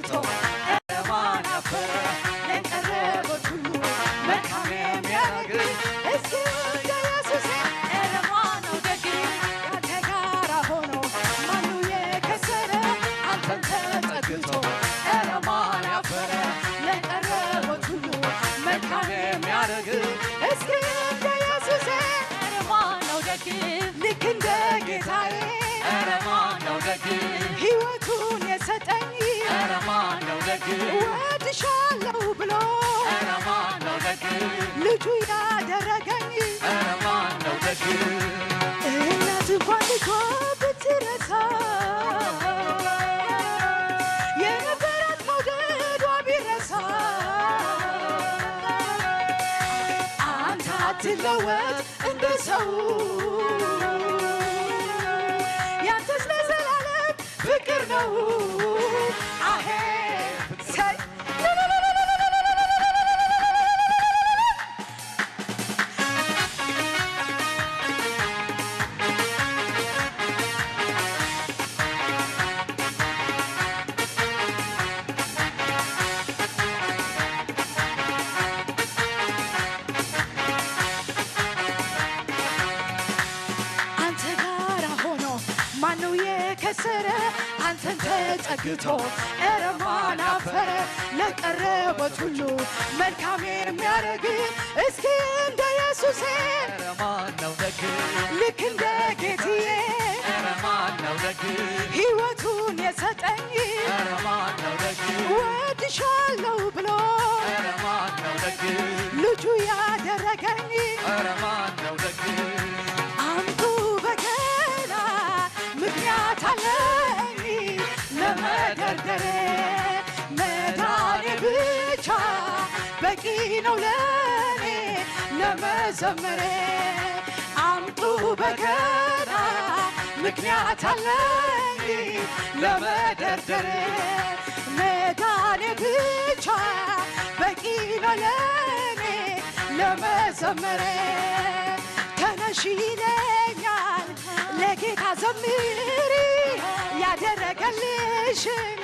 ቶ ኧረ ማን አፈረ ለቀረቡት ሁሉ መልካም የሚያደርግ እስኪ እንደ ኢየሱሴ ኧረ ማን ነው ደግ ካንተ ጋራ ሆኖ ማኑ የከሰረ አንተን ተጠግቶ ኧረ ማን አፈረ ለቀረቡት ሁሉ መልካም የሚያደርግ እስኪ እንደ ኢየሱሴ ኧረ ማን ነው ደግ ልክ እንደ ጌታዬ ኧረ ማን ነው ደግ ህይወቱን የሰጠኝ ኧረ ማን ነው ደግ ወድሻለሁ ብሎ ኧረ ማን ነው ደግ ልጁ ያደረገኝ ኧረ ማን ነው ደግ እናት እንኳን ልጇ ብትረሳ የነበራት መውደዷ ቢረሳ አንተ አትለወጥ እንደ ሰው ያንተስ ለዘላለም ፍቅር ነው። አሄ ሰይ አንተ ጋራ ሆኖ ማነው የከሰረ? አንተን ተጠግቶ ኧረ ማን አፈረ? ለቀረቡት ሁሉ መልካም የሚያደርግ እስኪ እንደ ኢየሱሴ ኧረ ማን ነው ደግ? ልክ እንደ ጌትዬ ኧረ ማን ነው ደግ? ህይወቱን የሰጠኝ ኧረ ማን ነው ደግ? ወድሻለሁ ብሎ ኧረ ማን ነው ደግ? ልጁ ያደረገኝ ኧረ ማን ነው ደግ? አምጡ በገና ምክንያት አለኝ ለመደርደር መዳኔ ብቻ በቂ ነው ለኔ ለመዘመር አምጡ በገና ምክንያት አለኝ ለመደርደር መዳኔ ብቻ በቂ ነው ለኔ ለመዘመር ተነሽ ይለኛል ለጌታ ዘምሪ ያደረገልሽን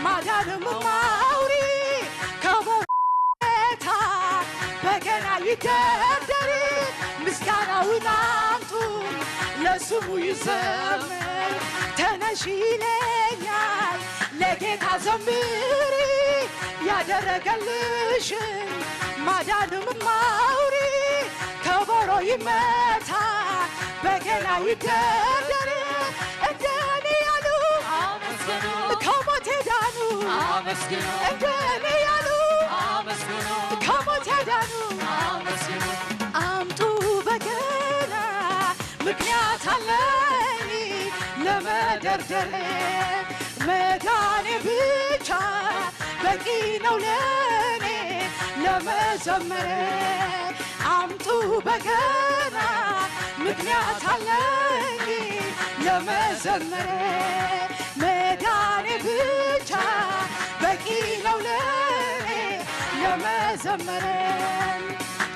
ማዳኑንም አውሪ ከበታ በገና ይደርደር ምስጋናውን አምጡ ለስሙ ይዘምር ተነሽ ይለኛል ለጌታ ዘምሪ ያደረገልሽን ማዳኑንም አውሪ ከበሮ ይመታ በገና ይደርደር እንደኔ ያሉ አመስግኑ ከሞት ዳኑ አመስግኑ እንደኔ ያሉ አመስግኑ ከሞት ዳኑ አመስግኑ አምጡ በገና ምክንያት አለኝ ለመደርደር መዳኔ ብቻ በቂ ነው ለኔ ለመዘመር አምጡ በገና ምክንያት አለኝ ለመዘመር መዳኔ ብቻ በቂ ነው ለኔ ለመዘመር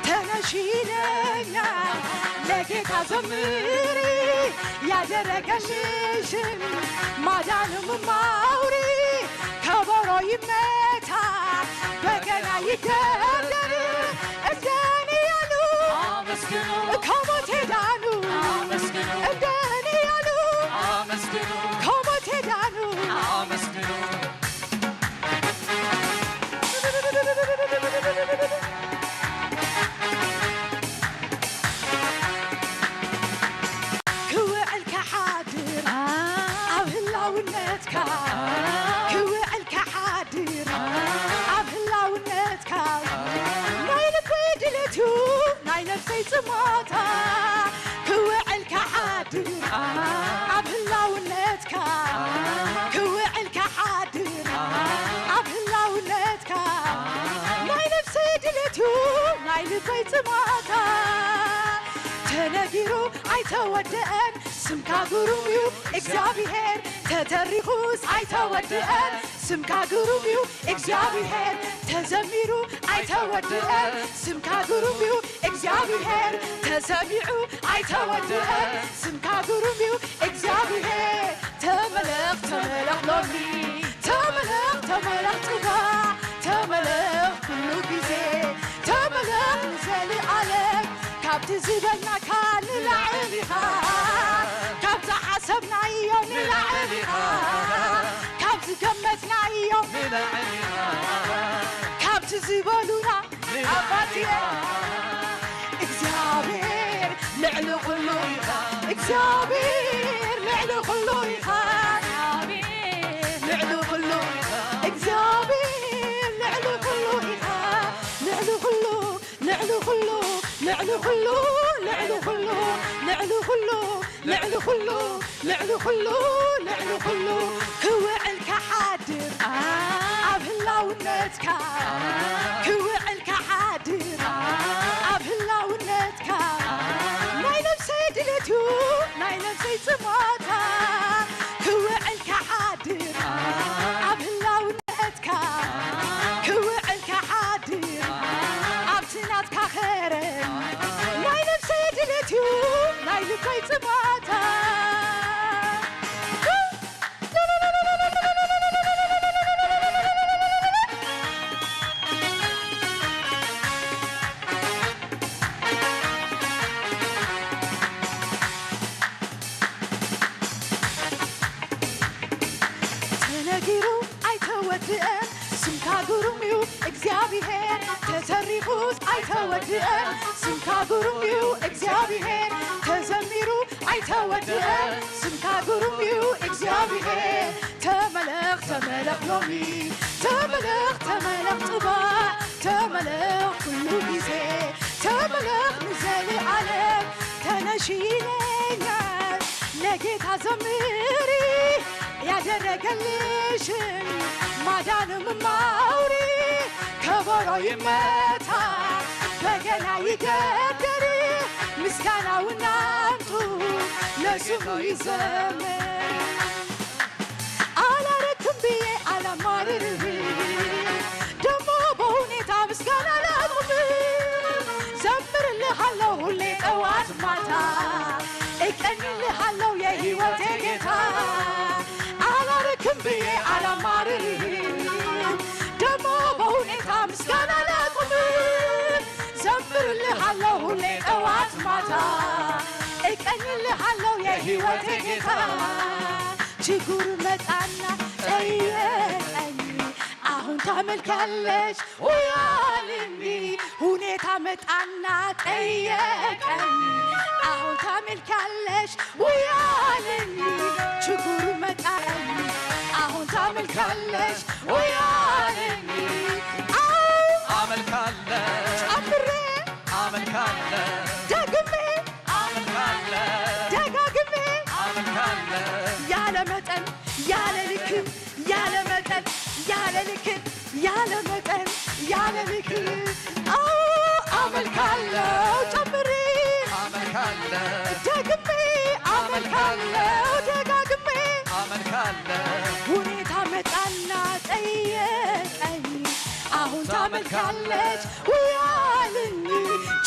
ተነሽ ይለኛል ለጌታ ዘምሪ ያደረገልሽን ማዳኑንም አውሪ ከበሮ ይመታ በገና ይደርደር እንደኔ ያሉ አመስግኑ ከሞት ዳኑ አመስግኑ እንደኔ ያሉ አመስግኑ ከሞት ዳኑ አመስግኑ ክውዕል ክሓድር ኣብ ህላውነትካ ክውዕል ክሓድር ኣብ ህላውነትካ ናይ ልበይ ድሌት እዩ ናይ ነፍሰይ ጽማታ ክውዕል ክሓድር ኣብ ህላውነትካ ክውዕል ክሓድር ኣብ ህላውነትካ ናይ ነፍሰይ ድሌት እዩ ናይ ልበይ ጽማታ ተነጊሩ ኣይተወደአን ስምካ ግሩም እዩ እግዚኣብሔር ተተሪኹስ ኣይተወድአን ስምካ ግሩም እዩ እግዚኣብሔር ተዘሚሩ ኣይተወድአን ስምካ ግሩም እዩ እግዚኣብሔር ተሰሚዑ ኣይተወድአን ስምካ ግሩም እዩ እግዚኣብሔር ተመለኽ ተመለኽ ሎሚ ተመለኽ ተመለኽ ጽባሕ፣ ተመለኽ ኩሉ ግዜ፣ ተመለኽ ንዘለኣለም። ካብቲ ዝበልናካ ንላዕሊ ኢኻ፣ ካብ ዝሓሰብናዮ ንላዕሊ ኢኻ፣ ካብ ዝገመትናዮ ንላዕሊ ኢኻ፣ ካብቲ ዝበሉና ኣባትየ እግዚኣብሔር ልዕሊ ኩሉ ኢኻ፣ እግዚኣብሔር ልዕሊ ኩሉ ኢኻ፣ ልዕሊ ኩሉ እግዚኣብሔር ልዕሊ ኩሉ ኢኻ፣ ልዕሊ ኩሉ፣ ልዕሊ ኩሉ፣ ልዕሊ ኩሉ፣ ልዕሊ ኩሉ፣ ልዕሊ ኩሉ፣ ልዕሊ ኩሉ፣ ልዕሊ ኩሉ፣ ልዕሊ ኩሉ ክውዕል ክሓድር ኣብ ህላውነትካ፣ ክውዕል ክሓድር ኣብ ህላውነትካ፣ ናይ ነፍሰይ ድሌት እዩ፣ ናይ ነፍሰይ ጽማታ ክውዕል ክሓድር ኣብ ህላውነትካ፣ ክውዕል ክሓድር ኣብቲ ናትካ ኸረን፣ ናይ ነፍሰይ ድሌት እዩ፣ ናይ ልበይ ጽማታ። ተነጊሩ ኣይተወድአን፣ ስምካ ግሩም እዩ እግዚኣብሔር። ተተሪኹስ ኣይተወድአን፣ ስምካ ግሩም እዩ እግዚኣብሔር። ተዘሚሩ ኣይተወድአን፣ ስምካ ግሩም እዩ እግዚኣብሔር። ተመለኽ፣ ተመለኽ ሎሚ፣ ተመለኽ፣ ተመለኽ ጽባሕ፣ ተመለኽ ኩሉ ግዜ፣ ተመለኽ ንዘለኣለም። ተነሺ ይለኛል ለጌታ ዘምሪ፣ ያደረገልሽን ማዳኑንም አውሪ። ከበሮ ይመታ፣ በገና ይደርደር፣ ምስጋናውን አምጡ፣ ለስሙ ይዘምር። አላረክም ብዬ አላማርርም፣ ደሞ በሁኔታ ምስጋና ላቁም። ዘምርልሃለሁ ሁሌ ጠዋት ማታ፣ እቀኝልሃለሁ የህይወቴ ጌታ። አላረክም ብዬ አላማርርም፣ ደሞ በሁኔታ ምስጋና ላቁም። ዘምርልሃለሁ ሁሌ ጠዋት ማታ፣ እቀኝልሃለሁ የህይወቴ ጌታ። ችግሩ መጣና ጠየቀኝ፣ አሁን ታመልካለች ወይ አለኝ። ሁኔታ መጣና ጠየቀኝ፣ አሁን ታመልካለች ወይ አለኝ። ችግሩ መጣኝ፣ አሁን ታመልካለች ወይ አለኝ። አዎ አመልካለሁ፣ ጨምሬ አመልካለሁ፣ ደግሜ አመልካለሁ፣ ደጋግሜ አመልካለሁ። ያለ መጠን ያለ ልክ፣ ያለ መጠን ያለ ልክ፣ ያለ መጠን ያለ ልክ። አዎ አመልካለሁ፣ ጨምሬ አመልካለሁ፣ ደግሜ አመልካለሁ፣ ደጋግሜ አመልካለሁ። ሁኔታ መጣና ጠየቀኝ፣ አሁን ታመልካለች ወይ አለኝ።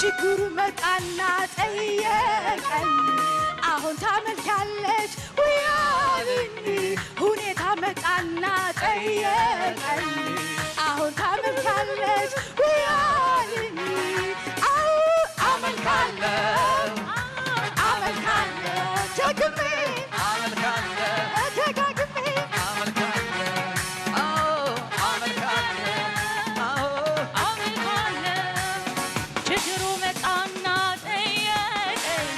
ችግሩ መጣና ጠየቀኝ፣ አሁን ታመልካለች ወይ አለኝ። ሁኔታ መጣና ጠየቀኝ፣ አሁን ታመልካለች ወይ አለኝ። አዎ አመልካለሁ፣ አመልካለሁ፣ ደግሜ አመልካለሁ፣ ደጋግሜ አመልካለሁ፣ አዎ አመልካለሁ፣ አዎ አመልካለሁ። ችግሩ መጣና ጠየቀኝ፣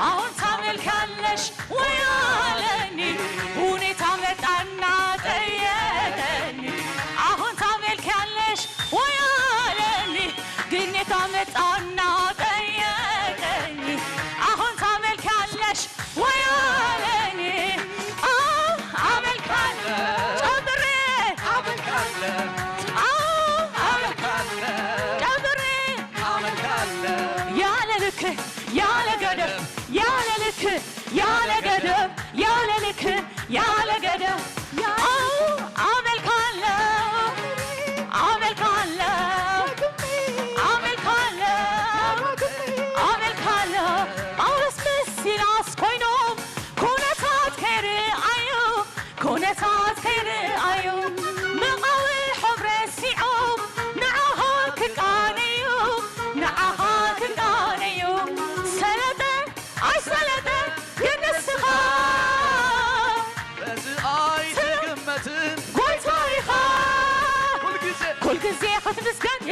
አሁን ታመልካለሽ ወይ አለኝ። ሁኔታ መጣና ጠየቀኝ፣ አሁን ታመልኪያለሽ ወይ አለኝ። ግኔታ መጣና ጠየቀኝ፣ አሁን ታመልኪያለሽ ወይ አለኝ። አዎ አመልካለሁ፣ ጨምሬ አመልካለሁ፣ አዎ አመልካለሁ፣ ጨምሬ አመልካለሁ። ያለ ልክ ያለ ገደብ ያለ ልክ ያለ ገደብ ያለ ልክ ያለ ገደብ። አዎ አመልካለሁ፣ አመልካለሁ፣ አመልካለሁ፣ አመልካለሁ። ጳውሎስ ምስ ሲላስ ኮይኖም ኩነታት ከይረኣዩ፣ ኩነታት ከይረኣዩ፣ መቓ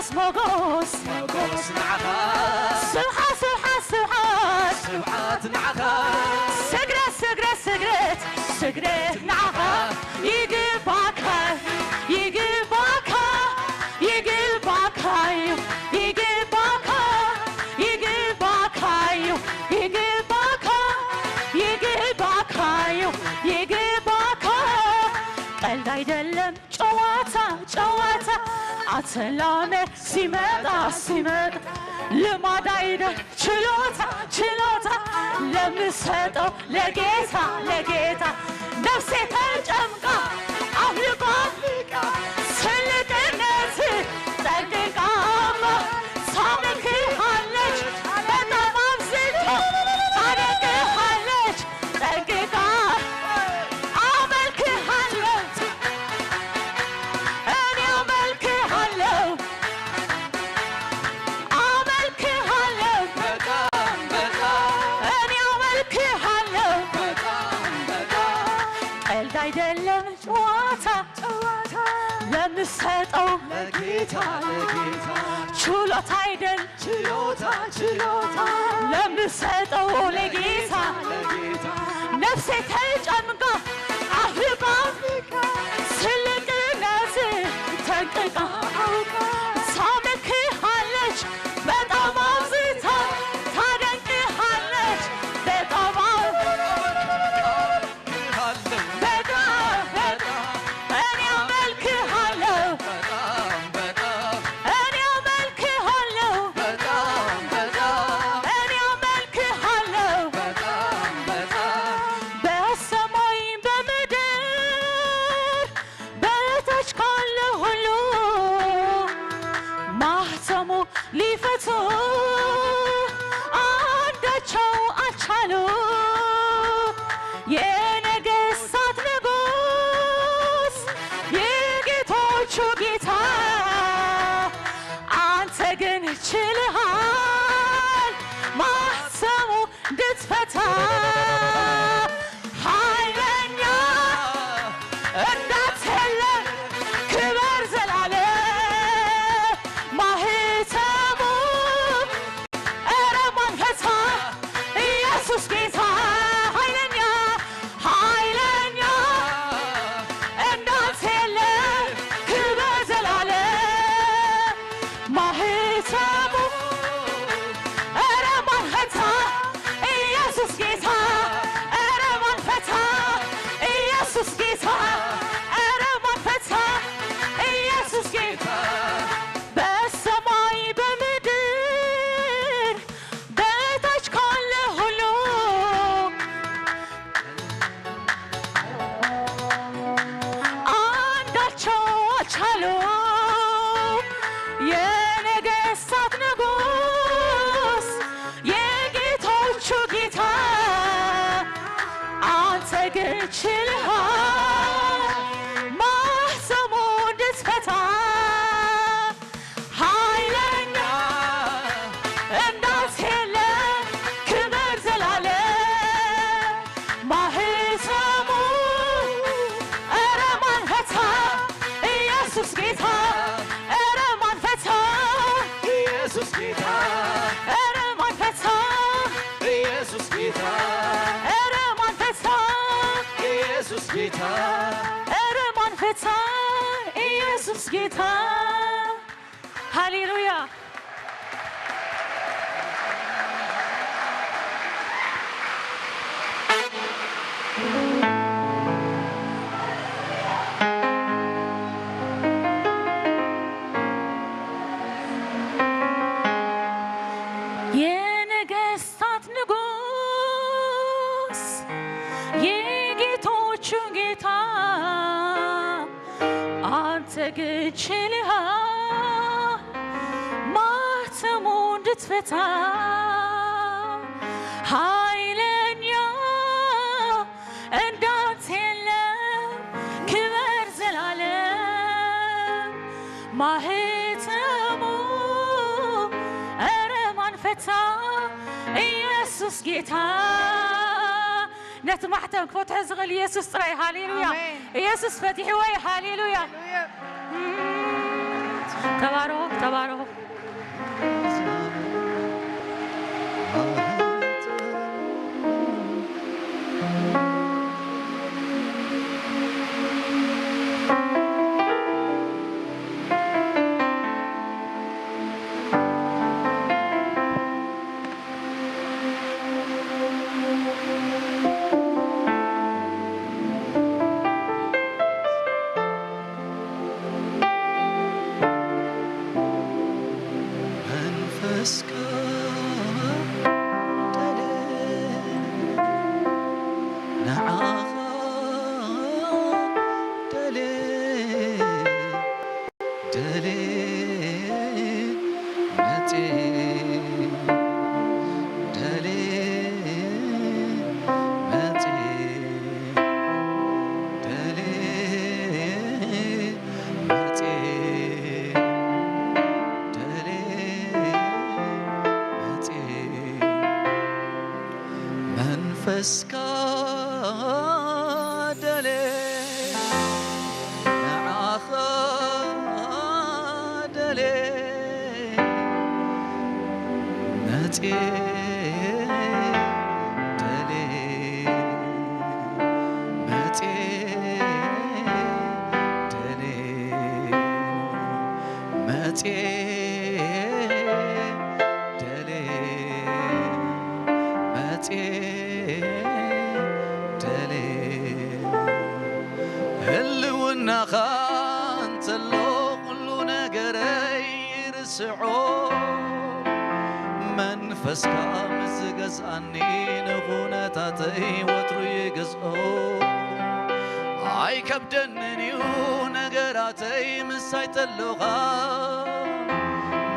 ሞጎስ ሞጎስ ንዓኻ። ስብሓት ስብሓት ስብሓት ስብሓት ንዓኻ። ስግደት ስግደት ስግደት ስግደት ንዓኻ። ይግባካ ይግባካ ይግባካ እዩ። ይግባካ ይግባካ እዩ። ይግባካ ይግባካ እዩ። ይግባካ ቀልድ አይደለም። ጨዋታ ጨዋታ አትላመድ ሲመጣ ሲመጣ ልማድ አይደል ችሎታ ችሎታ ለምሰጠው ለጌታ ለጌታ ነፍሴ ተጨምቃ አፍልቃ ትልቅነት ጠንቅቃማ ታመልክሃለች በጣም አብዝታ ታደንቅሃለች ጠንቅቃ አመልክሃለሁ እኔ አመልክሃለሁ አመልክሃለሁ በጣም በጣም እኔ አመልክሃለሁ በጣም በጣም ቀልድ አይደለም ጨዋታ ጨዋታ ለምሰጠው ለጌታ ለጌታ ችሎታ አይደል ችሎታ ችሎታ ለምሰጠው ለጌታ ለጌታ ነፍሴ ተጨምቃ አፍልቃ ትልቅነት ተንቅቃ አውቃ ታመልክሃለች በጣም አብዝታ ታደንቅሃለች በጣም አብዝታ በጣም በጣም እኔ አመልክሃለሁ በጣም በጣም እኔ አመልክሃለሁ በጣም በጣም እኔ አመልክሃለሁ በጣም በጣም በሰማይ በምድር በታች ካለ ሁሉ ማህተሙ ሊፈቱ አንዳቸው አልቻሉ። የነገስታት ንጉስ የጌቶቹ ጌታ አንተ ግን ችልሃል ማህተሙ እንድትፈታ ኃይለኛ እንዳንተ የለም ክበር ዘላለም ማህተሙ ኧረ ማን ፈታ ኢየሱስ ጌታ ኃይለኛ ኃይለኛ እንዳንተ የለም ክበር ዘላለም ማህተሙ ኧረ ማን ፈታ ኢየሱስ ጌታ ኧረ ማን ፈታ ኢየሱስ ጌታ ኧረ ማን ፈታ ኢየሱስ ጌታ በሰማይ በምድር በታች ካለ ሁሉ አንዳቸው አልቻሉ። የነገስታት ንጉስ የጌቶቹ ጌታ አንተ ግን ችልሃል ማህተሙ እንድትፈታ ኃይለኛ እንዳንተ የለም ክበር ዘላለም ማህተሙ ኧረ ማን ፈታ ኢየሱስ ጌታ ኧረ ማን ፈታ ኢየሱስ ጌታ ኧረ ማን ፈታ ኢየሱስ ጌታ ኧረ ማን ፈታ ኢየሱስ ጌታ ኧረ ማን ፈታ ኢየሱስ ጌታ ሃሌሉያ። የነገስታት ንጉስ የጌቶቹ ጌታ አንተ ግን ችልሃል ማህተሙ እንድትፈታ ኃይለኛ እንዳንተ የለም ክበር ዘላለም ማህተሙ ኧረ ማን ፈታ ኢየሱስ ጌታ ነቲ ማሕተም ክፈትሖ ዝኽእል ኢየሱስ ጥራይ ሃሌሉያ ኢየሱስ ፈቲሕዎ እዩ ሃሌሉያ ተባረኹ ተባረኹ። መንፈስካ ደለ ንዓኻ ደለ ደሌ መጼ ደሌ መጼ ደሌ መጼ ደሌ መጼ መንፈስካ ደሌ ንዓኻ ደሌ መጼ ደሌ መጼ ደሌ መጼ ደሌ መጼ ደሌ ህልውናኻ እንተሎ ኩሉ ነገረይ ይርስዖ መንፈስካ ምስ ዝገዝኣኒ ንኹነታተይ ወትሩ ይገዝኦ ኣይከብደንን እዩ ነገራተይ ምሳይ ተሎኻ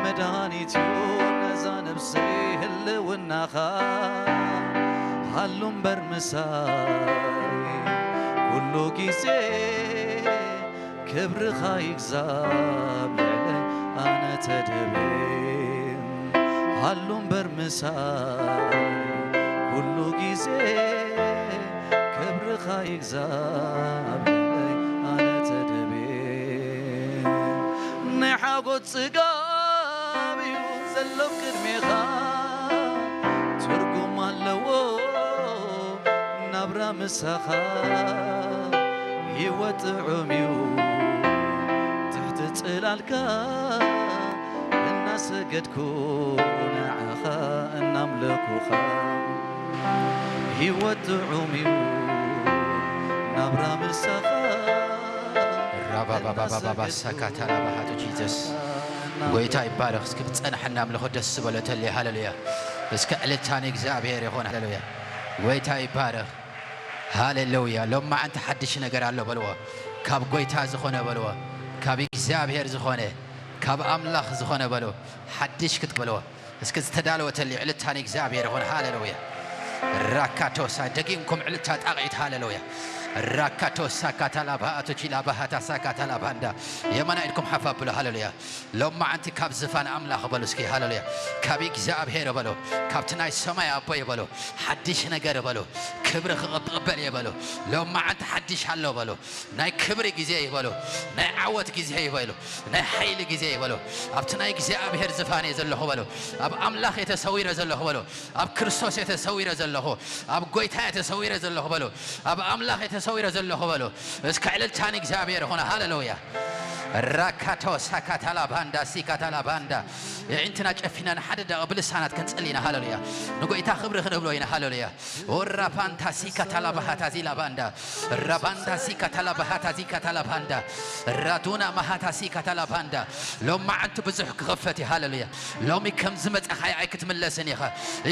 መድሃኒት እዩ ነዛ ነብሰይ ህልውናኻ ሃሉ እምበር ምሳይ ኩሉ ግዜ ክብርኻ ይግዛብ ልዕለይ ኣነ ተደበ ሃሉ እምበር ምሳይ ኩሉ ግዜ ክብርኻ ይግዛብ ልዕለይ ኣነ ተደበ ናይ ሓጎት ጽጋብ እዩ ዘሎ ቅድሜኻ ትርጉም ኣለዎ ናብራ ምሳኻ ህይወት ጥዑም እዩ ትሕቲ ጽላልካ እናሰገድኩ ንዓኻ እናምለኩኻ ህይወት ጥዑም እዩ ናብራ ምሳኻ ራባባባባባሳካታላባሃቱ ጂዘስ ጎይታ ይባረኽ። እስኪ ብፀናሕ እናምልኾ ደስ ዝበሎ ተለየ። ሃሌሉያ። እስከ ዕልልታ ንእግዚኣብሔር ይኹን። ሃሌሉያ። ጎይታ ይባረኽ። ሃሌሉያ። ሎማዓንቲ ሓድሽ ነገር ኣሎ በልዎ። ካብ ጎይታ ዝኾነ በልዎ። ካብ እግዚኣብሔር ዝኾነ ካብ ኣምላኽ ዝኾነ በልዎ። ሓድሽ ክትበልዎ። እስኪ ዝተዳለወ ተለየ። ዕልልታ ንእግዚኣብሔር ይኹን። ሃሌሉያ። ራካቶሳ ደጊምኩም ዕልልታ ጣቕዒት። ሃሌሉያ። ራካቶሳ ካታላባ ኣቶቺላ ባሃታሳ ካታላባንዳ የማና ኢድኩም ሓፍ ኣብሉ። ሃሌሉያ። ሎማዓንቲ ካብ ዝፋን ኣምላኽ በሉ እስኪ። ሃሌሉያ። ካብ እግዚኣብሔር በሉ። ካብቲ ናይ ሰማይ ኣቦይ በሉ። ሓድሽ ነገር በሉ። ክብሪ ክቕበል እየ በሉ። ሎማዓንቲ ሓድሽ ኣሎ በሉ። ናይ ክብሪ ግዜ እዩ በሉ። ናይ ዓወት ግዜ እዩ በሉ። ናይ ሓይሊ ግዜ እዩ በሉ። ኣብቲ ናይ እግዚኣብሔር ዝፋን እየ ዘለኹ በሉ። ኣብ ኣምላኽ እየ ተሰዊረ ዘለኹ በሉ። ኣብ ክርስቶስ እየ ተሰዊረ ዘለኹ። ኣብ ጎይታ እየ ተሰዊረ ዘለኹ በሉ። ኣብ ኣምላኽ እየ ተሰዊረ ዘለኹ በሉ። እስከ ዕልልታ ንእግዚኣብሔር ይኹን። ሃሌሉያ። ራካቶ ሳካታላ ባንዳ ሲካታላ ባንዳ የዒንትና ጨፊና ንሓደ ደቂ ብልሳናት ክንጽሊ ኢና። ሃሌሉያ። ንጎይታ ክብሪ ክንብሎ ኢና። ሃሌሉያ። ኦራፓንታ ሲካታላ ባሃታ ዚላ ባንዳ ራባንዳ ሲካታላ ባሃታ ዚካታላ ባንዳ ራዱና ማሃታ ሲካታላ ባንዳ ሎማዓንቲ ብዙሕ ክኸፈት እዩ። ሃሌሉያ። ሎሚ ከም ዝመጻኻዮ ኣይክትምለስን ኢኻ።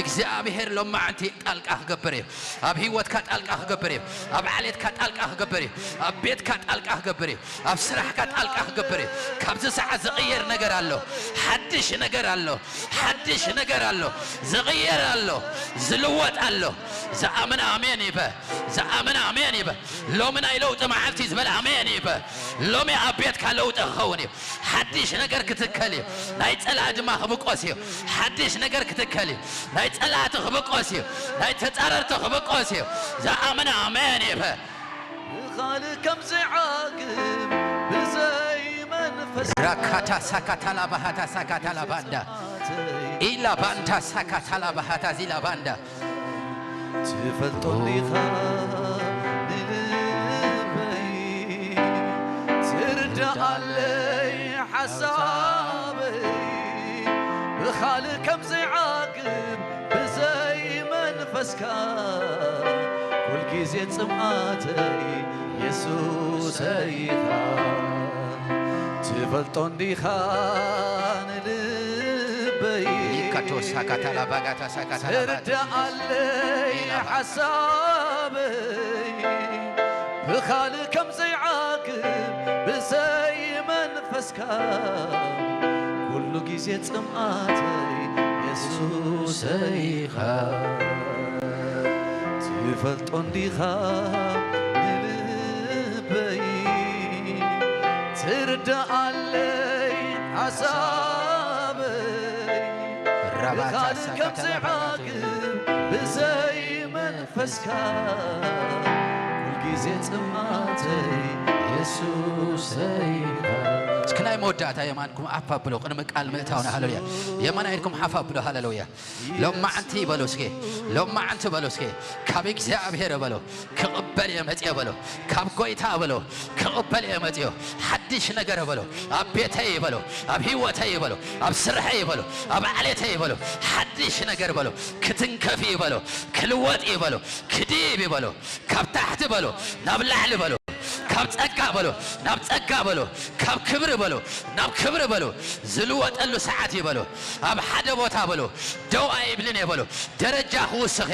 እግዚኣብሔር ሎማዓንቲ ጣልቃ ክገብር እዩ። ኣብ ህይወትካ ጣልቃ ክገብር እዩ። ኣብ ዓሌትካ ጣልቃ ክገብር እዩ። ኣብ ቤትካ ጣልቃ ክገብር እዩ። ኣብ ስራሕካ ጣልቃ ክገብር እዩ። ካብዚ ሰዓት ዝቕየር ነገር ኣሎ። ሓድሽ ነገር ኣሎ። ሓድሽ ነገር ኣሎ። ዝቕየር ኣሎ። ዝልወጥ ኣሎ። ዝኣምን ኣሜን ይበ። ዝኣምን ኣሜን ይበ። ሎሚ ናይ ለውጢ መዓልቲ ዝበል ኣሜን ይበ። ሎሚ ኣብ ቤትካ ለውጢ ክኸውን እዩ። ሓድሽ ነገር ክትከል እዩ። ናይ ጸላእ ድማ ክብቆስ እዩ። ሓድሽ ነገር ክትከል እዩ። ናይ ጸላእቲ ክብቆስ እዩ። ናይ ተጻረርቲ ክብቆስ እዩ። ዝኣምን ኣሜን ይበ። ብኻልእ ከም ዝዓግብ ብዘይ መንፈስ ራካታ ሳካታላ ባሃታ ሳካታላ ባንዳ ኢላ ባንታ ሳካታላ ባሃታ ዚላ ባንዳ ትፈልጦ እንዲኻ ንልበይ ትርዳኣለይ ሓሳበይ ብኻልእ ከም ዘይዓግብ ብዘይ መንፈስካ ኩልግዜ ጽምኣተይ የሱሰይ ኢኻ ትፈልጦ እንዲኻ ንልበይ ሊካቶ ሳካታላ ባጋታ ሳካታላ ባጋታ። ትርዳኣለይ ሓሳበይ ብኻልእ ከም ዘይዓግብ ብዘይ መንፈስካ ኩሉ ግዜ ጽምኣተይ የሱሰይ ኢኻ ትፈልጦ እንዲኻ ንልበይ ትርዳኣለይ ሓሳበይ ራባታ ብኻልእ ከም ሳካታላ ባጋታ። ዘይዓግብ ብዘይ መንፈስካ ኩልግዜ ጽማተይ የሱሰይ ኢኻ እስኪ ናይ መወዳእታ የማንኩም ሓፍ ኣብሎ ቅድሚ ቃል ምእታውና ሃለሉያ የማን ኣይድኩም ሓፍ ኣብሎ ሃለሉያ ሎማዓንቲ በሎ እስኪ ሎማዓንቲ በሎ እስኪ ካብ እግዚኣብሔር በሎ ክቕበል እየ መፅዮ በሎ ካብ ጎይታ በሎ ክቕበል እየ መፅዮ ሓድሽ ነገር በሎ ኣብ ቤተይ በሎ ኣብ ህይወተይ በሎ ኣብ ስርሐይ በሎ ኣብ ዓሌተይ በሎ ሓድሽ ነገር በሎ ክትንከፍ እዩ በሎ ክልወጥ እዩ በሎ ክድይብ እዩ በሎ ካብ ታሕቲ በሎ ናብ ላዕሊ በሎ ካብ ጸጋ በሎ ናብ ጸጋ በሎ ካብ ክብሪ በሎ ናብ ክብሪ በሎ ዝልወጠሉ ሰዓት እዩ በሎ ኣብ ሓደ ቦታ በሎ ደው ኣይብልን እየ በሎ ደረጃ ክውስኸ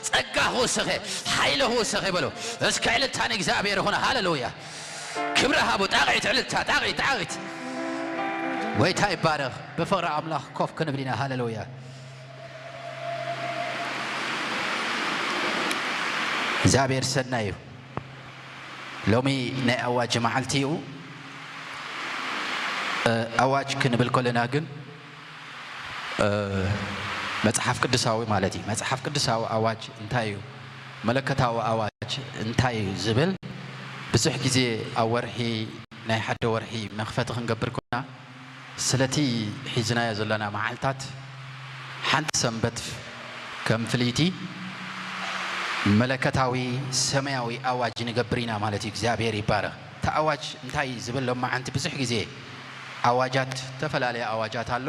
ጸጋ ክውስኸ ሓይሊ ክውስኸ በሎ እስከ ዕልልታ ንእግዚኣብሔር ይኹን ሃሌሉያ ክብሪ ሃቡ ጣቕዒት ዕልልታ ጣቕዒት ጣቕዒት ጎይታ ይባረኽ ብፍቕሪ ኣምላኽ ኮፍ ክንብል ኢና ሃሌሉያ እግዚኣብሔር ሰናይ እዩ ሎሚ ናይ ኣዋጅ መዓልቲ እዩ ኣዋጅ ክንብል ከለና ግን መፅሓፍ ቅዱሳዊ ማለት እዩ መፅሓፍ ቅዱሳዊ ኣዋጅ እንታይ እዩ መለከታዊ ኣዋጅ እንታይ እዩ ዝብል ብዙሕ ግዜ ኣብ ወርሒ ናይ ሓደ ወርሒ መኽፈቲ ክንገብር ኮና ስለቲ ሒዝናዮ ዘለና መዓልታት ሓንቲ ሰንበት ከም ፍልይቲ መለከታዊ ሰማያዊ ኣዋጅ ንገብር ኢና ማለት እዩ እግዚኣብሔር ይባረኽ እቲ ኣዋጅ እንታይ ዝብል ሎማዓንቲ ብዙሕ ግዜ ኣዋጃት ዝተፈላለየ ኣዋጃት ኣሎ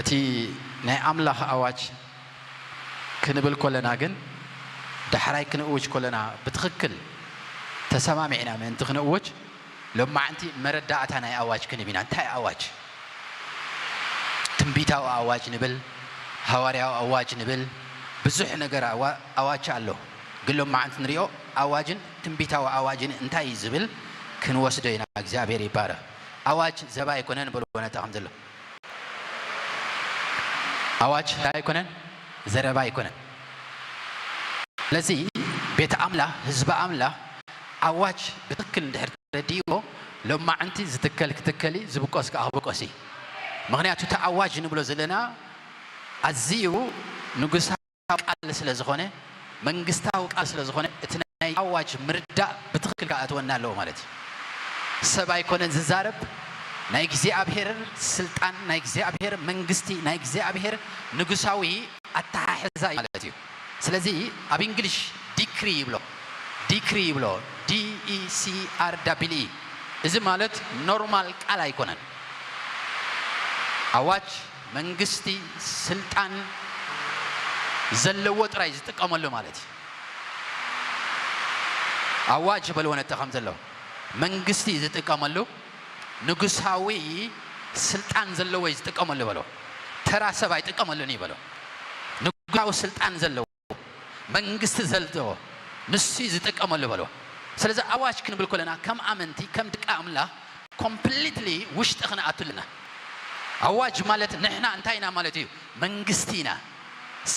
እቲ ናይ ኣምላኽ ኣዋጅ ክንብል ኮለና ግን ዳሕራይ ክንእውጅ ኮለና ብትኽክል ተሰማሚዕና ምእንቲ ክንእውጅ ሎማዓንቲ መረዳእታ ናይ ኣዋጅ ክንብ ኢና እንታይ ኣዋጅ ትንቢታዊ ኣዋጅ ንብል ሃዋርያዊ ኣዋጅ ንብል ብዙሕ ነገር ኣዋጅ ኣሎ ግን ሎማዓንቲ ንሪኦ ኣዋጅን ትንቢታዊ ኣዋጅን እንታይ ዝብል ክንወስዶ ኢና እግዚኣብሔር ይባረኽ ኣዋጅ ዘባ ኣይኮነን በልዎ ነታ ከም ዘሎ ኣዋጅ እንታይ ኣይኮነን ዘረባ ኣይኮነን ስለዚ ቤተ ኣምላኽ ህዝቢ ኣምላኽ ኣዋጅ ብትክክል እንድሕር ተረዲእዎ ሎማዕንቲ ዝትከል ክትከል እዩ ዝብቆስ ከዓ ክብቆስ እዩ ምክንያቱ እቲ ኣዋጅ ንብሎ ዘለና ኣዝዩ ንጉሳዊ ቃል ስለ ዝኾነ መንግስታዊ ቃል ስለ ዝኾነ እቲ ናይ ኣዋጅ ምርዳእ ብትኽክል ክኣትወና ኣለዎ ማለት እዩ። ሰብ ኣይኮነን ዝዛረብ፣ ናይ እግዚኣብሔር ስልጣን፣ ናይ እግዚኣብሔር መንግስቲ፣ ናይ እግዚኣብሔር ንጉሳዊ ኣተሓሕዛ እዩ ማለት እዩ። ስለዚ ኣብ እንግሊሽ ዲክሪ ይብሎ፣ ዲክሪ ይብሎ፣ D E C R E E። እዚ ማለት ኖርማል ቃል ኣይኮነን። ኣዋጅ መንግስቲ ስልጣን ዘለዎ ጥራይ ዝጥቀመሉ ማለት እዩ። ኣዋጅ በልዎ ነቲ ከም ዘሎ መንግስቲ ዝጥቀመሉ ንጉሳዊ ስልጣን ዘለዎ እዩ ዝጥቀመሉ በሎ። ተራ ሰብ ኣይጥቀመሉን እዩ በሎ። ንጉሳዊ ስልጣን ዘለዎ መንግስቲ ዘለዎ ንሱ እዩ ዝጥቀመሉ በሎ። ስለዚ ኣዋጅ ክንብል ከለና ከም ኣመንቲ ከም ደቂ ኣምላኽ ኮምፕሊትሊ ውሽጢ ክንኣቱ ኣለና። ኣዋጅ ማለት ንሕና እንታይ ኢና ማለት እዩ? መንግስቲ ኢና፣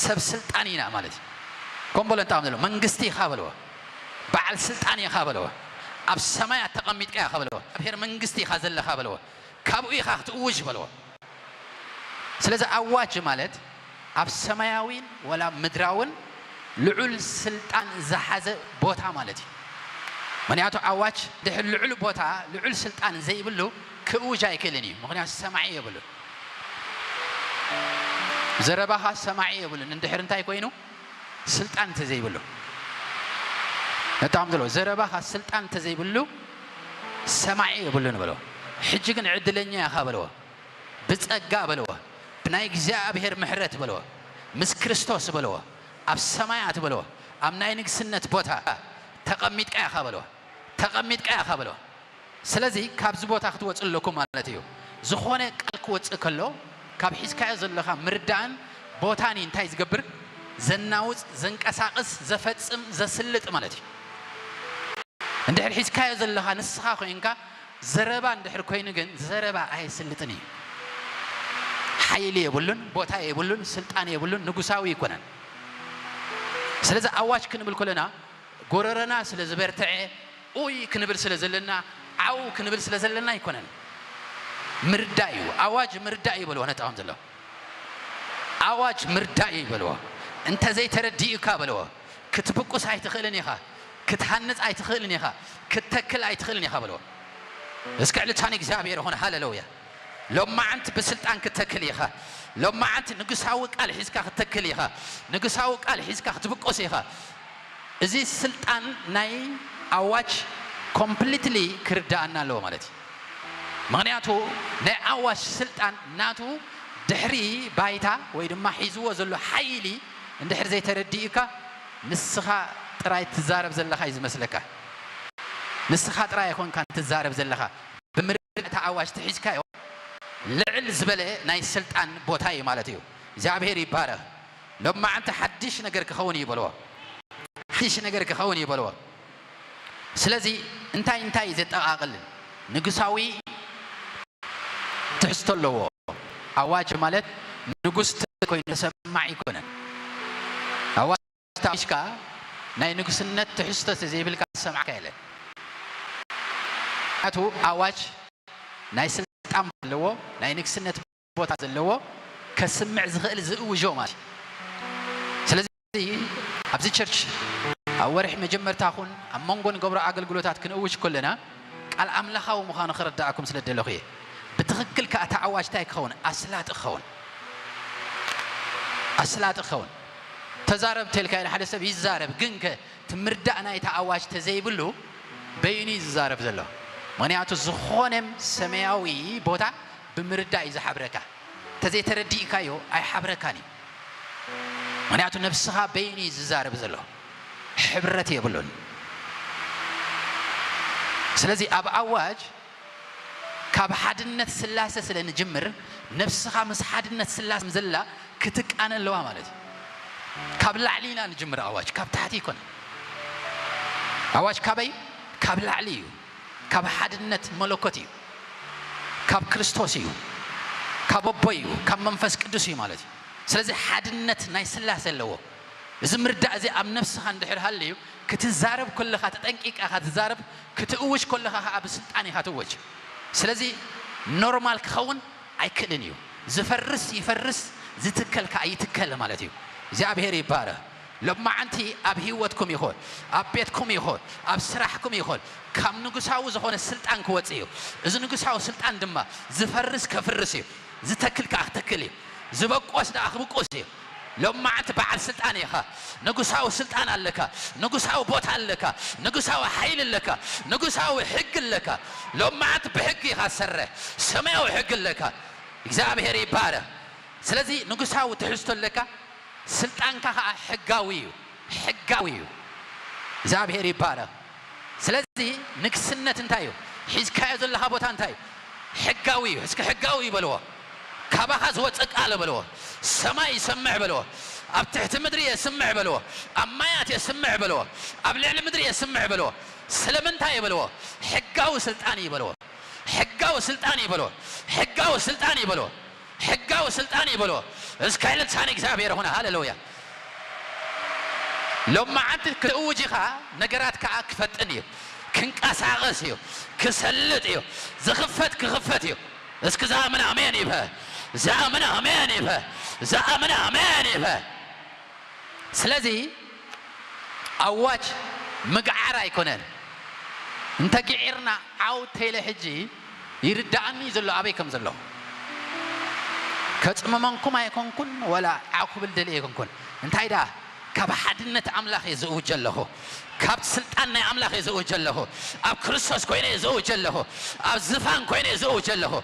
ሰብ ስልጣን ኢና ማለት እዩ። ከም በሎ እንታይ ከም ዘለዎ መንግስቲ ኢኻ በልዎ፣ በዓል ስልጣን ኢኻ በልዎ፣ ኣብ ሰማያት ተቐሚጥካ ኢኻ በልዎ፣ ኣብሄር መንግስቲ ኢኻ ዘለኻ በልዎ፣ ካብኡ ኢኻ ክትእውጅ በልዎ። ስለዚ ኣዋጅ ማለት ኣብ ሰማያዊን ወላ ምድራውን ልዑል ስልጣን ዝሓዘ ቦታ ማለት እዩ። ምኽንያቱ ኣዋጅ ድሕር ልዑል ቦታ፣ ልዑል ስልጣን ዘይብሉ ክእውጅ ኣይክእልን እዩ። ምኽንያቱ ሰማዒ የብሉን። ዘረባኻ ሰማዒ የብሉን። እንድሕር እንታይ ኮይኑ? ስልጣን እንተዘይብሉ። ነጣም ዘሎ ዘረባኻ ስልጣን እንተዘይብሉ ሰማዒ የብሉን በሎ። ሕጂ ግን ዕድለኛ ኢኻ በለዎ። ብጸጋ በለዎ። ብናይ እግዚኣብሔር ምሕረት በለዎ። ምስ ክርስቶስ በለዎ። ኣብ ሰማያት በለዎ። ኣብ ናይ ንግስነት ቦታ ተቐሚጥካ ኢኻ በለዎ። ተቐሚጥካ ኢኻ በለዎ። ስለዚ ካብዚ ቦታ ክትወጽእ ኣለኩም ማለት እዩ። ዝኾነ ቃል ክወጽእ ከሎ ካብ ሒዝካዮ ዘለኻ ምርዳእን ቦታን እዩ እንታይ ዝገብር? ዘናውጽ፣ ዘንቀሳቕስ፣ ዘፈጽም፣ ዘስልጥ ማለት እዩ። እንድሕር ሒዝካዮ ዘለኻ ንስኻ ኮይንካ ዘረባ እንድሕር ኮይኑ ግን ዘረባ ኣየስልጥን እዩ። ሓይሊ የብሉን፣ ቦታ የብሉን፣ ስልጣን የብሉን፣ ንጉሳዊ ኣይኮነን። ስለዚ ኣዋጅ ክንብል ከለና ጎረረና ስለ ዝበርትዐ ኡይ ክንብል ስለ ዘለና ዓው ክንብል ስለ ዘለና ኣይኮነን። ምርዳእ እዩ። ኣዋጅ ምርዳእ እዩ በልዎ ነጣኦም ዘሎ። ኣዋጅ ምርዳእ እዩ በልዎ። እንተ ዘይተረዲኡካ በልዎ ክትብቁስ ኣይትኽእልን ኢኻ። ክትሃንጽ ኣይትኽእልን ኢኻ። ክትተክል ኣይትኽእልን ኢኻ በልዎ። እስከ ዕልልታ ንእግዚኣብሔር ይኹን። ሃሌሉያ። ሎማዓንቲ ብስልጣን ክትተክል ኢኻ። ሎማዓንቲ ንጉሳዊ ቃል ሒዝካ ክትተክል ኢኻ። ንጉሳዊ ቃል ሒዝካ ክትብቁስ ኢኻ። እዚ ስልጣን ናይ ኣዋጅ ኮምፕሊትሊ ክርዳኣና ኣለዎ ማለት እዩ። ምኽንያቱ ናይ ኣዋጅ ስልጣን ናቱ ድሕሪ ባይታ ወይ ድማ ሒዝዎ ዘሎ ሓይሊ እንድሕር ዘይተረዲኡካ ንስኻ ጥራይ ትዛረብ ዘለኻ እዩ ዝመስለካ። ንስኻ ጥራይ ኣይኮንካን ትዛረብ ዘለኻ። ብምርዳእ እቲ ኣዋጅ ተሒዝካዮ ልዕል ዝበለ ናይ ስልጣን ቦታ እዩ ማለት እዩ። እግዚኣብሔር ይባረኽ። ሎማዓንቲ ሓድሽ ነገር ክኸውን እዩ በልዎ። ሓድሽ ነገር ክኸውን እዩ በልዎ። ስለዚ እንታይ እንታይ እዩ ዘጠቓቕል? ንጉሳዊ ትሕዝቶ ኣለዎ። ኣዋጅ ማለት ንጉስ ኮይኑ ሰማዕ ኣይኮነን። ኣዋጅ ታዊሽካ ናይ ንጉስነት ትሕዝቶ ዘይብልካ ዝሰማዕካ የለን። ምክንያቱ ኣዋጅ ናይ ስልጣን ዘለዎ ናይ ንግስነት ቦታ ዘለዎ ከስምዕ ዝኽእል ዝእውጆ ማለት እዩ። ስለዚ ኣብዚ ቸርች ኣብ ወርሒ መጀመርታ ኹን ኣብ መንጎ ንገብሮ ኣገልግሎታት ክንእውጅ ከለና ቃል ኣምላኻዊ ምዃኑ ክረዳእኩም ስለ ደለኹ እየ። ብትኽክል ከኣ እቲ ኣዋጅ እንታይ ክኸውን? ኣስላጢ ክኸውን። ኣስላጢ ክኸውን። ተዛረብ ተልካ ኢለ ሓደ ሰብ ይዛረብ፣ ግን ከ እቲ ምርዳእ ናይቲ ኣዋጅ ተዘይብሉ በይኑ እዩ ዝዛረብ ዘሎ። ምኽንያቱ ዝኾነ ሰማያዊ ቦታ ብምርዳእ እዩ ዝሓብረካ። እንተዘይተረዲእካዮ ኣይሓብረካን እዩ። ምኽንያቱ ነብስኻ በይኑ እዩ ዝዛረብ ዘሎ፣ ሕብረት የብሉን። ስለዚ ኣብ ኣዋጅ ካብ ሓድነት ስላሴ ስለ ንጅምር ነብስኻ ምስ ሓድነት ስላሴ ዘላ ክትቃነ ኣለዋ ማለት እዩ። ካብ ላዕሊ ኢና ንጅምር ኣዋጅ፣ ካብ ታሕቲ ይኮነ። ኣዋጅ ካበይ? ካብ ላዕሊ እዩ። ካብ ሓድነት መለኮት እዩ። ካብ ክርስቶስ እዩ። ካብ ኣቦ እዩ። ካብ መንፈስ ቅዱስ እዩ ማለት እዩ። ስለዚ ሓድነት ናይ ስላሴ ኣለዎ። እዚ ምርዳእ እዚ ኣብ ነብስኻ እንድሕር ሃልዩ ክትዛረብ ከለኻ ተጠንቂቃ ኢኻ ትዛረብ፣ ክትእውጅ ከለኻ ከዓ ብስልጣን ኢኻ ትእውጅ። ስለዚ ኖርማል ክኸውን ኣይክእልን እዩ። ዝፈርስ ይፈርስ፣ ዝትከል ከዓ ይትከል ማለት እዩ። እግዚኣብሔር ይባረኽ። ሎማዓንቲ ኣብ ህይወትኩም ይኹን ኣብ ቤትኩም ይኹን ኣብ ስራሕኩም ይኹን ካብ ንጉሳዊ ዝኾነ ስልጣን ክወፅእ እዩ። እዚ ንጉሳዊ ስልጣን ድማ ዝፈርስ ከፍርስ እዩ። ዝተክል ከዓ ክተክል እዩ። ዝበቆስ ደኣ ክብቁስ እዩ። ሎማዓንቲ በዓል ስልጣን ኢኻ። ንጉሳዊ ስልጣን ኣለካ። ንጉሳዊ ቦታ ኣለካ። ንጉሳዊ ሓይሊ ኣለካ። ንጉሳዊ ሕጊ ኣለካ። ሎማዓንቲ ብሕጊ ኢኻ ትሰርሕ። ሰማያዊ ሕጊ ኣለካ። እግዚኣብሔር ይባረኽ። ስለዚ ንጉሳዊ ትሕዝቶ ኣለካ። ስልጣንካ ከዓ ሕጋዊ እዩ። ሕጋዊ እዩ። እግዚኣብሔር ይባረኽ። ስለዚ ንግስነት እንታይ እዩ? ሒዝካዮ ዘለኻ ቦታ እንታይ እዩ? ሕጋዊ እዩ። እስኪ ሕጋዊ እዩ በልዎ። ካባኻ ዝወፅእ ቃል በልዎ። ሰማይ ይሰምዕ በልዎ። ኣብ ትሕቲ ምድሪ የስምዕ በልዎ። ኣብ ማያት የስምዕ በልዎ። ኣብ ልዕሊ ምድሪ የስምዕ በልዎ። ስለምንታይ እዩ በልዎ? ሕጋዊ ስልጣን እዩ በልዎ። ሕጋዊ ስልጣን እዩ በልዎ። ሕጋዊ ስልጣን እዩ በልዎ። ሕጋዊ ስልጣን እዩ በልዎ። እስከ ዕልልታ ንእግዚኣብሔር ይኹን። ሃሌሉያ። ሎማዓንቲ ክትእውጅ ኢኻ፣ ነገራት ከዓ ክፈጥን እዩ፣ ክንቀሳቐስ እዩ፣ ክሰልጥ እዩ፣ ዝኽፈት ክኽፈት እዩ። እስኪ ዝኣምን ኣሜን ይበ፣ ዝኣምን ኣሜን ይበ፣ ዝኣምን ኣሜን ይበ። ስለዚ ኣዋጅ ምግዓር ኣይኮነን። እንተ ግዒርና ዓው ተይለ ሕጂ ይርዳኣኒ ዘሎ ኣበይ ከም ዘለኹ። ከጽምመንኩም ኣይኮንኩን፣ ወላ ዓው ክብል ደልየ ኣይኮንኩን። እንታይ ደኣ፣ ካብ ሓድነት ኣምላኽ እየ ዝእውጅ ኣለኹ። ካብ ስልጣን ናይ ኣምላኽ እየ ዝእውጅ ኣለኹ። ኣብ ክርስቶስ ኮይነ እየ ዝእውጅ ኣለኹ። ኣብ ዝፋን ኮይነ እየ ዝእውጅ ኣለኹ።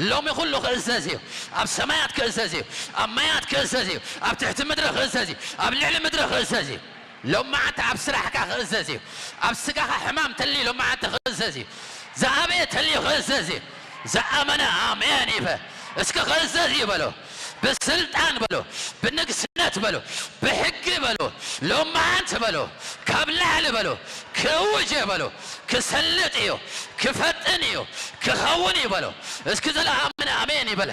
ሎሚ ኩሉ ክእዘዝ እዩ። ኣብ ሰማያት ክእዘዝ እዩ። ኣብ ማያት ክእዘዝ እዩ። ኣብ ትሕቲ ምድሪ ክእዘዝ እዩ። ኣብ ልዕሊ ምድሪ ክእዘዝ እዩ። ሎማዓንቲ ኣብ ስራሕካ ክእዘዝ እዩ። ኣብ ስጋኻ ሕማም ተልዩ ሎማዓንቲ ክእዘዝ እዩ። ዝኣበየ ተልዩ ክእዘዝ እዩ። ዝኣመነ ኣሜን ይበ። እስኪ ክእዘዝ እዩ በሎ። ብስልጣን በሎ። ብንግስነት በሎ። ብሕጊ በሎ። ሎማዓንቲ በሎ። ካብ ላዕሊ በሎ። ክእውጅ እየ በሎ። ክሰልጥ እዩ። ክፈጥን እዩ። ክኸውን እዩ በሎ። እስኪ ዝለኣመነ ኣሜን ይበለ።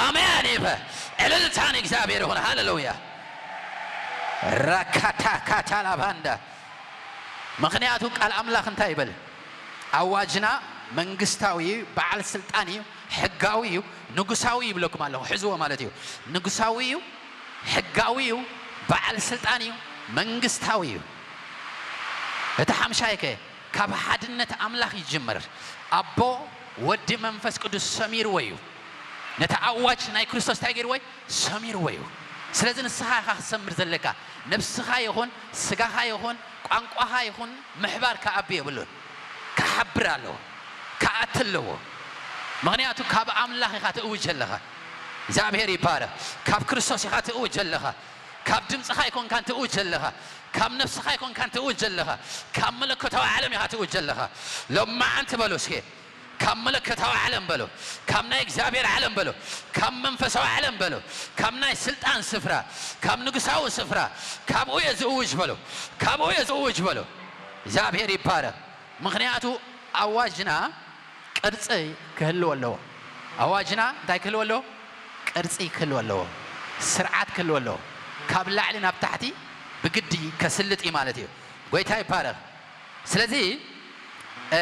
ኣሜን ይበ። ዕልልታ ንእግዚኣብሔር ይኹን። ሃሌሉያ። ራካታ ካታላባንዳ። ምኽንያቱ ቃል ኣምላኽ እንታይ ይብል? ኣዋጅና መንግስታዊ እዩ፣ በዓል ስልጣን እዩ፣ ሕጋዊ እዩ፣ ንጉሳዊ ይብለኩም ኣለኹ። ሕዝዎ ማለት እዩ። ንጉሳዊ እዩ፣ ሕጋዊ እዩ፣ በዓል ስልጣን እዩ፣ መንግስታዊ እዩ። እቲ ሓምሻይ ከ ካብ ሓድነት ኣምላኽ ይጅምር። ኣቦ፣ ወዲ፣ መንፈስ ቅዱስ ሰሚርዎ እዩ። ነቲ ኣዋጅ ናይ ክርስቶስ እንታይ ገይርዎ እዩ? ሰሚርዎ እዩ። ስለዚ ንስኻ ኢኻ ክትሰምር ዘለካ። ነብስኻ ይኹን፣ ስጋኻ ይኹን፣ ቋንቋኻ ይኹን፣ ምሕባር ክኣቢ የብሉን። ክሓብር ኣለዎ። ክኣቲ ኣለዎ። ምኽንያቱ ካብ ኣምላኽ ኢኻ ትእውጅ ዘለኻ። እግዚኣብሔር ይባረኽ። ካብ ክርስቶስ ኢኻ ትእውጅ ዘለኻ። ካብ ድምፅኻ ኣይኮንካን ትእውጅ ዘለኻ። ካብ ነብስኻ ኣይኮንካን ትእውጅ ዘለኻ። ካብ መለኮታዊ ዓለም ኢኻ ትእውጅ ዘለኻ። ሎማዓንቲ በሉ እስኪ። ካብ መለኮታዊ ዓለም በሎ፣ ካብ ናይ እግዚኣብሔር ዓለም በሎ፣ ካብ መንፈሳዊ ዓለም በሎ፣ ካብ ናይ ስልጣን ስፍራ፣ ካብ ንጉሳዊ ስፍራ፣ ካብኡ እየ ዝእውጅ በሎ፣ ካብኡ እየ ዝእውጅ በሎ። እግዚኣብሔር ይባረኽ። ምኽንያቱ ኣዋጅና ቅርጺ ክህልዎ ኣለዎ። ኣዋጅና እንታይ ክህልዎ ኣለዎ? ቅርጺ ክህልዎ ኣለዎ። ስርዓት ክህልዎ ኣለዎ። ካብ ላዕሊ ናብ ታሕቲ ብግዲ ከስልጥ እዩ ማለት እዩ። ጎይታ ይባረኽ። ስለዚ፣ እ፣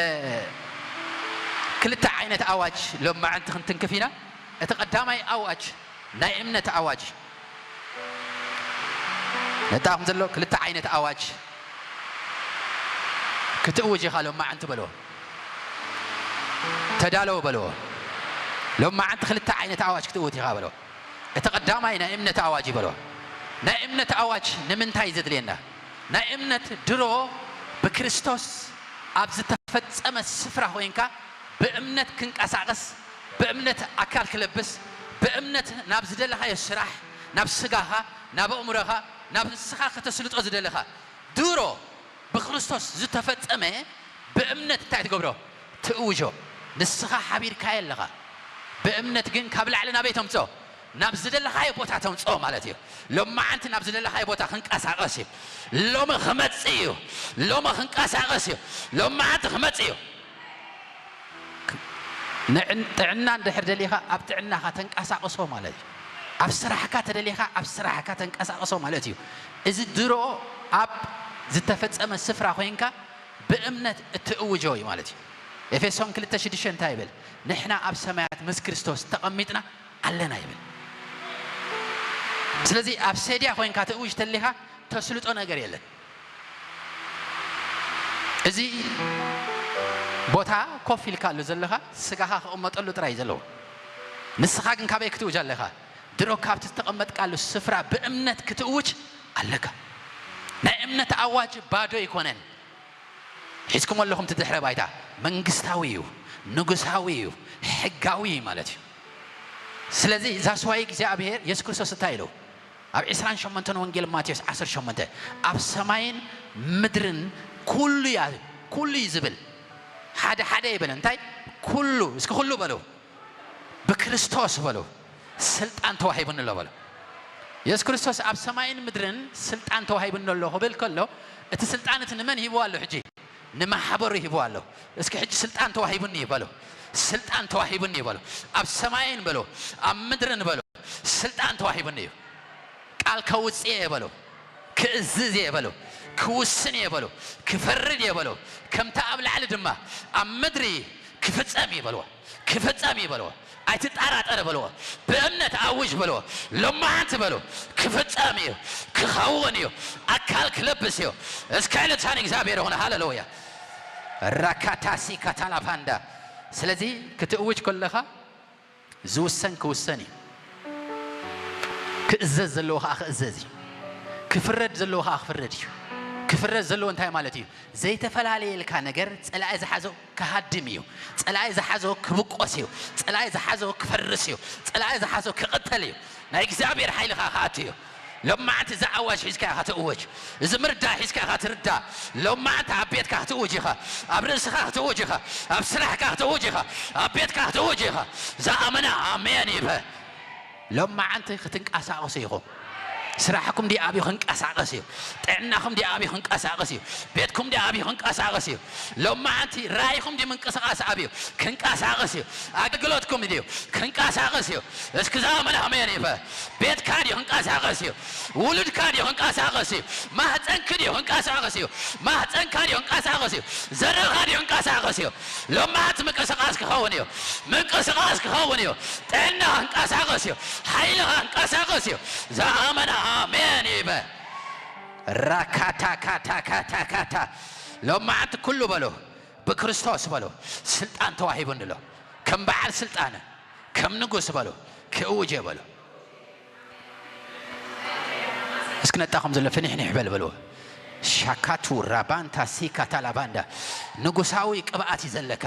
ክልተ ዓይነት ኣዋጅ ሎማዕንቲ ክንትንክፍ ኢና። እቲ ቀዳማይ ኣዋጅ ናይ እምነት ኣዋጅ እዩ። ነጣኹም ዘሎ ክልተ ዓይነት ኣዋጅ ክትእውጅ ኢኻ ሎማዕንቲ በልዎ። ተዳለዉ በልዎ። ሎማዕንቲ ክልተ ዓይነት ኣዋጅ ክትእውጅ ኢኻ በልዎ። እቲ ቀዳማይ ናይ እምነት ኣዋጅ እዩ በልዎ። ናይ እምነት ኣዋጅ ንምንታይ እዩ ዘድልየና? ናይ እምነት ድሮ ብክርስቶስ ኣብ ዝተፈጸመ ስፍራ ኮይንካ ብእምነት ክንቀሳቐስ፣ ብእምነት ኣካል ክለብስ፣ ብእምነት ናብ ዝደለኻዮ ስራሕ፣ ናብ ስጋኻ፣ ናብ ኣእምሮኻ፣ ናብ ንስኻ ከተስልጦ ዝደለኻ ድሮ ብክርስቶስ ዝተፈጸመ ብእምነት እንታይ ትገብሮ? ትእውጆ። ንስኻ ሓቢርካዮ ኣለኻ። ብእምነት ግን ካብ ላዕሊ ናበይ ተምጽኦ? ናብ ዝደለኻዮ ቦታ ተምጽኦ ማለት እዩ። ሎማዓንቲ ናብ ዝደለኻዮ ቦታ ክንቀሳቐስ እዩ። ሎሚ ክመጽእ እዩ። ሎሚ ክንቀሳቐስ እዩ። ሎማዓንቲ ክመጽእ እዩ። ንዕን-፣ ጥዕና እንድሕር ደሊኻ፣ ኣብ ጥዕናኻ ተንቀሳቕሶ ማለት እዩ። ኣብ ስራሕካ ተደሊኻ፣ ኣብ ስራሕካ ተንቀሳቕሶ ማለት እዩ። እዚ ድሮ ኣብ ዝተፈጸመ ስፍራ ኮይንካ ብእምነት እትእውጆ እዩ ማለት እዩ። ኤፌሶን ክልተ ሽዱሽተ እንታይ ይብል? ንሕና ኣብ ሰማያት ምስ ክርስቶስ ተቐሚጥና ኣለና ይብል። ስለዚ ኣብ ሴድያ ኮይንካ ትእውጅ ተሊኻ ተስልጦ ነገር የለን። እዚ ቦታ ኮፍ ኢልካሉ ዘለኻ ስጋኻ ክቕመጠሉ ጥራይ እዩ ዘለዎ። ንስኻ ግን ካበይ ክትእውጅ ኣለኻ? ድሮ ካብቲ ዝተቐመጥካሉ ስፍራ ብእምነት ክትእውጅ ኣለካ። ናይ እምነት ኣዋጅ ባዶ ኣይኮነን። ሒዝኩም ኣለኹም እቲ ድሕረ ባይታ መንግስታዊ እዩ፣ ንጉሳዊ እዩ፣ ሕጋዊ እዩ ማለት እዩ። ስለዚ ዛስዋይ እግዚኣብሔር የሱስ ክርስቶስ እንታይ ኢሉ? ኣብ ዕስራን ሸሞንተን ወንጌል ማቴዎስ ዓሰርተ ሸሞንተ፣ ኣብ ሰማይን ምድርን ኩሉ እያ፣ ኩሉ እዩ ዝብል። ሓደ ሓደ ይበል። እንታይ? ኩሉ። እስኪ ኩሉ በሉ። ብክርስቶስ በሉ። ስልጣን ተዋሂቡኒ ኣሎ በሉ። የሱስ ክርስቶስ ኣብ ሰማይን ምድርን ስልጣን ተዋሂቡኒ ኣሎ ክብል ከሎ፣ እቲ ስልጣን እቲ ንመን ሂብዎ ኣሎ? ሕጂ ንማሕበሩ ሂብዎ ኣሎ። እስኪ ሕጂ ስልጣን ተዋሂቡኒ በሉ። ስልጣን ተዋሂቡኒ በሉ። ኣብ ሰማይን በሉ፣ ኣብ ምድርን በሉ፣ ስልጣን ተዋሂቡኒ እዩ። ቃል ከውጽእ እየ በሉ። ክእዝዝ እየ በሉ። ክውስን እየ በሉ። ክፈርድ እየ በሉ። ከምቲ ኣብ ላዕሊ ድማ ኣብ ምድሪ ክፍጸም እዩ በልዎ። ክፍጸም እዩ በልዎ። ኣይትጠራጠር በልዎ። ብእምነት ኣውጅ በልዎ። ሎማዓንቲ በሉ። ክፍጸም እዩ። ክኸውን እዩ። ኣካል ክለብስ እዩ። እስከ ዕልልታ ንእግዚኣብሔር ይኹን። ሃሌሉያ። ራካታሲ ካታላፋንዳ። ስለዚ ክትእውጅ ከለኻ ዝውሰን ክውሰን እዩ። ክእዘዝ ዘለዎ ከዓ ክእዘዝ እዩ። ክፍረድ ዘለዎ ከዓ ክፍረድ እዩ። ክፍረድ ዘለዎ እንታይ ማለት እዩ? ዘይተፈላለየልካ ነገር ጸላኢ ዝሓዞ ክሃድም እዩ። ጸላኢ ዝሓዞ ክብቆስ እዩ። ጸላኢ ዝሓዞ ክፈርስ እዩ። ጸላኢ ዝሓዞ ክቕተል እዩ። ናይ እግዚኣብሔር ሓይሊ ከዓ ክኣቱ እዩ። ሎማዓንቲ እዚ ኣዋጅ ሒዝካ ኢኻ ትእውጅ። እዚ ምርዳ ሒዝካ ኢኻ ትርዳ። ሎማዓንቲ ኣብ ቤትካ ክትእውጅ ኢኻ። ኣብ ርእስኻ ክትእውጅ ኢኻ። ኣብ ስራሕካ ክትእውጅ ኢኻ። ኣብ ቤትካ ክትእውጅ ኢኻ። ዝኣመነ ኣሜን ይበል። ሎማዓንቲ ክትንቀሳቐሱ ኢኹም። ስራሕኩም ዲኣ ኣብዩ ክንቀሳቐስ እዩ። ጥዕናኹም ዲኣ ኣብዩ ክንቀሳቐስ እዩ። ቤትኩም ዲኣ ኣብዩ ክንቀሳቐስ እዩ። ሎማዓንቲ ራእይኹም ዲ ምንቅስቓስ ኣብዩ ክንቀሳቐስ እዩ። ኣገልግሎትኩም ድዩ ክንቀሳቐስ እዩ። እስኪ ዝኣመነ ኣሜን ይበል። ቤትካ ድዩ ክንቀሳቐስ እዩ። ውሉድካ ድዩ ክንቀሳቐስ እዩ። ማህፀንኪ ድዩ ክንቀሳቐስ እዩ። ማህፀንካ ድዩ ክንቀሳቐስ እዩ። ዘርእኻ ድዩ ክንቀሳቐስ እዩ። ሎማዓንቲ ምንቅስቓስ ክኸውን እዩ። ምንቅስቓስ ክኸውን እዩ። ጥዕና ክንቀሳቐስ እዩ። ሓይልኻ ክንቀሳቐስ እዩ። ዝኣመነ ኣሜን ይበል። ራካታካታካታካታ። ሎማዓንቲ ኩሉ በሎ፣ ብክርስቶስ በሎ፣ ስልጣን ተዋሂቡኒ ኣሎ። ከም በዓል ስልጣን፣ ከም ንጉስ በሎ፣ ክእውጀ በሎ። እስኪ ነጣኹም ዘሎ ፍኒሕኒሕ በል በልዎ። ሻካቱ ራባንታ ሲካታ ላባንዳ። ንጉሳዊ ቅብኣት እዩ ዘለካ።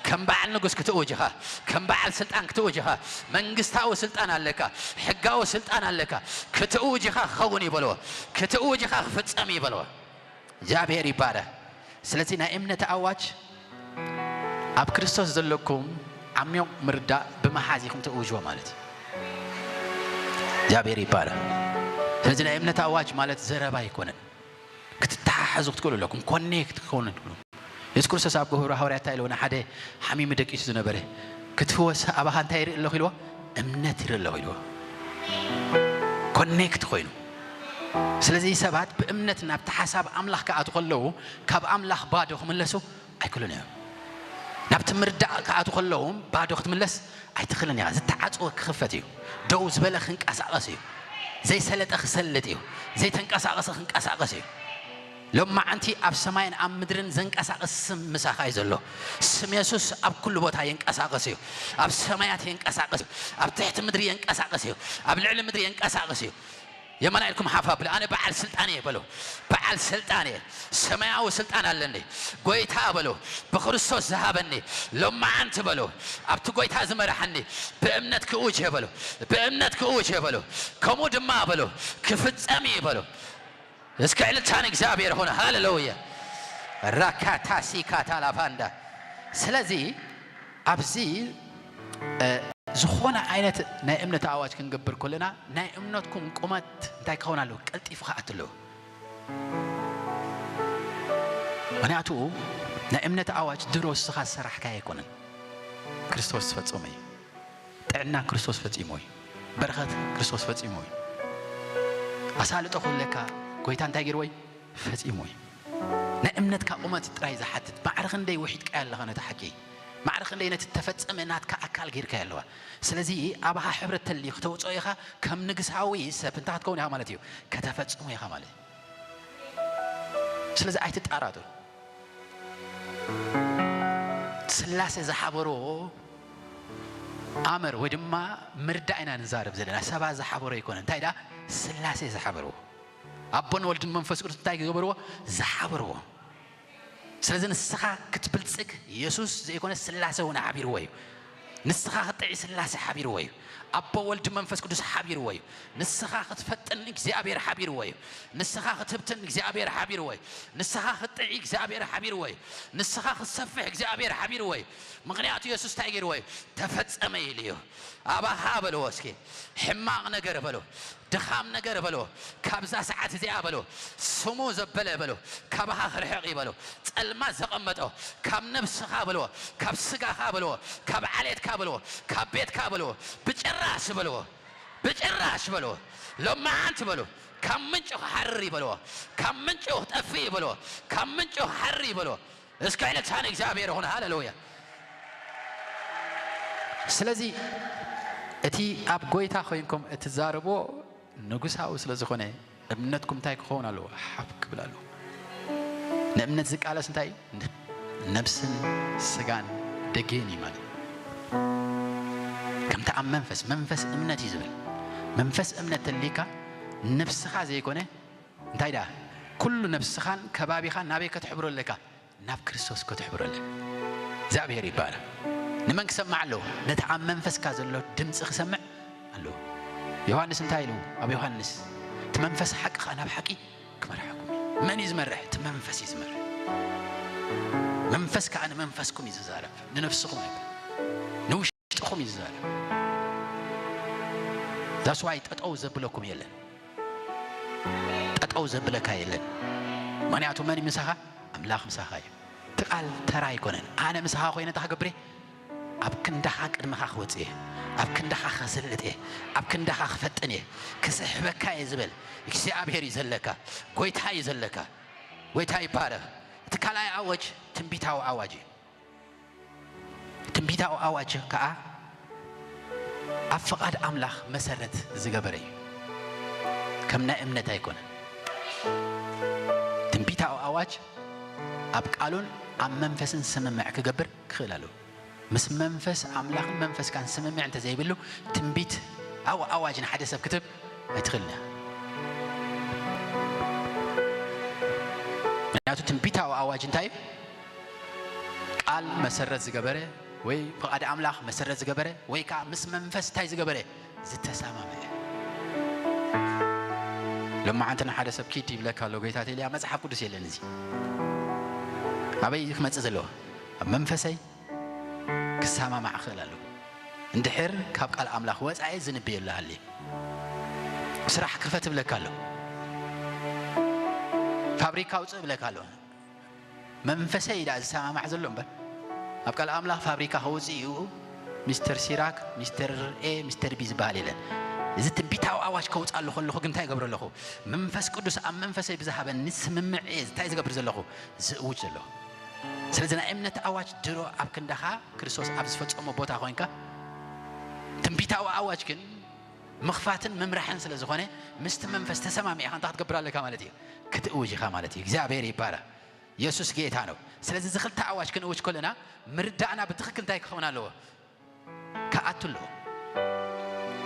ከም በዓል ንጉስ ክትእውጅኻ፣ ከም በዓል ስልጣን ክትእውጅኻ፣ መንግስታዊ ስልጣን ኣለካ፣ ሕጋዊ ስልጣን ኣለካ። ክትእውጅኻ ክኸውን እዩ በልዎ። ክትእውጅኻ ክፍጸም እዩ በልዎ። እግዚኣብሔር ይባረክ። ስለዚ ናይ እምነት ኣዋጅ ኣብ ክርስቶስ ዘለኩም ዓሚቕ ምርዳእ ብምሓዝ ኢኹም ትእውጅዎ ማለት እዩ። እግዚኣብሔር ይባረክ። ስለዚ ናይ እምነት ኣዋጅ ማለት ዘረባ ኣይኮነን። ክትተሓሓዙ ክትክእሉ ኣለኩም። ኮኔክት ክኸውን ትክእሉ። የሱስ ክርስቶስ ኣብ ግብረ ሃዋርያ እንታይ ኢልዎ? ንሓደ ሓሚሙ ደቂሱ ዝነበረ ክትፍወስ ኣባኻ እንታይ ይርኢ ኣለኹ ኢልዎ? እምነት ይርኢ ኣለኹ ኢልዎ። ኮኔክት ኮይኑ። ስለዚ ሰባት ብእምነት ናብቲ ሓሳብ ኣምላኽ ክኣትዉ ከለዉ ካብ ኣምላኽ ባዶ ክምለሱ ኣይክእሉን እዮም። ናብቲ ምርዳእ ክኣትዉ ከለዉ ባዶ ክትምለስ ኣይትኽእልን ኢኻ። ዝተዓጽወ ክኽፈት እዩ። ደው ዝበለ ክንቀሳቐስ እዩ። ዘይሰለጠ ክሰልጥ እዩ። ዘይተንቀሳቐሰ ክንቀሳቐስ እዩ። ሎማዓንቲ ኣብ ሰማይን ኣብ ምድርን ዘንቀሳቕስ ስም ምሳኻ እዩ ዘሎ። ስም የሱስ ኣብ ኩሉ ቦታ የንቀሳቕስ እዩ። ኣብ ሰማያት የንቀሳቕስ እዩ። ኣብ ትሕቲ ምድሪ የንቀሳቕስ እዩ። ኣብ ልዕሊ ምድሪ የንቀሳቕስ እዩ። የማና ኢልኩም ሓፍ ኣብሉ፣ ኣነ በዓል ስልጣን እየ በሎ። በዓል ስልጣን እየ። ሰማያዊ ስልጣን ኣለኒ። ጎይታ በሎ፣ ብክርስቶስ ዝሃበኒ። ሎማዓንቲ በሎ፣ ኣብቲ ጎይታ ዝመርሓኒ ብእምነት ክእውጅ እየ በሎ። ብእምነት ክእውጅ እየ በሎ። ከምኡ ድማ በሎ፣ ክፍጸም እዩ በሎ። እስከ ዕልልታ ንእግዚኣብሔር ይኹን። ሃሌሉያ። ራካታሲ ካታላፋንዳ። ስለዚ ኣብዚ፣ እ፣ ዝኾነ ዓይነት ናይ እምነት ኣዋጅ ክንገብር ከለና ናይ እምነትኩም ቁመት እንታይ ክኸውን ኣለዎ? ቀልጢፉ ክኣቱ ኣለዎ። ምኽንያቱ ናይ እምነት ኣዋጅ ድሮ ንስኻ ዝሰራሕካዮ ኣይኮነን። ክርስቶስ ዝፈጸሞ እዩ። ጥዕና ክርስቶስ ፈጺሞ እዩ። በረኸት ክርስቶስ ፈጺሞ እዩ። ኣሳልጦ ክህለካ ጎይታ እንታይ ገይርዎ እዩ? ፈጺሞ እዩ። ናይ እምነትካ ቁመት ጥራይ ዝሓትት። ማዕረ ክንደይ ውሒጥካዮ ኣለኻ ነቲ ሓቂ? ማዕረ ክንደይ ነቲ ተፈጸመ ናትካ ኣካል ገይርካዮ ኣለዋ? ስለዚ ኣባኻ ሕብረት ተልዩ ክተውጽኦ ኢኻ። ከም ንግሳዊ ሰብ እንታይ ክትከውን ኢኻ ማለት እዩ? ከተፈጽሞ ኢኻ ማለት እዩ። ስለዚ ኣይትጠራጠሩ። ስላሴ ዝሓበርዎ ኣምር ወይ ድማ ምርዳእ ኢና ንዛረብ ዘለና። ሰባት ዝሓበሮ ኣይኮነን። እንታይ ደኣ? ስላሴ ዝሓበርዎ። ኣቦን ወልድን መንፈስ ቅዱስ እንታይ ዝገበርዎ? ዝሓበርዎ። ስለዚ ንስኻ ክትብልጽግ የሱስ ዘይኮነ ስላሴ እውን ሓቢርዎ እዩ። ንስኻ ክትጥዒ ስላሴ ሓቢርዎ እዩ። ኣቦ ወልድ መንፈስ ቅዱስ ሓቢርዎ እዩ። ንስኻ ክትፈጥን እግዚኣብሔር ሓቢርዎ እዩ። ንስኻ ክትብትን እግዚኣብሔር ሓቢርዎ እዩ። ንስኻ ክትጥዒ እግዚኣብሔር ሓቢርዎ እዩ። ንስኻ ክትሰፍሕ እግዚኣብሔር ሓቢርዎ እዩ። ምኽንያቱ የሱስ እንታይ ገይርዎ እዩ? ተፈጸመ ኢሉ እዩ። ኣባኻ በልዎ እስኪ፣ ሕማቕ ነገር በሎ፣ ድኻም ነገር በሎ፣ ካብዛ ሰዓት እዚኣ በሎ፣ ስሙ ዘበለ በሎ፣ ካባኻ ክርሕቕ እዩ በሎ። ጸልማት ዘቐመጦ ካብ ነብስኻ በልዎ፣ ካብ ስጋኻ በልዎ፣ ካብ ዓሌትካ በልዎ፣ ካብ ቤትካ በልዎ፣ ብጭራሽ በልዎ፣ ብጭራሽ በልዎ። ሎማዓንቲ በሎ፣ ካብ ምንጩ ክሓርር እዩ በልዎ፣ ካብ ምንጩ ክጠፍእ እዩ በልዎ፣ ካብ ምንጩ ክሓርር እዩ በልዎ። እስከ ዕልልታ ንእግዚኣብሔር ይኹን። ሃሌሉያ። ስለዚ እቲ ኣብ ጎይታ ኮይንኩም እትዛረብዎ ንጉሳዊ ስለ ዝኾነ እምነትኩም እንታይ ክኸውን ኣለዎ? ሓፍ ክብል ኣለዎ። ንእምነት ዝቃለስ እንታይ እዩ? ነብስን ስጋን ደጌን እዩ ማለት። ከምቲ ኣብ መንፈስ፣ መንፈስ እምነት እዩ ዝብል። መንፈስ እምነት ተልይካ ነብስኻ ዘይኮነ እንታይ ደኣ፣ ኩሉ ነብስኻን ከባቢኻን ናበይ ከተሕብሮ ኣለካ? ናብ ክርስቶስ ከተሕብሮ ኣለካ። እግዚኣብሔር ይባረክ። ንመን ክሰማዕ ኣለዎ? ነቲ ኣብ መንፈስካ ዘሎ ድምፂ ክሰምዕ ኣለዎ። ዮሃንስ እንታይ ኢሉ? ኣብ ዮሃንስ እቲ መንፈስ ሓቂ ከዓ ናብ ሓቂ ክመርሓኩም እዩ። መን እዩ ዝመርሕ? እቲ መንፈስ እዩ ዝመርሕ። መንፈስ ከዓ ንመንፈስኩም እዩ ዝዛረብ፣ ንነፍስኹም ኣይኮነ፣ ንውሽጥኹም እዩ ዝዛረብ። ዛስዋይ ጠጠው ዘብለኩም የለን፣ ጠጠው ዘብለካ የለን። ምክንያቱ መን ምሳኻ? ኣምላኽ ምሳኻ እዩ። እቲ ቃል ተራ ኣይኮነን። ኣነ ምሳኻ ኮይነ እንታይ ክገብር እየ? ኣብ ክንዳኻ ቅድመኻ ክወፅእ እየ። ኣብ ክንዳኻ ከስልጥ እየ። ኣብ ክንዳኻ ክፈጥን እየ። ክስሕበካ እየ ዝበል እግዚኣብሔር እዩ ዘለካ። ጎይታ እዩ ዘለካ። ጎይታ ይባረክ። እቲ ካልኣይ ኣወጅ ትንቢታዊ ኣዋጅ እዩ። ትንቢታዊ ኣዋጅ ከዓ ኣብ ፍቓድ ኣምላኽ መሰረት ዝገበረ እዩ። ከም ናይ እምነት ኣይኮነን። ትንቢታዊ ኣዋጅ ኣብ ቃሉን ኣብ መንፈስን ስምምዕ ክገብር ክኽእል ኣለዎ። ምስ መንፈስ ኣምላኽን መንፈስካን ስምምዕ እንተዘይብሉ ትንቢት ኣው ኣዋጅ ንሓደ ሰብ ክትብ ኣይትኽእልን እያ። ምክንያቱ ትንቢታዊ ኣዋጅ እንታይ እዩ? ቃል መሰረት ዝገበረ ወይ ፍቓድ ኣምላኽ መሰረት ዝገበረ ወይ ከዓ ምስ መንፈስ እንታይ ዝገበረ? ዝተሰማምዐ። ሎማዓንቲ ንሓደ ሰብ ኪድ ይብለካ ኣሎ ጎይታ ቴልያ፣ መጽሓፍ ቅዱስ የለን እዚ። ኣበይ እዩ ክመጽእ ዘለዎ? ኣብ መንፈሰይ ክሰማማዕ ክኽእል ኣለዎ። እንድሕር ካብ ቃል ኣምላኽ ወጻኢ ዝንበየሉ ሃልየ፣ ስራሕ ክፈት ይብለካ ኣሎ፣ ፋብሪካ ኣውጽእ ይብለካ ኣሎ። መንፈሰይ እዩ ደኣ ዝሰማማዕ ዘሎ እምበር፣ ኣብ ቃል ኣምላኽ ፋብሪካ ከውጽእ እዩ። ሚስተር ሲራክ፣ ሚስተር ኤ፣ ሚስተር ቢ ዝበሃል የለን። እዚ ትንቢታዊ ኣዋጅ ከውፅኣሉ ከለኹ ግን እንታይ ይገብር ኣለኹ? መንፈስ ቅዱስ ኣብ መንፈሰይ ብዝሃበኒ ስምምዕ እየ እንታይ ዝገብር ዘለኹ? ዝእውጅ ዘለኹ። ስለዚ ናይ እምነት ኣዋጅ ድሮ ኣብ ክንዳኻ ክርስቶስ ኣብ ዝፈጸሞ ቦታ ኮይንካ ትንቢታዊ ኣዋጅ ግን ምኽፋትን ምምራሕን ስለ ዝኾነ ምስቲ መንፈስ ተሰማሚዕኻ እንታይ ክትገብር ኣለካ ማለት እዩ? ክትእውጅ ኢኻ ማለት እዩ። እግዚኣብሔር ይባረክ። የሱስ ጌታ ነው። ስለዚ እዚ ክልተ ኣዋጅ ክንእውጅ ከለና ምርዳእና ብትኽክል እንታይ ክኸውን ኣለዎ? ክኣቱ ኣለዎ።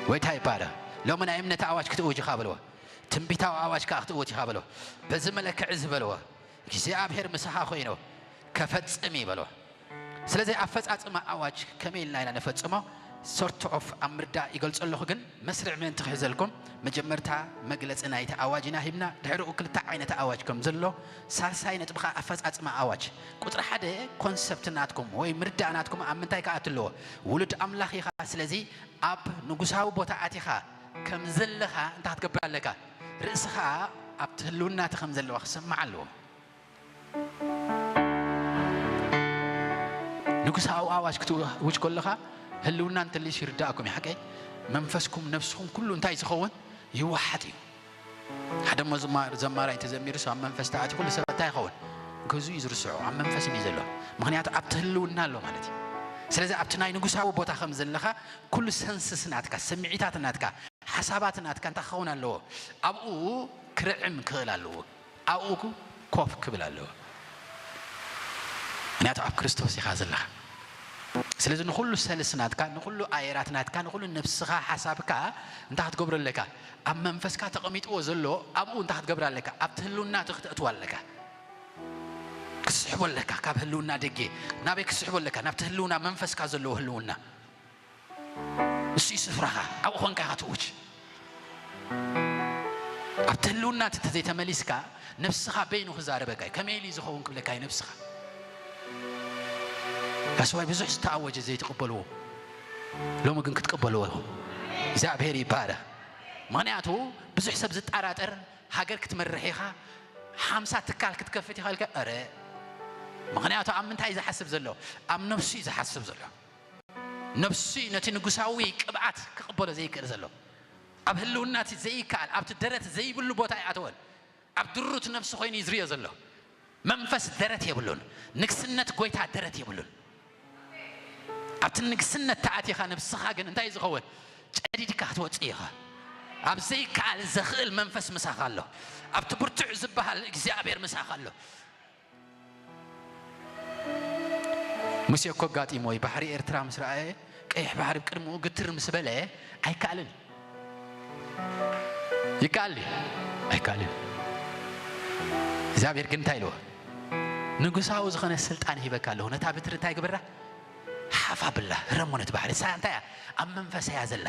ጎይታ ይባረክ። ሎሚ ናይ እምነት ኣዋጅ ክትእውጅ ኢኻ በልዎ። ትንቢታዊ ኣዋጅ ከዓ ክትእውጅ ኢኻ በልዎ። በዚ መለክዒ እዚ በልዎ። እግዚኣብሔር ምሳኻ ኮይኑ ከፈጽም እዩ በልዎ። ስለዚ ኣፈጻጽማ ኣዋጅ ከመይ ኢልና ኢና ነፈጽሞ? ሶርት ኦፍ ኣብ ምርዳእ ይገልጾ ኣለኹ፣ ግን መስርዕ ምእንቲ ክሕዘልኩም መጀመርታ መግለጺ ናይቲ ኣዋጅ ኢና ሂብና፣ ድሕሪኡ ክልተ ዓይነት ኣዋጅ ከም ዘሎ፣ ሳልሳይ ነጥቢ ኸኣ ኣፈጻጽማ ኣዋጅ። ቁጽሪ ሓደ ኮንሰፕት ናትኩም ወይ ምርዳእ ናትኩም ኣብ ምንታይ ክኣቱ ኣለዎ? ውሉድ ኣምላኽ ኢኻ። ስለዚ ኣብ ንጉሳዊ ቦታ ኣቲኻ ከም ዘለኻ እንታይ ክትገብር ኣለካ? ርእስኻ ኣብቲ ህልውና እቲ ከም ዘለዋ ክሰማዕ ኣለዎ። ንጉሳዊ ኣዋጅ ክትእውጅ ከለኻ ህልውና እንተልዩስ ይርዳእኩም እዩ። ሓቀይ መንፈስኩም ነብስኹም ኩሉ እንታይ ዝኸውን ይወሓጥ እዩ። ሓደ እሞ ዝማ- ዘማራይ እንተዘሚሩስ ኣብ መንፈስ ተኣትዩ ኩሉ ሰብ እንታይ ይኸውን? ገዙ እዩ ዝርስዖ፣ ኣብ መንፈስ እዩ ዘሎ። ምኽንያቱ ኣብቲ ህልውና ኣሎ ማለት እዩ። ስለዚ ኣብቲ ናይ ንጉሳዊ ቦታ ከም ዘለኻ ኩሉ ሰንስስ ናትካ፣ ስምዒታት ናትካ፣ ሓሳባት ናትካ እንታይ ክኸውን ኣለዎ? ኣብኡ ክርዕም ክኽእል ኣለዎ። ኣብኡ ኮፍ ክብል ኣለዎ። ምክንያቱ ኣብ ክርስቶስ ኢኻ ዘለኻ። ስለዚ ንኹሉ ሰልስ ናትካ፣ ንኹሉ ኣየራት ናትካ፣ ንኹሉ ነብስኻ፣ ሓሳብካ እንታይ ክትገብሮ ኣለካ? ኣብ መንፈስካ ተቐሚጥዎ ዘሎ ኣብኡ እንታይ ክትገብር ኣለካ? ኣብቲ ህልውና እቲ ክተእትዎ ኣለካ። ክትስሕቦ ኣለካ ካብ ህልውና ደጌ። ናበይ ክትስሕቦ ኣለካ? ናብቲ ህልውና መንፈስካ ዘለዎ ህልውና። እሱ እዩ ስፍራኻ። ኣብኡ ኾንካ ኢኻ ትእውጅ። ኣብቲ ህልውና እቲ ተዘይተመሊስካ ነብስኻ በይኑ ክዛረበካ እዩ። ከመይ ኢሉ እዩ ዝኸውን ክብለካ እዩ ነብስኻ። ዳስዋይ ብዙሕ ዝተኣወጀ ዘይትቕበልዎ፣ ሎሚ ግን ክትቅበልዎ ኢኹም። እግዚኣብሔር ይባረክ። ምኽንያቱ ብዙሕ ሰብ ዝጠራጠር፣ ሃገር ክትመርሕ ኢኻ፣ ሓምሳ ትካል ክትከፍት ኢኻ ኢልካ፣ ኧረ። ምኽንያቱ ኣብ ምንታይ እዩ ዝሓስብ ዘሎ? ኣብ ነብሱ እዩ ዝሓስብ ዘሎ። ነብሱ እዩ ነቲ ንጉሳዊ ቅብኣት ክቕበሎ ዘይክእል ዘሎ። ኣብ ህልውና እቲ ዘይከኣል፣ ኣብቲ ደረት ዘይብሉ ቦታ ይኣተወን። ኣብ ድሩት ነብሲ ኮይኑ እዩ ዝርእዮ ዘሎ። መንፈስ ደረት የብሉን። ንግስነት ጎይታ ደረት የብሉን። ኣብቲ ንግስነት ተኣቲኻ ነብስኻ ግን እንታይ እዩ ዝኸውን? ጨዲድካ ክትወፅእ ኢኻ። ኣብ ዘይከኣል ዘኽእል መንፈስ ምሳኻ ኣሎ። ኣብቲ ብርቱዕ ዝበሃል እግዚኣብሔር ምሳኻ ኣሎ። ሙሴ እኮ ኣጋጢሞ እዩ። ባሕሪ ኤርትራ ምስ ረኣየ፣ ቀይሕ ባሕሪ ብቅድሚኡ ግትር ምስ በለ፣ ኣይከኣልን። ይከኣል ድዩ? ኣይከኣልን። እግዚኣብሔር ግን እንታይ ኢልዎ? ንጉሳዊ ዝኾነ ስልጣን ሂበካ ኣለኹ። ነታ ብትሪ እንታይ ግበራ? ሓፍ ኣብላ፣ ህረሞ ነቲ ባሕሪ። ንሳ እንታይ እያ? ኣብ መንፈስ እያ ዘላ።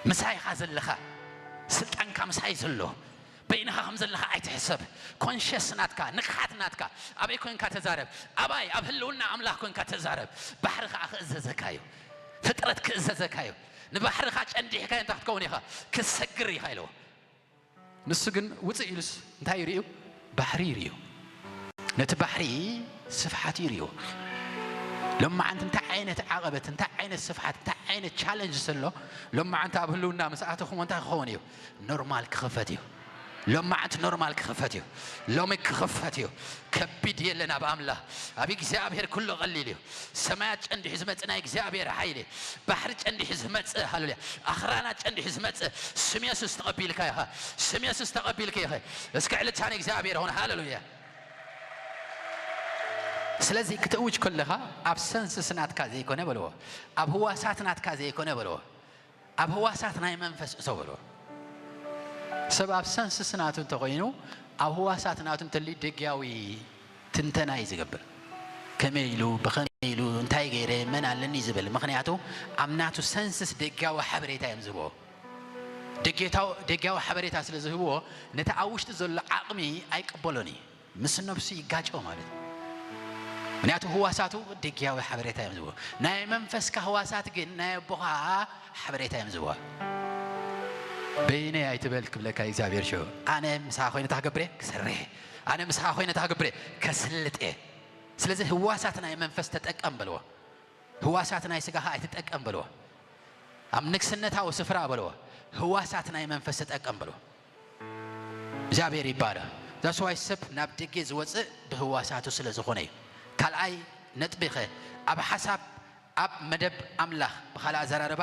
ምሳይ ኢኻ ዘለኻ። ስልጣንካ ምሳይ ዘሎ። በይንኻ ከም ዘለኻ ኣይትሕሰብ። ኮንሽስ ናትካ፣ ንቕሓት ናትካ። ኣበይ ኮንካ ተዛረብ? ኣባይ፣ ኣብ ህልውና ኣምላኽ ኮንካ ተዛረብ። ባሕሪ ኸዓ ክእዘዘካ እዩ። ፍጥረት ክእዘዘካ እዩ። ንባሕርኻ ጨንዲሕካ እንታይ ክትከውን ኢኻ? ክትሰግር ኢኻ ኢልዎ። ንሱ ግን ውፅእ ኢሉስ እንታይ ይርእዩ? ባሕሪ ይርእዩ። ነቲ ባሕሪ ስፍሓት ይርእዩ። ሎማዓንቲ እንታይ ዓይነት ዓቐበት፣ እንታይ ዓይነት ስፍሓት፣ እንታይ ዓይነት ቻለንጅ ዘሎ፣ ሎማዓንቲ ኣብ ህልውና ምስ ኣተኹሞ እንታይ ክኸውን እዩ? ኖርማል ክኽፈት እዩ። ሎማዓንቲ ኖርማል ክኽፈት እዩ። ሎሚ ክኽፈት እዩ። ከቢድ የለን ኣብ ኣምላኽ። ኣብ እግዚኣብሔር ኩሉ ቀሊል እዩ። ሰማያት ጨንዲሑ ዝመጽእ ናይ እግዚኣብሔር ሓይሊ፣ ባሕሪ ጨንዲሑ ዝመጽእ፣ ሃሌሉያ፣ ኣኽራናት ጨንዲሑ ዝመጽእ ስም የሱስ ተቐቢልካ ኢኻ። ስም የሱስ ተቐቢልካ ኢኻ። እስኪ ዕልልታ ንእግዚኣብሔር ይኹን። ሃሌሉያ። ስለዚ ክትእውጅ ከለኻ ኣብ ሰንስስ ናትካ ዘይኮነ በልዎ፣ ኣብ ህዋሳት ናትካ ዘይኮነ በልዎ፣ ኣብ ህዋሳት ናይ መንፈስ እቶ በልዎ። ሰብ ኣብ ሰንስስ ናቱ እንተኾይኑ፣ ኣብ ህዋሳት ናቱ እንተልዩ ደጊያዊ ትንተና እዩ ዝገብር። ከመይ ኢሉ፣ ብኸመይ ኢሉ፣ እንታይ ገይረ፣ መን ኣለኒ ዝብል። ምኽንያቱ ኣብ ናቱ ሰንስስ ደጊያዊ ሓበሬታ እዮም ዝህብዎ። ደጌታው-፣ ደጊያዊ ሓበሬታ ስለ ዝህብዎ፣ ነቲ ኣብ ውሽጢ ዘሎ ዓቕሚ ኣይቅበሎን እዩ። ምስ ነብሱ ይጋጨው ማለት እዩ። ምክንያቱ ህዋሳቱ ደጊያዊ ሓበሬታ እዮም ዝህብዎ። ናይ መንፈስካ ህዋሳት ግን ናይ ኣቦኻ ሓበሬታ እዮም ዝህብዋ። በይነይ ኣይትበል ክብለካ እግዚኣብሔር ሽዑ። ኣነ ምሳኻ ኮይነ እንታይ ክገብር እየ? ክሰርሕ እየ። ኣነ ምሳኻ ኮይነ እንታይ ክገብር እየ? ከስልጥ እየ። ስለዚ ህዋሳት ናይ መንፈስ ተጠቀም በልዎ። ህዋሳት ናይ ስጋኻ ኣይትጠቀም በልዎ። ኣብ ንግስነታዊ ስፍራ በልዎ። ህዋሳት ናይ መንፈስ ተጠቀም በልዎ። እግዚኣብሔር ይባረኽ። That's why ሰብ ናብ ደገ ዝወፅእ ብህዋሳቱ ስለ ዝኾነ እዩ። ካልኣይ ነጥቢኸ ኣብ ሓሳብ፣ ኣብ መደብ ኣምላኽ፣ ብኻልእ ኣዘራርባ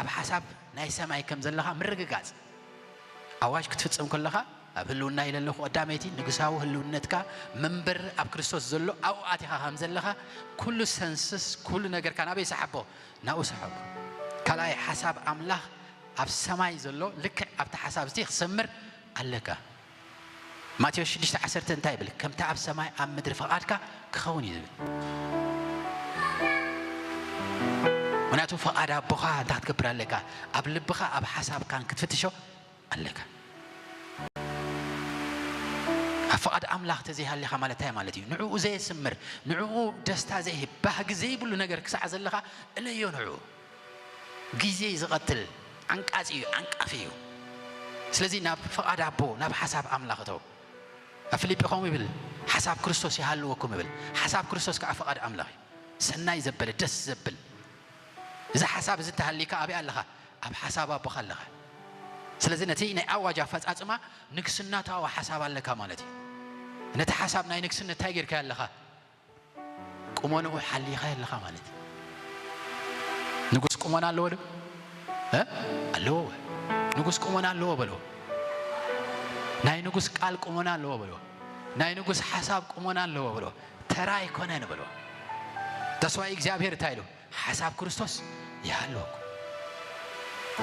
ኣብ ሓሳብ ናይ ሰማይ ከም ዘለኻ ምርግጋጽ። ኣዋጅ ክትፍጽም ከለኻ ኣብ ህልውና ኢለ ኣለኹ ቀዳመይቲ፣ ንጉሳዊ ህልውነትካ መንበር ኣብ ክርስቶስ ዘሎ ኣብኡ ኣቲኻ ከም ዘለኻ ኩሉ ሰንስስ፣ ኩሉ ነገርካ ናበይ ሰሓቦ? ናብኡ ሰሓቦ። ካልኣይ ሓሳብ ኣምላኽ ኣብ ሰማይ ዘሎ ልክዕ ኣብቲ ሓሳብ እቲ ክሰምር ኣለካ። ማቴዎስ ሽዱሽተ ዓሰርተ እንታይ ይብል? ከምቲ ኣብ ሰማይ ኣብ ምድሪ ፈቓድካ ክኸውን እዩ ዝብል። ምክንያቱ ፈቓድ ኣቦኻ እንታይ ክትገብር ኣለካ? ኣብ ልብኻ ኣብ ሓሳብካን ክትፍትሾ ኣለካ። ኣብ ፍቓድ ኣምላኽ ተዘይሃሊኻ ማለት እንታይ ማለት እዩ? ንዕኡ ዘየስምር፣ ንዕኡ ደስታ ዘይህብ፣ ባህጊ ዘይብሉ ነገር ክሳዕ ዘለኻ እለዮ ንዕኡ። ግዜ እዩ ዝቐትል፣ ዓንቃጺ እዩ፣ ዓንቃፊ እዩ። ስለዚ ናብ ፍቓድ ኣቦ፣ ናብ ሓሳብ ኣምላኽ እተው። ኣብ ፊልጲ ከምኡ ይብል፣ ሓሳብ ክርስቶስ ይሃልወኩም ይብል። ሓሳብ ክርስቶስ ከኣ ፍቓድ ኣምላኽ እዩ። ሰናይ ዘበለ፣ ደስ ዘብል። እዚ ሓሳብ እዚ እንተሃሊካ ኣበይ ኣለኻ? ኣብ ሓሳብ ኣቦኻ ኣለኻ። ስለዚ ነቲ ናይ ኣዋጅ ኣፈጻጽማ ንግስናታዊ ሓሳብ ኣለካ ማለት እዩ። ነቲ ሓሳብ ናይ ንግስነት እንታይ ጌርካዮ ኣለኻ? ቁመንኡ ሓሊኻዮ ኣለኻ ማለት እዩ። ንጉስ ቁመና ኣለዎ ዶ? እ? ኣለዎ። ንጉስ ቁመና ኣለዎ በሎ። ናይ ንጉስ ቃል ቁመና ኣለዎ በሎ። ናይ ንጉስ ሓሳብ ቁመና ኣለዎ በሎ። ተራ ኣይኮነን በሎ። ተስፋ እግዚኣብሔር እንታይ ኢሉ? ሓሳብ ክርስቶስ ይሃልወኩም።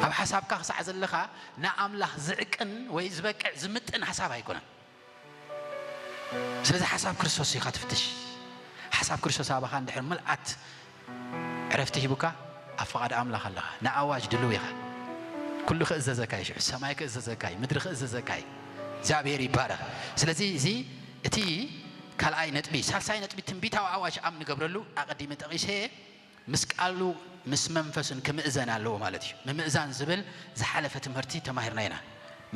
ኣብ ሓሳብካ ክሳዕ ዘለኻ ንኣምላኽ ዝዕቅን ወይ ዝበቅዕ ዝምጥን ሓሳብ ኣይኮነን። ስለዚ ሓሳብ ክርስቶስ ኢኻ ትፍትሽ። ሓሳብ ክርስቶስ ኣባኻ እንድሕር ምልኣት ዕረፍቲ ሂቡካ፣ ኣብ ፍቓድ ኣምላኽ ኣለኻ። ንኣዋጅ ድልው ኢኻ። ኩሉ ክእዘዘካ እዩ። ሽዑ ሰማይ ክእዘዘካ እዩ። ምድሪ ክእዘዘካ እዩ። እግዚኣብሔር ይባረኽ። ስለዚ እዚ እቲ ካልኣይ ነጥቢ። ሳልሳይ ነጥቢ ትንቢታዊ ኣዋጅ ኣብ ንገብረሉ ኣቐዲመ ጠቒሰ ምስ ቃሉ ምስ መንፈሱን ክምእዘን ኣለዎ ማለት እዩ። ምምእዛን ዝብል ዝሓለፈ ትምህርቲ ተማሂርና ኢና።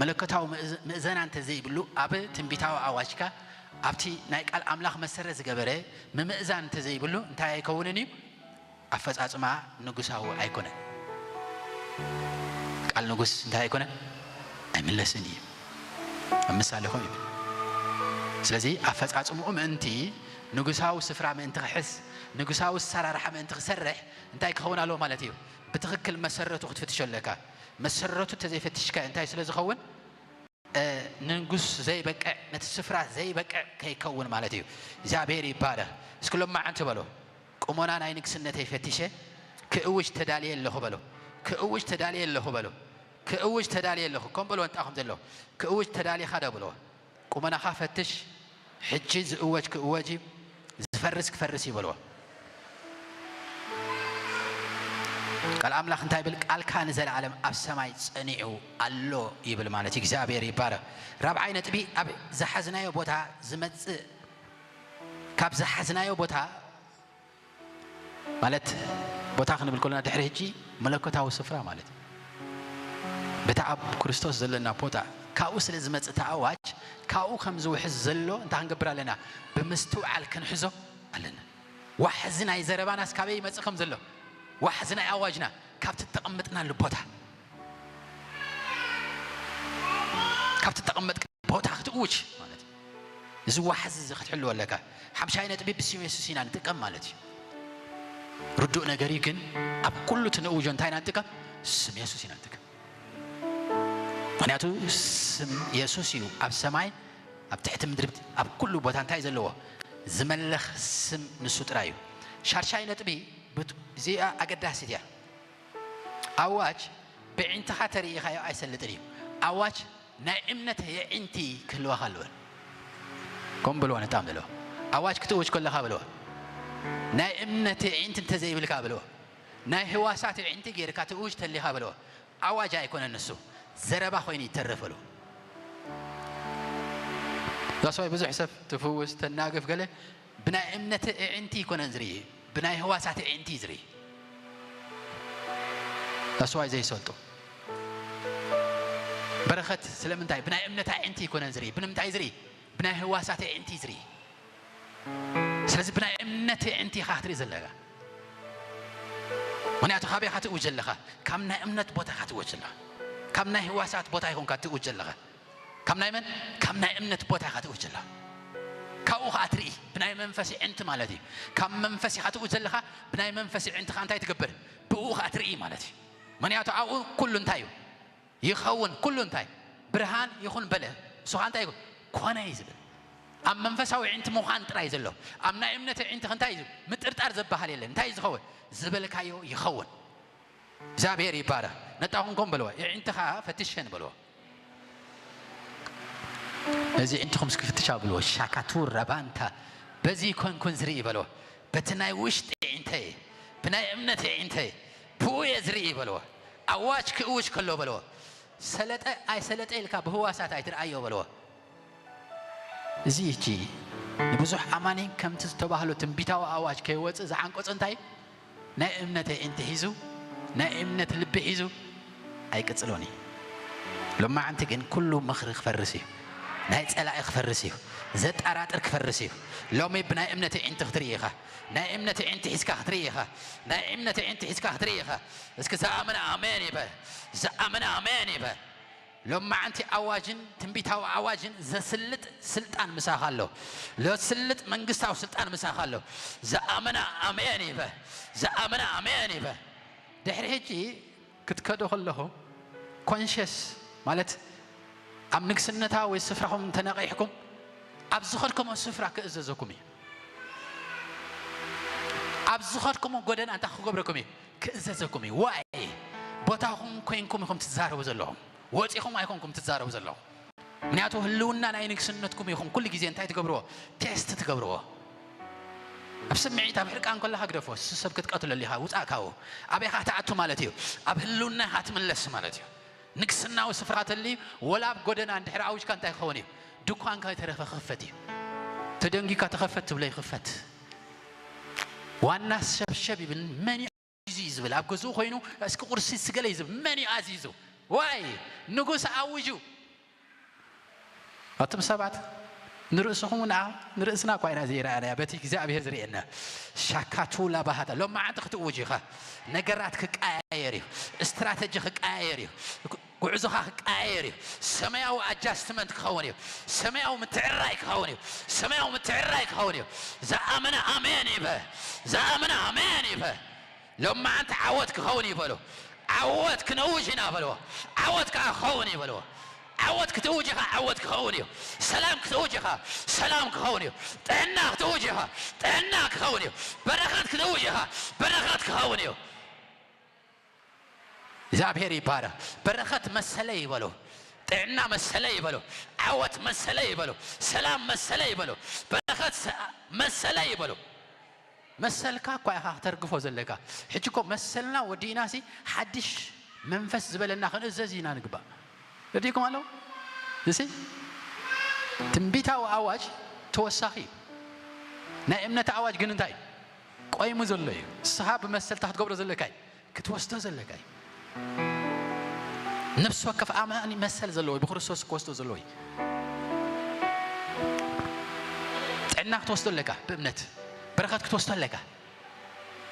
መለኮታዊ ምእዝ-፣ ምእዘና እንተዘይብሉ ኣብ ትንቢታዊ ኣዋጅካ ኣብቲ ናይ ቃል ኣምላኽ መሰረት ዝገበረ ምምእዛን እንተዘይብሉ እንታይ ኣይከውንን እዩ? ኣፈጻጽማ ንጉሳዊ ኣይኮነን። ቃል ንጉስ እንታይ ኣይኮነን? ኣይምለስን እዩ። ኣብ ምሳሌኹም ይብል። ስለዚ ኣፈጻጽምኡ ምእንቲ ንጉሳዊ ስፍራ ምእንቲ ክሕዝ፣ ንጉሳዊ ኣሰራርሓ ምእንቲ ክሰርሕ እንታይ ክኸውን ኣለዎ ማለት እዩ? ብትኽክል መሰረቱ ክትፍትሾ ኣለካ። መሰረቱ እንተዘይፈቲሽካ እንታይ ስለ ዝኸውን? እ፣ ንንጉስ ዘይበቅዕ፣ ነቲ ስፍራ ዘይበቅዕ ከይከውን ማለት እዩ። እግዚኣብሔር ይባረኽ። እስኪ ሎማዓንቲ በሎ። ቁመና ናይ ንግስነተይ ፈቲሸ ክእውጅ ተዳልየ ኣለኹ በሎ። ክእውጅ ተዳልየ ኣለኹ በሎ። ክእውጅ ተዳልየ ኣለኹ። ከም በልዎ እንጣኹም ዘሎ ክእውጅ ተዳሊኻ ዶ በልዎ። ቁመናኻ ፈትሽ፣ ሕጂ ዝእወጅ ክእወጅ እዩ፣ ዝፈርስ ክፈርስ እዩ በልዎ። ቃል ኣምላኽ እንታይ ይብል? ቃልካ ንዘለዓለም ኣብ ሰማይ ጸኒዑ ኣሎ ይብል ማለት እዩ። እግዚኣብሔር ይባረኽ። ራብዓይ ነጥቢ፣ ኣብ ዝሓዝናዮ ቦታ ዝመጽእ፣ ካብ ዝሓዝናዮ ቦታ ማለት፣ ቦታ ክንብል ከለና ድሕሪ ሕጂ መለኮታዊ ስፍራ ማለት እዩ። በታ ኣብ ክርስቶስ ዘለና ቦታ ካብኡ ስለ ዝመጽእ እቲ ኣዋጅ፣ ካብኡ ከም ዝውሕዝ ዘሎ እንታይ ክንገብር ኣለና? ብምስትውዓል ክንሕዞ ኣለና። ዋሕዚ ናይ ዘረባናስ ካበይ ይመጽእ ከም ዘሎ፣ ዋሕዚ ናይ ኣዋጅና ካብቲ እተቐመጥናሉ ቦታ፣ ካብቲ እተቐመጥካ ቦታ ክትእውጅ ማለት እዩ። እዚ ዋሕዚ እዚ ክትሕልዎ ኣለካ። ሓምሻይ ነጥቢ፣ ብስም የሱስ ኢና ንጥቀም ማለት እዩ። ርዱእ ነገር እዩ ግን፣ ኣብ ኩሉ እቲ ንእውጆ እንታይ ኢና ንጥቀም? ስም የሱስ ኢና ንጥቀም። ምኽንያቱ ስም የሱስ እዩ ኣብ ሰማይ፣ ኣብ ትሕቲ ምድሪ፣ ኣብ ኩሉ ቦታ እንታይ ዘለዎ? ዝመለኽ ስም ንሱ ጥራይ እዩ። ሻድሻይ ነጥቢ፣ ብት-፣ እዚኣ ኣገዳሲት እያ። ኣዋጅ ብዒንትኻ ተርእይኻዮ ኣይሰልጥን እዩ። ኣዋጅ ናይ እምነት የዒንቲ ክህልዋኻ ኣለወን። ከም በልዎ ነጣም ዘለዎ ኣዋጅ ክትእውጅ ከለኻ በልዎ። ናይ እምነት የዒንቲ እንተዘይብልካ በልዎ። ናይ ህዋሳት የዒንቲ ጌርካ ትእውጅ ተሊኻ በልዎ። ኣዋጅ ኣይኮነን ንሱ፣ ዘረባ ኮይኑ ይተርፍ በልዎ። ዛስዋይ ብዙሕ ሰብ ትፍውስ፣ ተናግፍ ገለ ብናይ እምነት የዒንቲ ይኮነን ዝርኢ፣ ብናይ ህዋሳት የዒንቲ እዩ ዝርኢ። ዛስዋይ ዘይሰልጡ በረኸት ስለምንታይ ብናይ እምነት ኣዒንቲ ይኮነን ዝርኢ? ብምንታይ ዝርኢ? ብናይ ህዋሳት ኣዒንቲ ዝርኢ። ስለዚ ብናይ እምነት ኣዒንቲ ኢኻ ክትርኢ ዘለካ። ምኽንያቱ ካበይ ኢኻ ትእውጅ ዘለኻ? ካብ ናይ እምነት ቦታ ኢኻ ትእውጅ ዘለኻ። ካብ ናይ ህዋሳት ቦታ ይኹንካ ትእውጅ ዘለኻ። ካብ ናይ መን? ካብ ናይ እምነት ቦታ ኢኻ ትእውጅ ዘለኻ። ካብኡ ኸዓ ትርኢ፣ ብናይ መንፈስ ኣዒንቲ ማለት እዩ። ካብ መንፈስ ኢኻ ትእውጅ ዘለኻ፣ ብናይ መንፈስ ኣዒንቲ ኸዓ እንታይ ትገብር? ብኡ ኸዓ ትርኢ ማለት እዩ። ምኽንያቱ ኣብኡ ኩሉ እንታይ እዩ? ይኸውን። ኩሉ እንታይ? ብርሃን ይኹን በለ። እሱ ኸዓ እንታይ ይኹን? ኮነ እዩ ዝብል። ኣብ መንፈሳዊ ኣዒንቲ ምዃን ጥራይ ዘሎ። ኣብ ናይ እምነት ኣዒንቲ እንታይ እዩ ዝብል? ምጥርጣር ዝበሃል የለን። እንታይ እዩ ዝኸውን? ዝበልካዮ ይኸውን። እግዚኣብሔር ይባረኽ። ነጣኹም ኮም በልዎ። ኣዒንትኻ ፈትሸን በልዎ። እዚ ኣዒንትኹም እስኪ ፍትሻ በልዎ። ሻካቱ ረባንታ። በዚ ኮንኩን ዝርኢ በልዎ። በቲ ናይ ውሽጢ ኣዒንተይ፣ ብናይ እምነት ኣዒንተይ፣ ብኡ እየ ዝርኢ በልዎ። ኣዋጅ ክእውጅ ከሎ በልዎ። ሰለጠ ኣይሰለጠ ኢልካ ብህዋሳት ኣይትርኣዮ በልዎ። እዚ ሕጂ ንብዙሕ ኣማኒ ከምቲ ዝተባህሎ ትንቢታዊ ኣዋጅ ከይወጽእ ዝዓንቀጾ እንታይ እዩ? ናይ እምነት ኣዒንቲ ሒዙ፣ ናይ እምነት ልቢ ሒዙ ኣይቅጽሎን እዩ። ሎማዓንቲ ግን ኩሉ ምኽሪ ክፈርስ እዩ። ናይ ጸላኢ ክፈርስ እዩ። ዘጠራጥር ክፈርስ እዩ። ሎሚ ብናይ እምነት ኣዒንቲ ክትርኢ ኢኻ። ናይ እምነት ኣዒንቲ ሒዝካ ክትርኢ ኢኻ። ናይ እምነት ኣዒንቲ ሒዝካ ክትርኢ ኢኻ። እስኪ ዝኣመነ ኣሜን ይበል። ዝኣመነ ኣሜን ይበል። ሎማዓንቲ ኣዋጅን ትንቢታዊ ኣዋጅን ዘስልጥ ስልጣን ምሳኻ ኣሎ። ዘስልጥ መንግስታዊ ስልጣን ምሳኻ ኣሎ። ዝኣመነ ኣሜን ይበል። ዝኣመነ ኣሜን ይበል። ድሕሪ ሕጂ ክትከዱ ከለኹም ኮንሽስ ማለት ኣብ ንግስነታዊ ስፍራኹም እንተነቒሕኩም ኣብ ዝኸድኩሞ ስፍራ ክእዘዘኩም እዩ። ኣብ ዝኸድኩሞ ጎደና እንታይ ክገብረኩም እዩ? ክእዘዘኩም እዩ። ዋይ ቦታኹም ኮይንኩም ኢኹም ትዛረቡ ዘለኹም። ወጺኹም ኣይኮንኩም ትዛረቡ ዘለኹም። ምክንያቱ ህልውና ናይ ንግስነትኩም ኢኹም ኩሉ ግዜ እንታይ ትገብርዎ? ቴስት ትገብርዎ። ኣብ ስምዒት ኣብ ሕርቃን ከለኻ ግደፎ። እሱ ሰብ ክትቀትለሉ ኢኻ፣ ውጻእ ካብኡ። ኣበይ ኢኻ ትኣቱ ማለት እዩ? ኣብ ህልውና ኢኻ ትምለስ ማለት እዩ። ንግስናዊ ስፍራ ተልዩ ወላ ኣብ ጎደና እንድሕር ኣውጅካ እንታይ ክኸውን እዩ? ድኳንካ ይተረፈ ክኽፈት እዩ። ተደንጊካ ተኸፈት ትብሎ ይኽፈት። ዋና ሸብሸብ ይብል መን እዩ ኣዚዙ እዩ ዝብል? ኣብ ገዝኡ ኮይኑ እስኪ ቁርሲ ስገለ እዩ ዝብል መን እዩ ኣዚዙ? ዋይ ንጉስ ኣውጁ። ኣቱም ሰባት ንርእስኹም ንኣ ንርእስና እኳ ኢና ዘይረኣናያ በቲ እግዚኣብሔር ዝርእየና። ሻካቱ ላባሃታ ሎም መዓንቲ ክትእውጅ ኢኻ። ነገራት ክቀያየር እዩ። ስትራተጂ ክቀያየር እዩ። ጉዕዞኻ ክቀያየር እዩ። ሰማያዊ ኣጃስትመንት ክኸውን እዩ። ሰማያዊ ምትዕራይ ክኸውን እዩ። ሰማያዊ ምትዕራይ ክኸውን እዩ። ዝኣመነ ኣሜን ይበ። ዝኣመነ ኣሜን ይበ። ሎም መዓንቲ ዓወት ክኸውን እዩ በሉ። ዓወት ክነውጅ ኢና በልዎ። ዓወት ከዓ ክኸውን እዩ በልዎ። ዓወት ክትእውጅ ኢኻ፣ ዓወት ክኸውን እዩ። ሰላም ክትእውጅ ኢኻ፣ ሰላም ክኸውን እዩ። ጥዕና ክትእውጅ ኢኻ፣ ጥዕና ክኸውን እዩ። በረኸት ክትእውጅ ኢኻ፣ በረኸት ክኸውን እዩ። እግዚኣብሔር ይባረኽ። በረኸት መሰለይ ይበሉ፣ ጥዕና መሰለይ ይበሉ፣ ዓወት መሰለይ ይበሉ፣ ሰላም መሰለይ ይበሉ፣ በረኸት ሰ-፣ መሰለይ ይበሉ። መሰልካ እኳ ኢኻ ክተርግፎ ዘለካ። ሕጂ እኮ መሰልና ወዲእናሲ ሓድሽ መንፈስ ዝበለና ክንእዘዝ ኢና ንግባእ። ርዲእኩም ኣለዉ? እዚ ትንቢታዊ ኣዋጅ ተወሳኺ እዩ። ናይ እምነት ኣዋጅ ግን እንታይ እዩ? ቆይሙ ዘሎ እዩ። ንስኻ ብመሰልታ ክትገብሮ ዘለካ እዩ። ክትወስዶ ዘለካ እዩ። ነፍሲ ወከፍ ኣማኒ መሰል ዘለዎ እዩ፣ ብክርስቶስ ክወስዶ ዘለዎ እዩ። ጥዕና ክትወስዶ ኣለካ ብእምነት፣ በረኸት ክትወስዶ ኣለካ።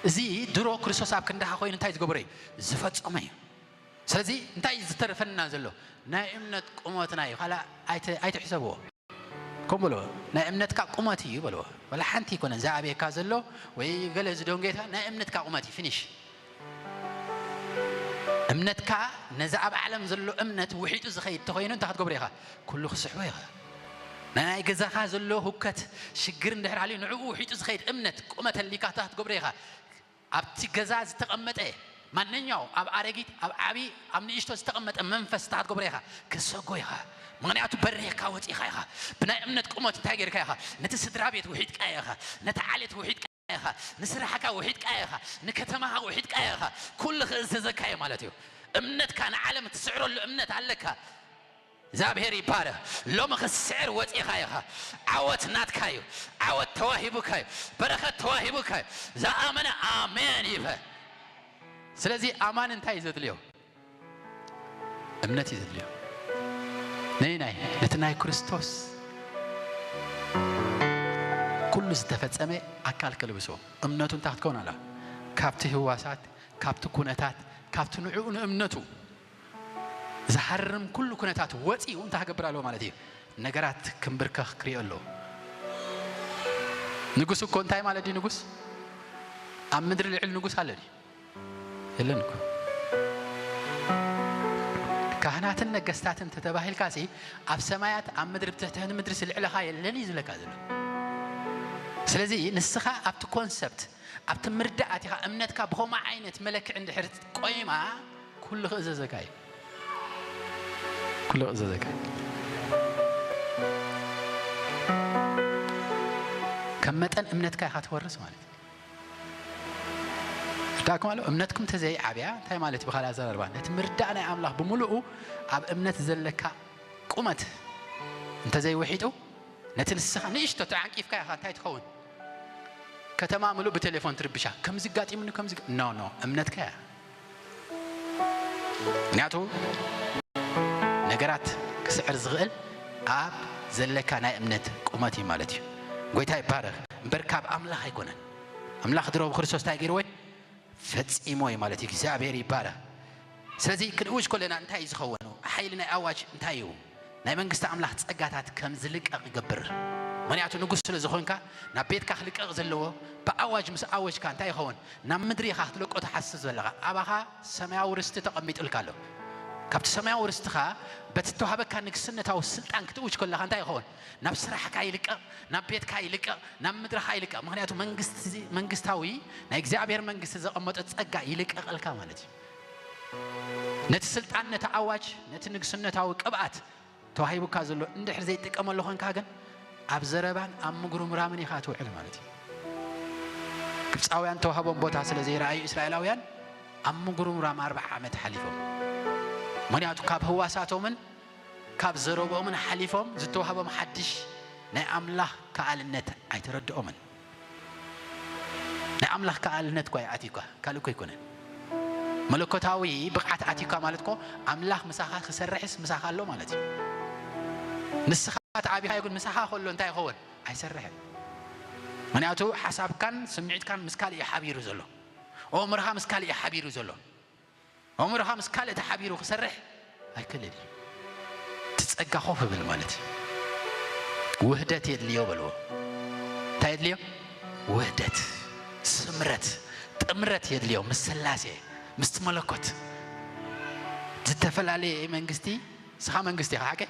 እዚ ድሮ ክርስቶስ ኣብ ክንዳኻ ኮይኑ እንታይ ዝገበረ እዩ? ዝፈጸመ እዩ። ስለዚ እንታይ እዩ ዝተረፈና ዘሎ? ናይ እምነት ቁመትና እዩ። ካልእ ኣይተ-፣ ኣይትሕሰብዎ። ከምኡ በልዎ፣ ናይ እምነትካ ቁመት እዩ በልዎ። ዋላ ሓንቲ ኣይኮነን ዝኣብየካ ዘሎ ወይ ገለ ዝደንጌታ፣ ናይ እምነትካ ቁመት እዩ። ፊኒሽ። እምነትካ ነዚ ኣብ ዓለም ዘሎ እምነት ውሒጡ ዝኸይድ ተኾይኑ እንታይ ክትገብሮ ኢኻ? ኩሉ ክስሕቦ ኢኻ። ናይ ገዛኻ ዘሎ ሁከት፣ ሽግር እንድሕር ሃልዩ ንዕኡ ውሒጡ ዝኸይድ እምነት ቁመት ኣሊካ እንታይ ክትገብሮ ኢኻ? ኣብቲ ገዛ ዝተቐመጠ ማንኛው ኣብ ኣረጊት፣ ኣብ ዓቢ፣ ኣብ ንእሽቶ ዝተቐመጠ መንፈስ እንታይ ክትገብሮ ኢኻ? ክሰጎ ኢኻ። ምኽንያቱ በሪኽካ ወጺኻ ኢኻ። ብናይ እምነት ቁመት እንታይ ጌርካ ኢኻ? ነቲ ስድራ ቤት ውሒጥካ ኢኻ። ነቲ ዓሌት ውሒጥካ ኢኻ። ንስራሕካ ውሒጥካ ኢኻ። ንከተማኻ ውሒጥካ ኢኻ። ኩሉ ክእዘዘካ እዩ ማለት እዩ። እምነትካ ንዓለም እትስዕረሉ እምነት ኣለካ። እግዚኣብሔር ይባረኽ። ሎሚ ክትስዕር ወጺኻ ኢኻ። ዓወት ናትካ እዩ። ዓወት ተዋሂቡካ እዩ። በረኸት ተዋሂቡካ እዩ። ዝኣመነ ኣሜን ይበል። ስለዚ ኣማን እንታይ እዩ ዘድልዮ? እምነት እዩ ዘድልዮ። ነይ ናይ ነቲ ናይ ክርስቶስ ኩሉ ዝተፈጸመ ኣካል ከልብሶ እምነቱ እንታይ ክትከውን ኣላ? ካብቲ ህዋሳት፣ ካብቲ ኩነታት፣ ካብቲ ንዕኡ ንእምነቱ ዝሃርም ኩሉ ኩነታት ወፂኡ እንታይ ክገብር ኣለዎ ማለት እዩ? ነገራት ክምብርከኽ ክሪኦ ኣለዎ። ንጉስ እኮ እንታይ ማለት ድዩ? ንጉስ ኣብ ምድሪ ልዕሊ ንጉስ ኣሎ ድዩ? የለን እኮ። ካህናትን ነገስታትን እንተተባሂልካ ሲ ኣብ ሰማያት ኣብ ምድሪ ብትሕቲ ምድሪ ሲ ልዕለኻ የለን እዩ ዝብለካ ዘሎ። ስለዚ ንስኻ ኣብቲ ኮንሰፕት ኣብቲ ምርዳእ ኣቲኻ እምነትካ ብኸምኡ ዓይነት መለክዒ እንድሕር ቆይማ ኩሉ ክእዘዘካ እዩ። ኩሉ ክእዘዘካ እዩ። ከም መጠን እምነትካ ኢኻ ትወርስ ማለት እዩ። ርዳእኩም ኣሎ? እምነትኩም እንተዘይዓብያ እንታይ ማለት እዩ? ብኻልእ ኣዘራርባ ነቲ ምርዳእ ናይ ኣምላኽ ብምሉኡ ኣብ እምነት ዘለካ ቁመት እንተዘይውሒጡ ነቲ ንስኻ ንእሽቶ ተዓንቂፍካ ኢኻ እንታይ ትኸውን? ከተማ ምሉእ ብቴሌፎን ትርብሻ። ከምዚ ጋጢሙኒ፣ ከምዚ ጋ-፣ ኖ፣ ኖ፣ እምነትካ እያ። ምኽንያቱ ነገራት ክስዕር ዝኽእል ኣብ ዘለካ ናይ እምነት ቁመት እዩ ማለት እዩ። ጎይታ ይባረኽ። እምበር ካብ ኣምላኽ ኣይኮነን። ኣምላኽ ድሮ ብክርስቶስ እንታይ ገይርዎ እዩ? ፈጺሞ እዩ ማለት እዩ። እግዚኣብሔር ይባረኽ። ስለዚ ክንእውጅ ከለና እንታይ እዩ ዝኸውን? ሓይሊ ናይ ኣዋጅ እንታይ እዩ? ናይ መንግስቲ ኣምላኽ ጸጋታት ከም ዝልቀቕ ይገብር። ምኽንያቱ ንጉስ ስለ ዝኾንካ ናብ ቤትካ ክልቀቕ ዘለዎ ብኣዋጅ ምስ ኣወጅካ እንታይ ይኸውን? ናብ ምድሪ ኢኻ ክትለቆ ትሓስብ ዘለኻ። ኣባኻ ሰማያዊ ርስቲ ተቐሚጡልካ ኣሎ። ካብቲ ሰማያዊ ርስትኻ በቲ እተዋህበካ ንግስነታዊ ስልጣን ክትእውጅ ከለኻ እንታይ ይኸውን? ናብ ስራሕካ ይልቀቕ፣ ናብ ቤትካ ይልቀቕ፣ ናብ ምድርኻ ይልቀቕ። ምኽንያቱ መንግስቲ፣ መንግስታዊ ናይ እግዚኣብሔር መንግስቲ ዘቐመጦ ጸጋ ይልቀቐልካ ማለት እዩ። ነቲ ስልጣን፣ ነቲ ኣዋጅ፣ ነቲ ንግስነታዊ ቅብኣት ተዋሂቡካ ዘሎ እንድሕር ዘይጥቀመሉ ኾንካ ግን ኣብ ዘረባን ኣብ ምጉርምራምን ኢኻ ትውዕል ማለት እዩ። ግብፃውያን ተዋህቦም ቦታ ስለ ዘይረኣዩ እስራኤላውያን ኣብ ምጉርምራም ኣርብዓ ዓመት ሓሊፎም። ምኽንያቱ ካብ ህዋሳቶምን ካብ ዘረብኦምን ሓሊፎም ዝተዋህቦም ሓድሽ ናይ ኣምላኽ ከኣልነት ኣይተረድኦምን። ናይ ኣምላኽ ከኣልነት እኳ እዩ ኣትዩካ፣ ካልእ እኮ ኣይኮነን። መለኮታዊ ብቕዓት ኣትዩካ ማለት እኮ ኣምላኽ ምሳኻ ክሰርሕስ ምሳኻ ኣሎ ማለት እዩ። ንስኻ ተዓቢኻዮ ግን ምሳኻ ከሎ እንታይ ይኸውን? ኣይሰርሕን። ምኽንያቱ ሓሳብካን ስምዒትካን ምስ ካልእ እዩ ሓቢሩ ዘሎ። ኣእምሮኻ ምስ ካልእ እዩ ሓቢሩ ዘሎ። ኣእምሮኻ ምስ ካልእ ተሓቢሩ ክሰርሕ ኣይክእልን እዩ። እቲ ጸጋ ኮፍ ይብል ማለት እዩ። ውህደት የድልዮ በልዎ። እንታይ የድልዮ? ውህደት፣ ስምረት፣ ጥምረት የድልዮ ምስ ስላሴ፣ ምስቲ መለኮት። ዝተፈላለየ መንግስቲ ንስኻ መንግስቲ ኢኻ፣ ሓቀይ?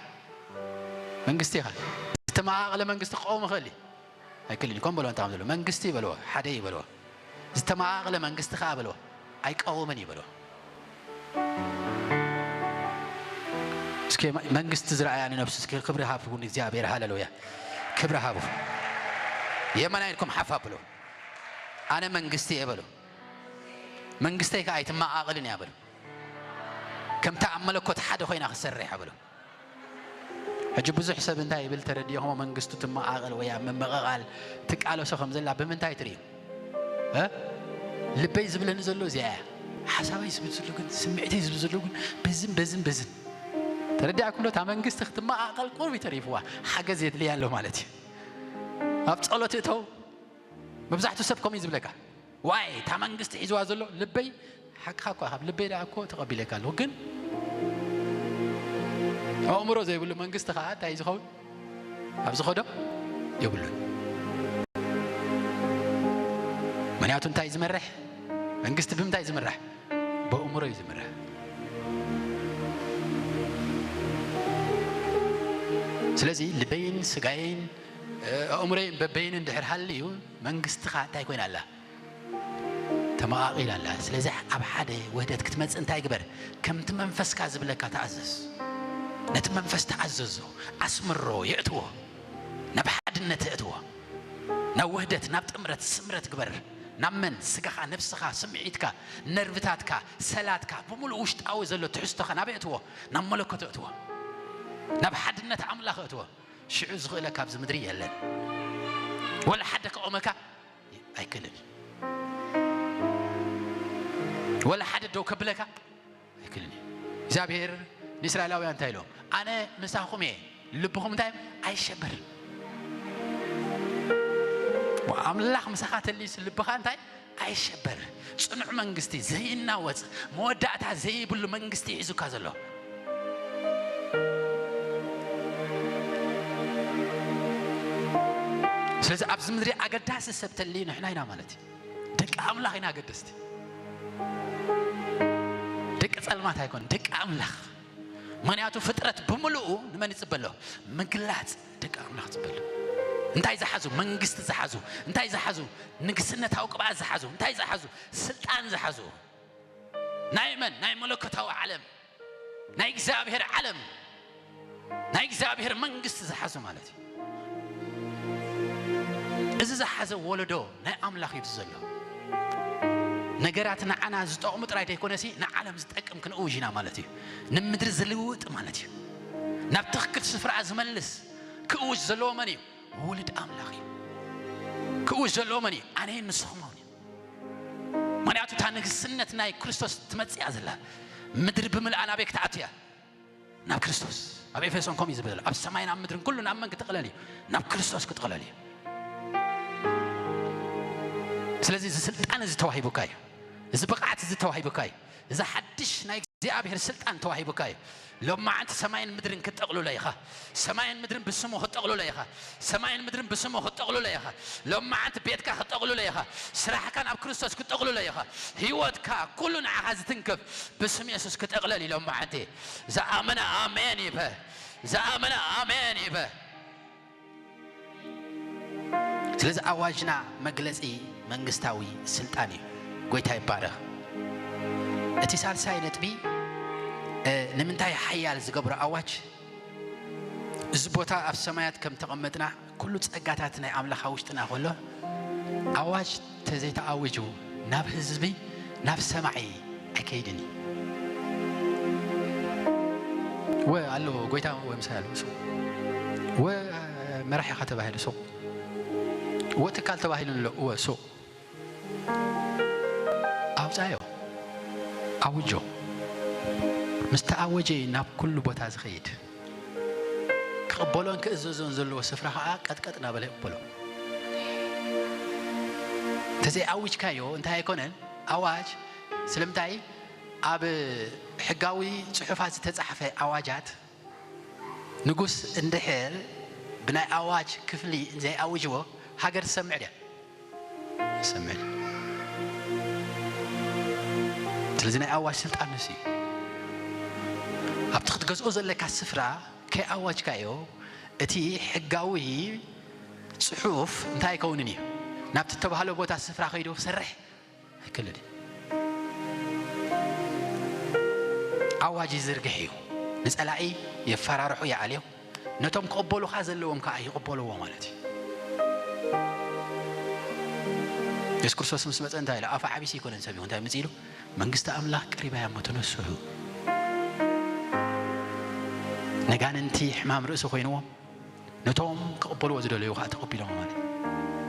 መንግስቲ ኢኻ። ዝተመቓቐለ መንግስቲ ክቐውም ይኽእል እዩ? ኣይክእልን እዩ። ከም በልዎ እንታይ ከም ዘለዎ። መንግስቲ ይበልዎ፣ ሓደ ይበልዎ። ዝተመቓቐለ መንግስቲ ከኣ በልዎ፣ ኣይቀውምን እዩ በልዎ። እስኪ መንግስቲ ዝረኣያ ንነብሱ እስኪ ክብሪ ሃብኩ ንእግዚኣብሔር። ሃሌሉያ። ክብሪ ሃቡ። የመና ኢልኩም ሓፍ ኣብሉ። ኣነ መንግስቲ እየ በሉ። መንግስተይ ከኣ ኣይትመቓቐልን እያ በሉ። ከምታ ኣብ መለኮት ሓደ ኮይና ክሰርሕ እያ በሉ። ሕጂ ብዙሕ ሰብ እንታይ ይብል ተረዲእኹሞ? መንግስቱ ትመቓቐል ወይ ኣብ ምምቕቓል ትቃለሶ ከም ዘላ ብምንታይ ትርእዩ? እ? ልበይ ዝብለኒ ዘሎ እዚኣ እያ። ሓሳበይ ዝብል ዘሎ ግን፣ ስምዒተይ ዝብል ዘሎ ግን በዝን በዝን በዝን። ተረዲኣኩም ዶ? እታ መንግስቲ ክትመቓቐል ቁሩብ እዩ ተሪፍዋ። ሓገዝ የድልያ ኣሎ ማለት እዩ። ኣብ ጸሎት እተው። መብዛሕትኡ ሰብ ከምኡ እዩ ዝብለካ። ዋይ፣ እታ መንግስቲ ሒዝዋ ዘሎ ልበይ፣ ሓቅኻ እኳ ካብ ልበይ ደኣ እኮ ተቐቢለካ ኣለኹ፣ ግን ኣእምሮ ዘይብሉ መንግስቲ ከዓ እንታይ እዩ ዝኸውን? ኣብ ዝኸዶ የብሉን። ምክንያቱ እንታይ እዩ ዝመርሕ? መንግስቲ ብምንታይ እዩ ዝምራሕ? ብኣእምሮ እዩ ዝምራሕ። ስለዚ ልበይን ስጋየይን፣ እ፣ ኣእምሮይን በበይንን ድሕር ሃልዩ፣ መንግስቲ ከዓ እንታይ ኮይና ኣላ? ተመቓቒላ ኣላ። ስለዚ ኣብ ሓደ ውህደት ክትመጽእ እንታይ ግበር? ከምቲ መንፈስካ ዝብለካ ተኣዘዝ። ነቲ መንፈስ ተኣዘዞ፣ ኣስምሮ፣ የእትዎ። ናብ ሓድነት የእትዎ። ናብ ውህደት፣ ናብ ጥምረት፣ ስምረት ግበር። ናብ መን? ስጋኻ፣ ነፍስኻ፣ ስምዒትካ፣ ነርቭታትካ፣ ሰላትካ፣ ብምሉእ ውሽጣዊ ዘሎ ትሕዝቶኻ ናበይ የእትዎ? ናብ መለኮት የእትዎ። ናብ ሓድነት ኣምላኽ የእትዎ። ሽዑ ዝኽእለካ ኣብዚ ምድሪ የለን። ወላ ሓደ ከቆመካ ኣይክእልን እዩ። ወላ ሓደ ደው ከብለካ ኣይክእልን እዩ። እግዚኣብሔር ንእስራኤላውያን እንታይ ኢሎም? ኣነ ምሳኹም እየ፣ ልብኹም እንታይ ኣይሸበርን። ኣምላኽ ምሳኻ ተልዩስ ልብኻ እንታይ ኣይሸበር። ጽኑዕ መንግስቲ፣ ዘይናወጽ፣ መወዳእታ ዘይብሉ መንግስቲ ሒዙካ ዘሎ። ስለዚ ኣብዚ ምድሪ ኣገዳሲ ሰብ ተልዩ ንሕና ኢና ማለት እዩ። ደቂ ኣምላኽ ኢና ኣገደስቲ። ደቂ ጸልማት ኣይኮን፣ ደቂ ኣምላኽ። ምኽንያቱ ፍጥረት ብምሉኡ ንመን ይጽበሎ? ምግላጽ ደቂ ኣምላኽ ጽበሎ። እንታይ ዝሓዙ? መንግስቲ ዝሓዙ። እንታይ ዝሓዙ? ንግስነታዊ ቅብኣት ዝሓዙ። እንታይ ዝሓዙ? ስልጣን ዝሓዙ። ናይ መን? ናይ መለኮታዊ ዓለም፣ ናይ እግዚኣብሔር ዓለም፣ ናይ እግዚኣብሔር መንግስቲ ዝሓዙ ማለት እዩ። እዚ ዝሓዘ ወለዶ ናይ ኣምላኽ እዩ ዘሎ። ነገራት ንዓና ዝጠቕሙ ጥራይ ዘይኮነሲ ንዓለም ዝጠቅም ክንእውጅ ኢና ማለት እዩ። ንምድሪ ዝልውጥ ማለት እዩ። ናብ ትኽክል ስፍራ ዝመልስ ክእውጅ ዘለዎ መን እዩ? ውሉድ ኣምላኽ እዩ። ክእውጅ ዘለዎ መን እዩ? ኣነን ንስኹም እውን እዩ። ምኽንያቱ እታ ንግስነት ናይ ክርስቶስ ትመጽእ እያ ዘላ። ምድሪ ብምልኣ ናበይ ክትኣቱ እያ? ናብ ክርስቶስ። ኣብ ኤፌሶን ከምኡ እዩ ዝብል ዘሎ። ኣብ ሰማይን ኣብ ምድርን ኩሉ ናብ መን ክጥቕለል እዩ? ናብ ክርስቶስ ክጥቕለል እዩ። ስለዚ እዚ ስልጣን እዚ ተዋሂቡካ እዩ። እዚ ብቕዓት እዚ ተዋሂቡካ እዩ። እዚ ሓድሽ ናይ እግዚኣብሔር ስልጣን ተዋሂቡካ እዩ። ሎማዓንቲ ሰማይን ምድርን ክትጠቕልሎ ኢኻ። ሰማይን ምድርን ብስሙ ክትጠቕልሎ ኢኻ። ሰማይን ምድርን ብስሙ ክትጠቕልሎ ኢኻ። ሎማዓንቲ ቤትካ ክትጠቕልሎ ኢኻ። ስራሕካ ናብ ክርስቶስ ክትጠቕልሎ ኢኻ። ህይወትካ ኩሉ ንዓኻ ዝትንክፍ ብስም የሱስ ክጠቕለል እዩ ሎማዓንቲ። ዝኣመነ ኣሜን ይበ። ዝኣመነ ኣሜን ይበ። ስለዚ ኣዋጅና መግለጺ መንግስታዊ ስልጣን እዩ። ጎይታ ይባረኽ። እቲ ሳልሳይ ነጥቢ፣ እ፣ ንምንታይ ሓያል ዝገብሮ ኣዋጅ? እዚ ቦታ ኣብ ሰማያት ከም ተቐመጥና፣ ኩሉ ጸጋታት ናይ ኣምላኽ ኣብ ውሽጥና ከሎ፣ ኣዋጅ ተዘይተኣዊጁ ናብ ህዝቢ፣ ናብ ሰማዒ ኣይከይድን እዩ። ወ ኣሎ ጎይታ ወ ምሳይ ኣሎ ሱቕ። ወ መራሒኻ ተባሂሉ ሱቕ። ወ ትካል ተባሂሉ ኣሎ፣ ወ ሱቕ። ኣውጻዮ። ኣውጆ። ምስ ተኣወጀ እዩ ናብ ኩሉ ቦታ ዝኸይድ። ክቕበሎን ክእዘዞን ዘለዎ ስፍራ ኸዓ ቀጥቀጥ እናበለ ይቕበሎ። እንተዘይኣዊጅካዮ እንታይ ኣይኮነን። ኣዋጅ ስለምንታይ ኣብ ሕጋዊ ጽሑፋት ዝተጻሕፈ ኣዋጃት ንጉስ እንድሕር ብናይ ኣዋጅ ክፍሊ ዘይኣውጅዎ ሃገር ትሰምዕ ድያ? ትሰምዕ። ስለዚ ናይ ኣዋጅ ስልጣን ንሱ እዩ። ኣብ ትሕቲ ትገዝኦ ዘለካ ስፍራ ከይኣዋጅካዮ፣ እቲ ሕጋዊ ጽሑፍ እንታይ ኣይከውንን እዩ። ናብቲ እተባህሎ ቦታ ስፍራ ከይዱ ክሰርሕ ኣይክእልን እዩ። ኣዋጅ ይዝርግሕ እዩ። ንጸላኢ የፈራርሑ፣ ይኣልዮ። ነቶም ክቕበሉኻ ዘለዎም ከኣ ይቕበልዎ ማለት እዩ። የሱስ ክርስቶስ ምስ መጸ እንታይ ኢሉ? ኣፈ ዓቢሲ ኣይኮነን ሰብ ይኹን። እንታይ መጺኡ ኢሉ? መንግስቲ ኣምላኽ ቀሪባ እያ እሞ ተነስሑ። ነጋንንቲ ሕማም ርእሲ ኮይንዎም፣ ነቶም ክቕበልዎ ዝደለዩ ኸዓ ተቐቢሎም ማለት እዩ።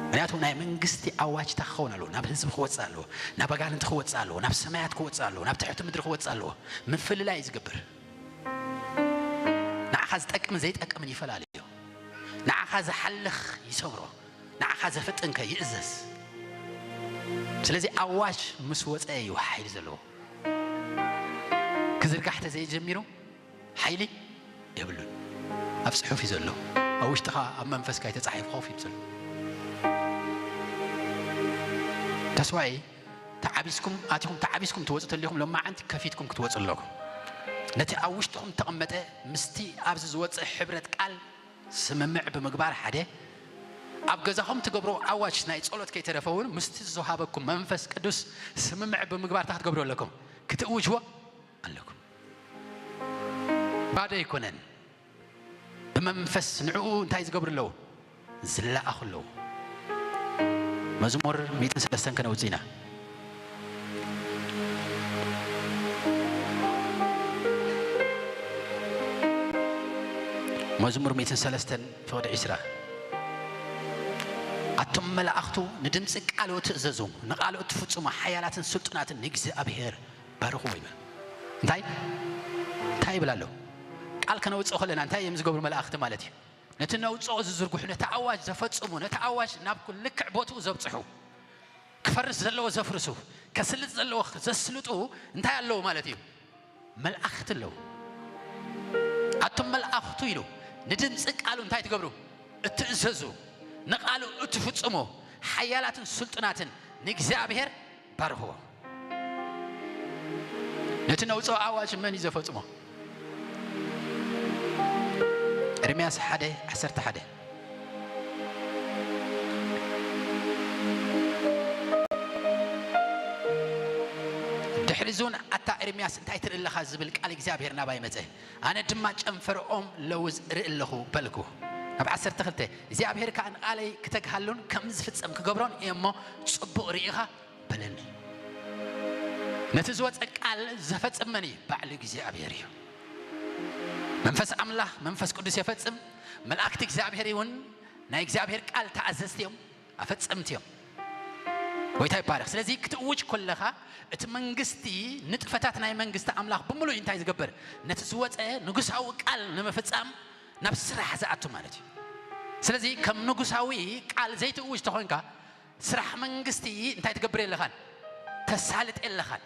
ምኽንያቱ ናይ መንግስቲ ኣዋጅ እንታይ ክኸውን ኣለዎ? ናብ ህዝቢ ክወጽእ ኣለዎ። ናብ ኣጋንንቲ ክወጽእ ኣለዎ። ናብ ሰማያት ክወጽእ ኣለዎ። ናብ ትሕቲ ምድሪ ክወጽእ ኣለዎ። ምፍልላይ እዩ ዝገብር። ንዓኻ ዝጠቅምን ዘይጠቅምን ይፈላልዮ። ንዓኻ ዝሓልኽ ይሰብሮ። ንዓኻ ዘፍጥንከ ይእዘዝ። ስለዚ ኣዋጅ ምስ ወጸ እዩ ሓይሊ ዘለዎ። ክዝርጋሕ ተዘይጀሚሩ ሓይሊ የብሉን። ኣብ ጽሑፍ እዩ ዘሎ። ኣብ ውሽጥኻ ኣብ መንፈስካ እዩ ተጻሒፉ ኮፍ እዩ ዘሎ። ተስዋይ ተዓቢስኩም ኣቲኹም ተዓቢስኩም ትወጹ ተሊኹም ሎማዓንቲ ከፊትኩም ክትወጹ ኣለኩም። ነቲ ኣብ ውሽጥኹም ተቐመጠ ምስቲ ኣብዚ ዝወጽእ ሕብረት ቃል ስምምዕ ብምግባር ሓደ ኣብ ገዛኹም ትገብሮ ኣዋጅ ናይ ጸሎት ከይተረፈ እውን ምስቲ ዝሃበኩም መንፈስ ቅዱስ ስምምዕ ብምግባር እንታይ ክትገብሩ ኣለኩም? ክትእውጅዎ ኣለኩም። ባዶ ኣይኮነን። ብመንፈስ ንዕኡ እንታይ ዝገብሩ ኣለዉ? ዝለኣኹ ኣለዉ። መዝሙር ሚእትን ሰለስተን ከነውጽእ ኢና። መዝሙር ሚእትን ሰለስተን ፍቕዲ ዒስራ። ኣቱም መላእኽቱ ንድምጺ ቃሉ ትእዘዙ፣ ንቓሉ እትፍጽሙ ሓያላትን ስልጡናትን ንእግዚኣብሔር ባርኽዎ ይብል። እንታይ እንታይ ይብል ኣሎ? ቃል ከነውጽኦ ከለና እንታይ እዮም ዝገብሩ መላእኽቲ ማለት እዩ? ነቲ ነውጽኦ ዝዝርግሑ፣ ነቲ ኣዋጅ ዘፈጽሙ፣ ነቲ ኣዋጅ ናብ ኩ-፣ ልክዕ ቦትኡ ዘብጽሑ፣ ክፈርስ ዘለዎ ዘፍርሱ፣ ከስልጥ ዘለዎ ዘስልጡ እንታይ ኣለዉ ማለት እዩ? መላእኽቲ ኣለዉ። ኣቱም መላእኽቱ ኢሉ ንድምጺ ቃሉ እንታይ ትገብሩ? እትእዘዙ፣ ንቓሉ እትፍጽሙ፣ ሓያላትን ስልጡናትን ንእግዚኣብሔር ባርኽዎ። ነቲ ነውጽኦ ኣዋጅ መን እዩ ዘፈጽሞ? ኤርምያስ ሓደ ዓሰርተ ሓደ። ድሕሪ እዚውን ኣታ ኤርምያስ እንታይ ትርኢ ኣለኻ ዝብል ቃል እግዚኣብሔር ናባይ መጸ። ኣነ ድማ ጨንፈር ኦም ለውዝ እርኢ ኣለኹ በልኩ። ናብ ዓሰርተ ክልተ፣ እግዚኣብሔር ከኣ ንቓለይ ክተግሃሉን ከም ዝፍጸም ክገብሮን እየ እሞ ጽቡቕ ርኢኻ በለኒ። ነቲ ዝወጸ ቃል ዘፈጽም መን እዩ? ባዕሉ እግዚኣብሔር እዩ። መንፈስ ኣምላኽ መንፈስ ቅዱስ የፈጽም። መላእክቲ እግዚኣብሔር እውን ናይ እግዚኣብሔር ቃል ተኣዘዝቲ እዮም፣ ኣፈጸምቲ እዮም። ጎይታ ይባረኽ። ስለዚ ክትእውጅ ከለኻ እቲ መንግስቲ ንጥፈታት ናይ መንግስቲ ኣምላኽ ብምሉእ እንታይ ዝገብር? ነቲ ዝወጸ ንጉሳዊ ቃል ንምፍጻም ናብ ስራሕ ዝኣቱ ማለት እዩ። ስለዚ ከም ንጉሳዊ ቃል ዘይትእውጅ ተኾንካ ስራሕ መንግስቲ እንታይ ትገብር የለኻን? ተሳልጥ የለኻን።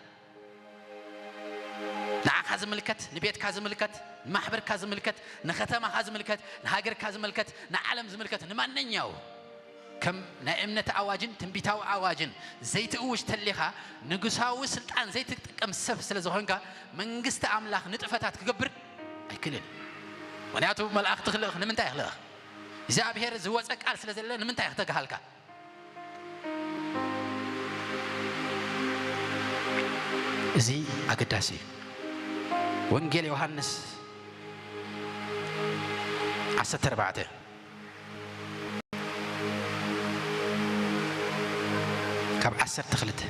ንዓኻ ዝምልከት፣ ንቤትካ ዝምልከት፣ ንማሕበርካ ዝምልከት፣ ንኸተማኻ ዝምልከት፣ ንሃገርካ ዝምልከት፣ ንዓለም ዝምልከት፣ ንማንኛው ከም ናይ እምነት ኣዋጅን ትንቢታዊ ኣዋጅን ዘይትእውጅ ተሊኻ ንጉሳዊ ስልጣን ዘይትጥቀም ሰብ ስለ ዝኾንካ መንግስቲ ኣምላኽ ንጥፈታት ክገብር ኣይክልን። ምኽንያቱ መላእኽቲ ክልእኽ ንምንታይ ክልእኽ? እግዚኣብሔር ዝወፀ ቃል ስለ ዘለ ንምንታይ ክተግሃልካ? እዚ ኣገዳሲ እዩ። ወንጌል ዮሃንስ ዓሰርተ ኣርባዕተ ካብ ዓሰርተ ክልተ።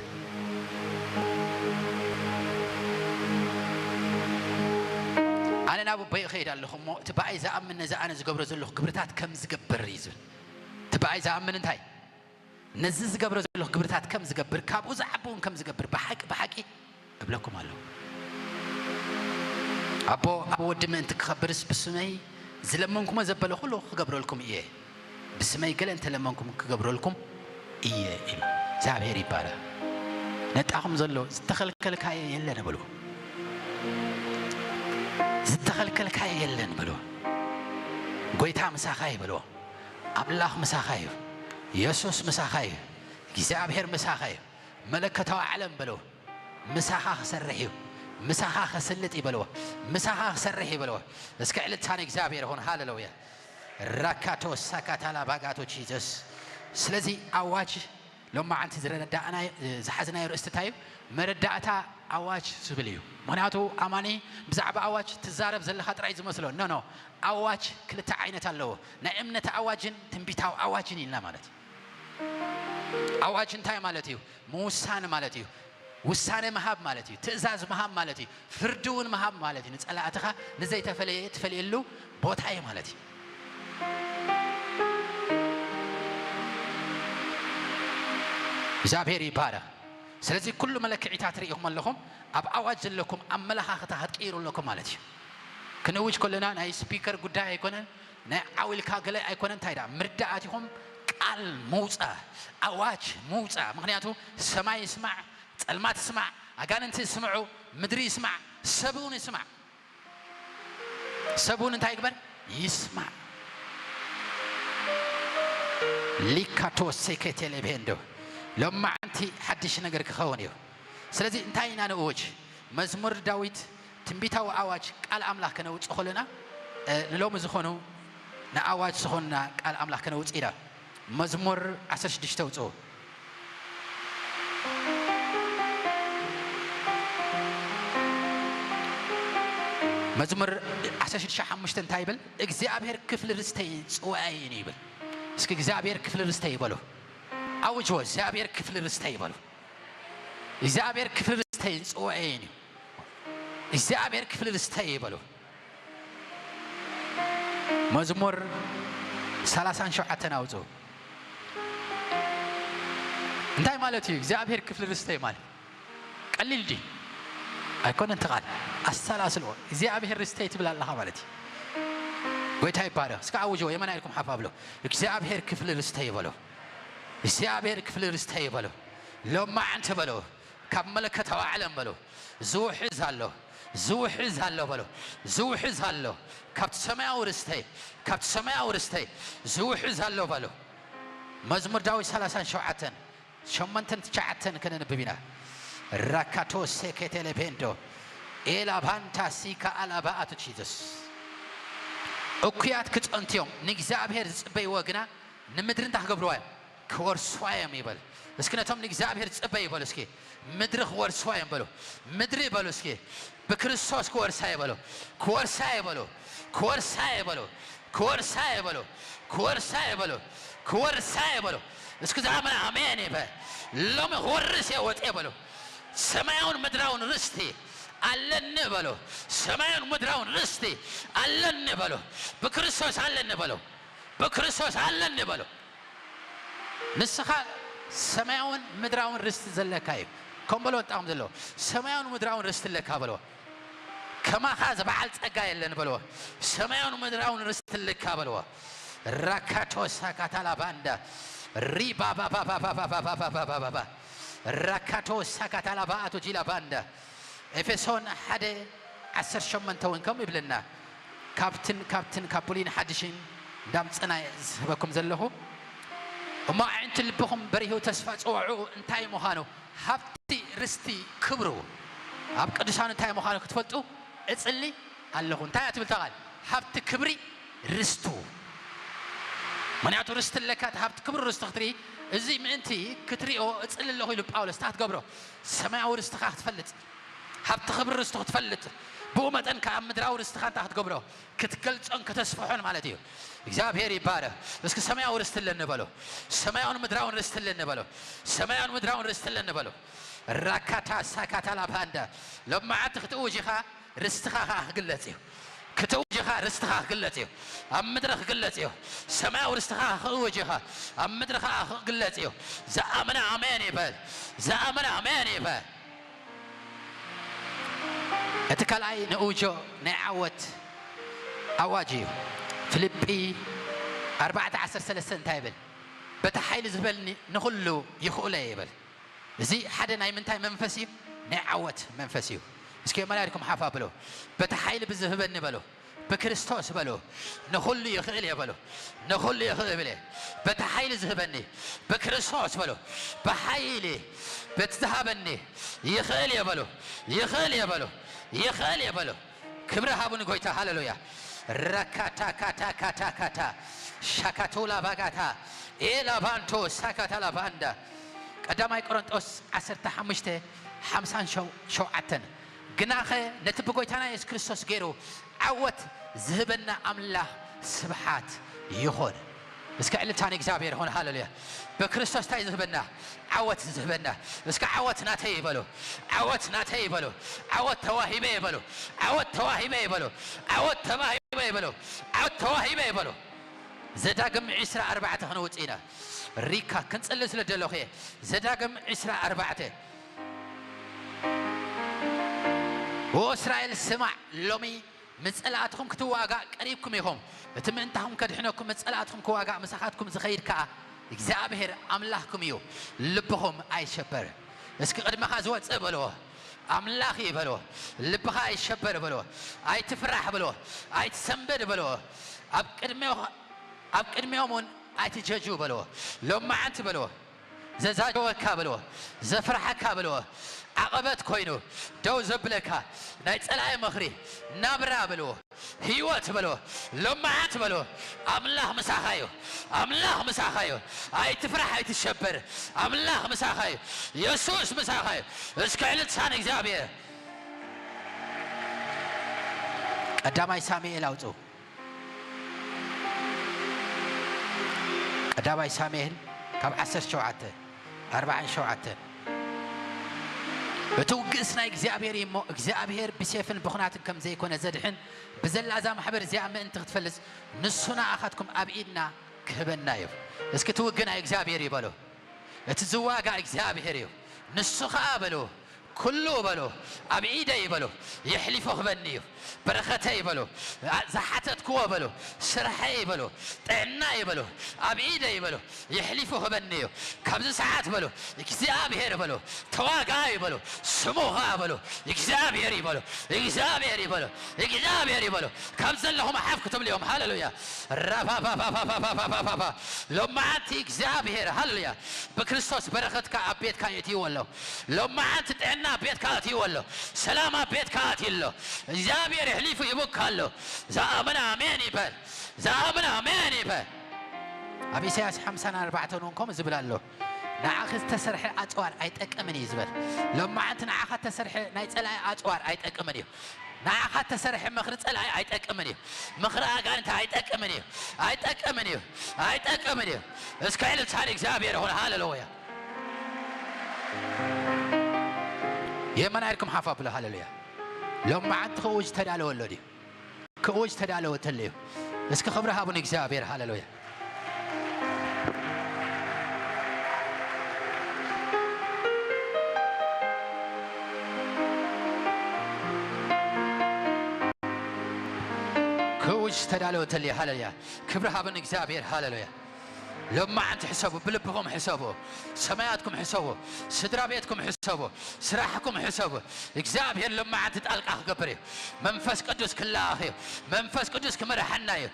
ኣነ ናብ ኣቦይ እኸይድ ኣለኹ እሞ እቲ ብኣይ ዝኣምን ነዚ ኣነ ዝገብሮ ዘለኹ ግብርታት ከም ዝገብር እዩ ዝብል። እቲ ብኣይ ዝኣምን እንታይ? ነዚ ዝገብሮ ዘለኹ ግብርታት ከም ዝገብር ካብኡ ዝዓቢ እውን ከም ዝገብር ብሓቂ ብሓቂ እብለኩም ኣለኹ። ኣቦ ኣብ ወዲ ምእንቲ ክኸብርስ ብስመይ ዝለመንኩሞ ዘበለ ኩሉ ክገብረልኩም እየ። ብስመይ ገለ እንተለመንኩም ክገብረልኩም እየ ኢሉ። እግዚኣብሔር ይባረኽ። ነጣኹም ዘሎ ዝተኸልከልካዮ የለን በልዎ። ዝተኸልከልካዮ የለን በልዎ። ጎይታ ምሳኻ እዩ በልዎ። ኣምላኽ ምሳኻ እዩ። የሱስ ምሳኻ እዩ። እግዚኣብሔር ምሳኻ እዩ። መለኮታዊ ዓለም በልዎ። ምሳኻ ክሰርሕ እዩ። ምሳኻ ከስልጥ ይበልዎ፣ ምሳኻ ክሰርሕ ይበልዎ። እስከ ዕልልታ ንእግዚኣብሔር ይኹን። ሃሌሉያ። ራካቶ ሳካታላ ባጋቶ ጂሰስ። ስለዚ ኣዋጅ ሎማዓንቲ ዝረዳእናዮ፣ ዝሓዝናዮ ርእስቲ እንታይ እዩ? መረዳእታ ኣዋጅ ዝብል እዩ። ምኽንያቱ ኣማኒ ብዛዕባ ኣዋጅ ትዛረብ ዘለኻ ጥራይ ዝመስሎ። ኖ፣ ኖ። ኣዋጅ ክልተ ዓይነት ኣለዎ። ናይ እምነት ኣዋጅን ትንቢታዊ ኣዋጅን ኢልና ማለት እዩ። ኣዋጅ እንታይ ማለት እዩ? ምውሳን ማለት እዩ። ውሳነ ምሃብ ማለት እዩ። ትእዛዝ ምሃብ ማለት እዩ። ፍርዲ እውን ምሃብ ማለት እዩ። ንጸላእትኻ ንዘይተፈለየ ትፈልየሉ ቦታ እዩ ማለት እዩ። እግዚኣብሔር ይባረኽ። ስለዚ ኩሉ መለክዒታት ርኢኹም ኣለኹም። ኣብ ኣዋጅ ዘለኩም ኣመለኻኽታ ክትቅይሩ ኣለኩም ማለት እዩ። ክንእውጅ ከለና ናይ ስፒከር ጉዳይ ኣይኮነን፣ ናይ ዓው ኢልካ ገለ ኣይኮነን። እንታይ ደኣ ምርዳእ ኣቲኹም ቃል ምውጻእ፣ ኣዋጅ ምውጻእ። ምኽንያቱ ሰማይ ይስማዕ፣ ጸልማት ይስማዕ፣ ኣጋንንቲ ይስምዑ፣ ምድሪ ይስማዕ፣ ሰብ እውን ይስማዕ። ሰብ እውን እንታይ ይግበር? ይስማዕ። ሊካቶ ሴኬቴሌ ቤንዶ። ሎማዓንቲ ሓድሽ ነገር ክኸውን እዩ። ስለዚ እንታይ ኢና ንእውጅ? መዝሙር ዳዊት ትንቢታዊ ኣዋጅ ቃል ኣምላኽ ከነውጽእ ከለና፣ እ፣ ንሎሚ ዝኾኑ ንኣዋጅ ዝኾንና ቃል ኣምላኽ ከነውጽእ ኢና። መዝሙር ዓሰርተ ሽዱሽተ ውጽኡ። መዝሙር ዓሰርተ ሽዱሽተ ሓሙሽተ እንታይ ይብል? እግዚኣብሔር ክፍሊ ርስተይን ጽዋኤን እዩ ይብል። እስኪ እግዚኣብሔር ክፍሊ ርስተይ ይበሉ። ኣውጅዎ፣ እግዚኣብሔር ክፍሊ ርስተይ ይበሉ። እግዚኣብሔር ክፍሊ ርስተይን ጽዋኤን እዩ። እግዚኣብሔር ክፍሊ ርስተይ ይበሉ። መዝሙር ሰላሳን ሸውዓተን ኣውጽኡ። እንታይ ማለት እዩ እግዚኣብሔር ክፍሊ ርስተይ ማለት? ቀሊል ድዩ? ኣይኮነን እቲ ቃል። ኣሰላስልዎ። እግዚኣብሔር ርስተይ ትብል ኣለኻ ማለት እዩ። ጎይታ ይባረኽ። እስከ ኣውጅዎ፣ የመና ኢልኩም ሓፍ ኣብሎ። እግዚኣብሔር ክፍሊ ርስተይ ይበሎ። እግዚኣብሔር ክፍሊ ርስተይ ይበሎ። ሎማዓንቲ በሎ። ካብ መለከታዊ ዓለም በሎ። ዝውሕዝ ኣሎ። ዝውሕዝ ኣሎ በሎ። ዝውሕዝ ኣሎ። ካብቲ ሰማያዊ ርስተይ፣ ካብቲ ሰማያዊ ርስተይ ዝውሕዝ ኣሎ በሎ። መዝሙር ዳዊት ሰላሳን ሸውዓተን፣ ሸሞንተን ትሽዓተን ከነንብብ ኢና። ራካቶ ሴኬቴሌ ቤንዶ ኤላ ባንታ ሲካ ኣላባ ኣቶ ጂሰስ። እኩያት ክጸንቱ እዮም፣ ንእግዚኣብሔር ዝጽበይዎ ግና ንምድሪ እንታይ ክገብርዋ እዮም? ክወርስዋ እዮም ይበል። እስኪ ነቶም ንእግዚኣብሔር ዝጽበዩ ይበሉ እስኪ፣ ምድሪ ክወርስዋ እዮም በሉ። ምድሪ በሉ እስኪ፣ ብክርስቶስ ክወርሳ እየ በሉ። ክወርሳ እየ በሉ። ክወርሳ እየ በሉ። ክወርሳ እየ በሉ። ክወርሳ እየ በሉ። ክወርሳ እየ በሉ። እስኪ ዝኣመነ ኣሜን ይበል። ሎሚ ክወርስ እየ ወፅየ በሉ። ሰማያውን ምድራውን ርስቲ ኣለኒ በሉ። ሰማያውን ምድራውን ርስቲ ኣለኒ በሉ። ብክርስቶስ ኣለኒ በሉ። ብክርስቶስ ኣለኒ በሉ። ንስኻ ሰማያውን ምድራውን ርስቲ ዘለካ እዩ። ከም በሎ ወጣኹም ዘለዎ ሰማያውን ምድራውን ርስቲ ኣለካ በልዎ። ከማኻ ዝበዓል ጸጋ የለን በልዎ። ሰማያውን ምድራውን ርስቲ ኣለካ በልዎ። ራካቶ ሳካታላ ባንዳ ሪባባባባባባባባባባባ ራካቶ ሳካታላ ባኣቶ ጂላ ባንዳ ኤፌሶን ሓደ ዓሰርተ ሸሞንተ እውን ከምኡ ይብለና። ካብትን ካብትን ካብ ብሉይን ሓድሽን እንዳምጸና ዝህበኩም ዘለኹ። እሞ ኣዒንቲ ልብኹም በሪሁ ተስፋ ጽውዑ እንታይ ምዃኑ፣ ሃብቲ ርስቲ ክብሩ ኣብ ቅዱሳኑ እንታይ ምዃኑ ክትፈልጡ እጽሊ ኣለኹ። እንታይ እያ ትብል እታ ቃል? ሃብቲ ክብሪ ርስቱ። ምኽንያቱ ርስቲ ኣለካ፣ እቲ ሃብቲ ክብሪ ርስቱ ክትርኢ፣ እዚ ምእንቲ ክትሪኦ እጽሊ ኣለኹ ኢሉ ጳውሎስ። እንታይ ክትገብሮ? ሰማያዊ ርስትኻ ክትፈልጥ፣ ሃብቲ ክብሪ ርስቱ ክትፈልጥ፣ ብኡ መጠን ከኣ ምድራዊ ርስትኻ እንታይ ክትገብሮ? ክትገልጾን ከተስፍሖን ማለት እዩ። እግዚኣብሔር ይባረኽ። እስኪ ሰማያዊ ርስቲ ኣለኒ በሎ። ሰማያውን ምድራውን ርስቲ ኣለኒ በሎ። ሰማያውን ምድራውን ርስቲ ኣለኒ በሎ። ራካታ ሳካታ ላባንዳ። ሎማዓንቲ ክትእውጅ ኢኻ፣ ርስትኻ ኸኣ ክግለጽ እዩ። ክትእውጅ ኢኻ፣ ርስትኻ ክግለጽ እዩ። ኣብ ምድሪ ክግለጽ እዩ። ሰማያዊ ርስትኻ ክእውጅ ኢኻ፣ ኣብ ምድሪ ኸኣ ክግለጽ እዩ። ዝኣመነ ኣሜን ይበል። ዝኣመነ ኣሜን ይበል። እቲ ካልኣይ ንእውጆ ናይ ዓወት ኣዋጅ እዩ። ፊልጲ ኣርባዕተ ዓሰርተ ሰለስተ እንታይ ይብል? በቲ ሓይሊ ዝህበኒ ንኹሉ ይኽእሎ እየ ይብል። እዚ ሓደ ናይ ምንታይ መንፈስ እዩ? ናይ ዓወት መንፈስ እዩ። እስኪ መላልኩም ሓፍ ኣብሎ። በቲ ሓይሊ ብዝህበኒ በሎ። ብክርስቶስ በሎ። ንኹሉ ይኽእል እየ በሎ። ንኹሉ ይኽእል እየ። በቲ ሓይሊ ዝህበኒ ብክርስቶስ በሎ። ብሓይሊ በቲ ዝሃበኒ ይኽእል እየ በሎ። ይኽእል እየ በሎ። ይኽእል እየ በሎ። ክብሪ ሃቡ ንጎይታ። ሃሌሉያ። ረካታ ካታ ካታ ካታ ሻካቶላ ባጋታ ኤላባንቶ ሳካታ ላባንዳ። ቀዳማይ ቆሮንጦስ ዓሰርተ ሓሙሽተ ሓምሳን ሸውዓተን። ግናኸ ነቲ ብጎይታና የሱስ ክርስቶስ ገይሩ ዓወት ዝህበና ኣምላኽ ስብሓት ይኹን። እስከ ዕልልታ ንእግዚኣብሔር ይኹን። ሃሌሉያ። በክርስቶስ እንታይ ዝህበና? ዓወት ዝህበና። እስከ ዓወት ናተይ ይበሉ። ዓወት ናተይ ይበሉ። ዓወት ተዋሂበ ይበሉ። ዓወት ተዋሂበ ይበሉ። ዓወት ተዋሂበ ይበሉ። ዓወት ተዋሂበ ይበሉ። ዘዳግም ዕስራ ኣርባዕተ ክንውጽእ ኢና። ሪካ ክንጽሊ ስለ ደለኹ እየ። ዘዳግም ዕስራ ኣርባዕተ። ወእስራኤል ስማዕ፣ ሎሚ ምስ ጸላእትኹም ክትዋጋእ ቀሪብኩም ኢኹም። እቲ ምእንታኹም ከድሕነኩም፣ ምስ ጸላእትኹም ክዋጋእ ምሳኻትኩም ዝኸይድ ከኣ እግዚኣብሔር ኣምላኽኩም እዩ። ልብኹም ኣይሸበር። እስኪ ቅድመኻ ዝወጽእ በልዎ፣ ኣምላኽ እዩ በልዎ። ልብኻ ኣይሸበር በልዎ። ኣይትፍራሕ በልዎ። ኣይትሰንብድ በልዎ። ኣብ ቅድሚኦ-፣ ኣብ ቅድሚኦም እውን ኣይትጀጁ በልዎ። ሎማዓንቲ በልዎ። ዘዛጀወካ በልዎ። ዘፍርሓካ በልዎ። ዓቐበት ኮይኑ ደው ዘብለካ ናይ ጸላኢ ምኽሪ ናብራ በልዎ። ህይወት በልዎ። ሎማዓንቲ በልዎ። ኣምላኽ ምሳኻ እዩ። ኣምላኽ ምሳኻ እዩ። ኣይትፍራሕ፣ ኣይትሸበር። ኣምላኽ ምሳኻ እዩ። የሱስ ምሳኻ እዩ። እስከ ዕልልታ ንእግዚኣብሔር። ቀዳማይ ሳሙኤል ኣውጽኡ። ቀዳማይ ሳሙኤል ካብ ዓሰርተ ሸውዓተ ኣርባዓን ሸውዓተን። እቲ ውግእስ ናይ እግዚኣብሔር እዩ እሞ፣ እግዚኣብሔር ብሴፍን ብኹናትን ከም ዘይኮነ ዘድሕን፣ ብዘላ እዛ ማሕበር እዚኣ ምእንቲ ክትፈልጽ፣ ንሱ ንኣኻትኩም ኣብ ኢድና ክህበና እዩ። እስኪ እቲ ውግእ ናይ እግዚኣብሔር እዩ በሉ። እቲ ዝዋጋ እግዚኣብሔር እዩ። ንሱ ኸኣ በሉ፣ ኩሉ በሉ፣ ኣብ ኢደይ በሉ፣ የሕሊፉ ክህበኒ እዩ። በረኸተይ በሉ፣ ኣ-፣ ዝሓተትክዎ በሉ፣ ስርሐይ በሉ፣ ጥዕናይ በሉ፣ ኣብ ኢደይ በሉ፣ የሕሊፉ ክህበኒ እዩ። ካብዚ ሰዓት በሉ፣ እግዚኣብሔር በሉ፣ ተዋጋኣይ በሉ፣ ስሙ ኸኣ በሉ፣ እግዚኣብሔር እዩ በሉ፣ እግዚኣብሔር እዩ በሉ፣ እግዚኣብሔር እዩ በሉ። ካብ ዘለኹም ሓፍ ክትብሉ እዮም። ሃሌሉያ። ራባባባባባባባባ። ሎማዓንቲ እግዚኣብሔር፣ ሃሌሉያ፣ ብክርስቶስ በረኸትካ ኣብ ቤትካ የእትይዎ ኣሎ። ሎማዓንቲ ጥዕና ኣብ ቤትካ ኣእትይዎ ኣሎ። ሰላም ኣብ ቤትካ ኣእትዩ ኣሎ። እግዚኣብሔር የሕሊፉ ይቡካ ኣሎ። ዝኣምን ኣሜን ይበል። ዝኣምን ኣሜን ይበል። ኣብ ኢሳያስ ሓምሳን ኣርባዕተን እውን ከምኡ ዝብል ኣሎ። ንዓኺ ዝተሰርሐ ኣጽዋር ኣይጠቅምን እዩ ዝበል። ሎማዓንቲ ንዓኻ እተሰርሐ ናይ ጸላኢ ኣጽዋር ኣይጠቅምን እዩ። ንዓኻ እተሰርሐ ምኽሪ ጸላኢ ኣይጠቅምን እዩ። ምኽሪ ኣጋንንቲ ኣይጠቅምን እዩ። ኣይጠቅምን እዩ። ኣይጠቅምን እዩ። እስከ ዕልልታ ንእግዚኣብሔር ይኹን። ሃሌሉያ። የመና ኢድኩም ሓፍ ኣብሉ። ሃሌሉያ። ሎማዓንቲ ክእውጅ ዝተዳለወ ኣሎ ድዩ? ክእውጅ ዝተዳለወ ተሎ እዩ። እስኪ ክብሪ ሃቡ ንእግዚኣብሔር። ሃሌሉያ። ክእውጅ ዝተዳለወ ተሎ እዩ። ሃሌሉያ። ክብሪ ሃቡ ንእግዚኣብሔር። ሃሌሉያ። ሎማዓንቲ ሕሰቡ፣ ብልብኹም ሕሰቡ፣ ሰማያትኩም ሕሰቡ፣ ስድራ ቤትኩም ሕሰቡ፣ ስራሕኩም ሕሰቡ። እግዚኣብሔር ሎማዓንቲ ጣልቃ ክገብር እዩ። መንፈስ ቅዱስ ክለኣኽ እዩ። መንፈስ ቅዱስ ክመርሓና እዩ።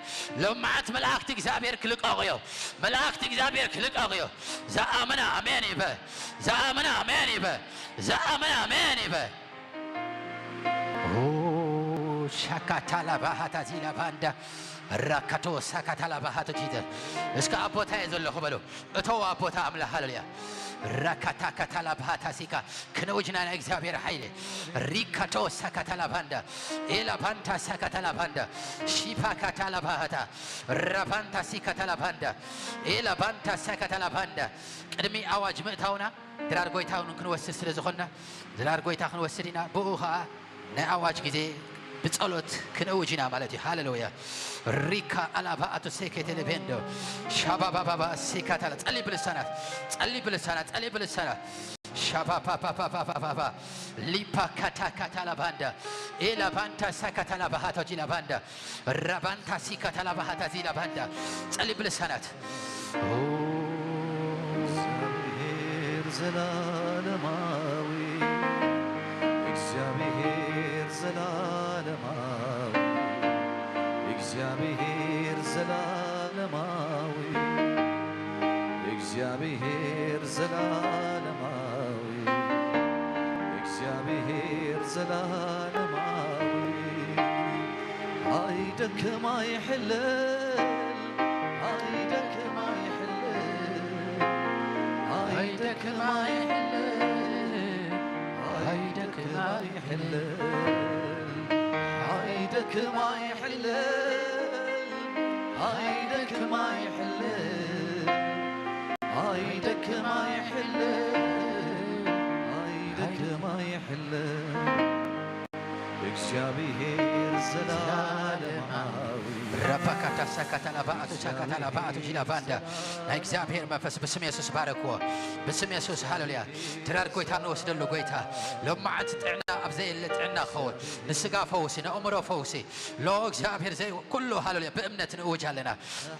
ሎማዓንቲ መላእክቲ እግዚኣብሔር ክልቀቑ እዩ። መላእክቲ እግዚኣብሔር ክልቀቑ እዩ። ዝኣመነ ኣሜን ይበል። ዝኣመነ ኣሜን ይበል። ዝኣመነ ኣሜን ይበል። ኦ፣ ሻካታላ ባሃታ ዚላ ባንዳ፣ ራካቶ ሳካታላ ባሃቶ ጂተ። እስከ ኣብ ቦታ እየ ዘለኹ በሉ። እተው ኣብ ቦታ ኣምላኽ። ሃሌሉያ። ራካታ ካታላ ባሃታ ሲካ። ክንውጅና ናይ እግዚኣብሔር ሓይሊ። ሪካቶ ሳካታላ ባንዳ። ኤላ ባንታ ሳካታላ ባንዳ። ሺፓ ካታላ ባሃታ። ራባንታ ሲካታላ ባንዳ። ኤላ ባንታ ሳካታላ ባንዳ። ቅድሚ ኣዋጅ ምእታውና ድራር ጎይታ እውን ክንወስድ ስለ ዝኾንና፣ ድራር ጎይታ ክንወስድ ኢና። ብኡ ኸዓ ናይ ኣዋጅ ግዜ ብጸሎት ክንእውጅ ኢና ማለት እዩ። ሃሌሉያ። ሪካ ኣላባ ኣቶ ሴኬ ቴሌቤንዶ ሻባባባባ ሲካታላ። ጸሊ ብልሳናት፣ ጸሊ ብልሳናት፣ ጸሊ ብልሳናት። ሻባባባባባባ ሊፓ ካታ ካታላ ባንዳ ኤላ ባንታ ሳካታላ ባሃቶ ጂላ ባንዳ ራባንታ ሲካታላ ባሃታ ዚላ ባንዳ። ጸሊ ብልሳናት። ኦ፣ እግዚአብሔር ዘላለማዊ፣ እግዚአብሔር ዘላለማዊ፣ እግዚአብሔር ዘላለማዊ፣ እግዚአብሔር ዘላለማዊ፣ እግዚአብሔር ዘላለማዊ ኣይደክም ኣይሕለል፣ ኣይደክም ኣይሕለል፣ ኣይደክም ኣይሕለል፣ ኣይደክም ኣይሕለል፣ ኣይደክም ኣይሕለል፣ ኣይደክም ኣይሕለል፣ ኣይደክም ኣይሕለል፣ ኣይደክም ኣይሕለል። እግዚኣብሔር ዘላለማዊ። ረባካታ ሳካታላ ባኣቱ ሳካታላ ባኣቱ ጂላ ባንዳ። ናይ እግዚኣብሔር መንፈስ ብስም የሱስ ባረክዎ። ብስም የሱስ ሃሌሉያ። ድራር ጎይታ ንወስደሉ ጎይታ። ሎማዓንቲ ጥዕና ኣብ ዘየለ ጥዕና ክኸውን። ንስጋ ፈውሲ፣ ንኣእምሮ ፈውሲ። ሎ እግዚኣብሔር ዘይ-፣ ኩሉ ሃሌሉያ ብእምነት ንእውጅ ኣለና።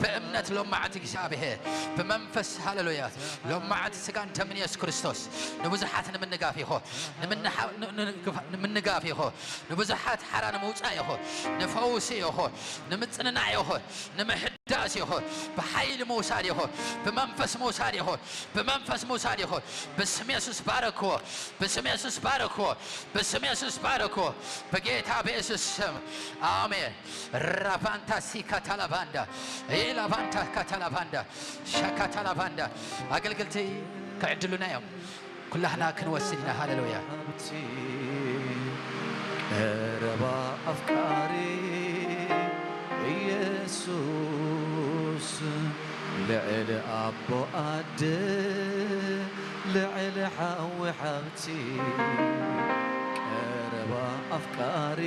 ብእምነት ሎማዓንቲ እግዚኣብሔር ብመንፈስ ሃሌሉያ ሎማዓንቲ ስጋን ደምን የሱስ ክርስቶስ ንብዙሓት ንምንጋፍ ኢኹ። ንምንሓ-፣ ን-፣ ን-፣ ንምንጋፍ ኢኹ። ንብዙሓት ሓራ ንምውጻእ ኢኹ። ንፈውሲ ኢኹ። ንምጽንናዕ ኢኹ። ንምሕዳስ ኢኹ። ብሓይሊ ምውሳድ ኢኹ። ብመንፈስ ምውሳድ ኢኹ። ብመንፈስ ምውሳድ ኢኹ። ብስም የሱስ ባረክዎ። ብስም የሱስ ባረክዎ። ብስም የሱስ ባረክዎ። ብጌታ ብየሱስ ስም ኣሜን። ራቫንታ ሲካታላቫንዳ፣ ኤላቫንታ ካታላቫንዳ፣ ሻካታላቫንዳ። ኣገልግልቲ ክዕድሉና እዮም። ኩላህና ክንወስድ ኢና። ሃሌሉያ። ቀረባ ኣፍቃሪ ኢየሱስ፣ ልዕሊ ኣቦ ኣደ፣ ልዕሊ ሓዊ ሓብቲ፣ ቀረባ ኣፍቃሪ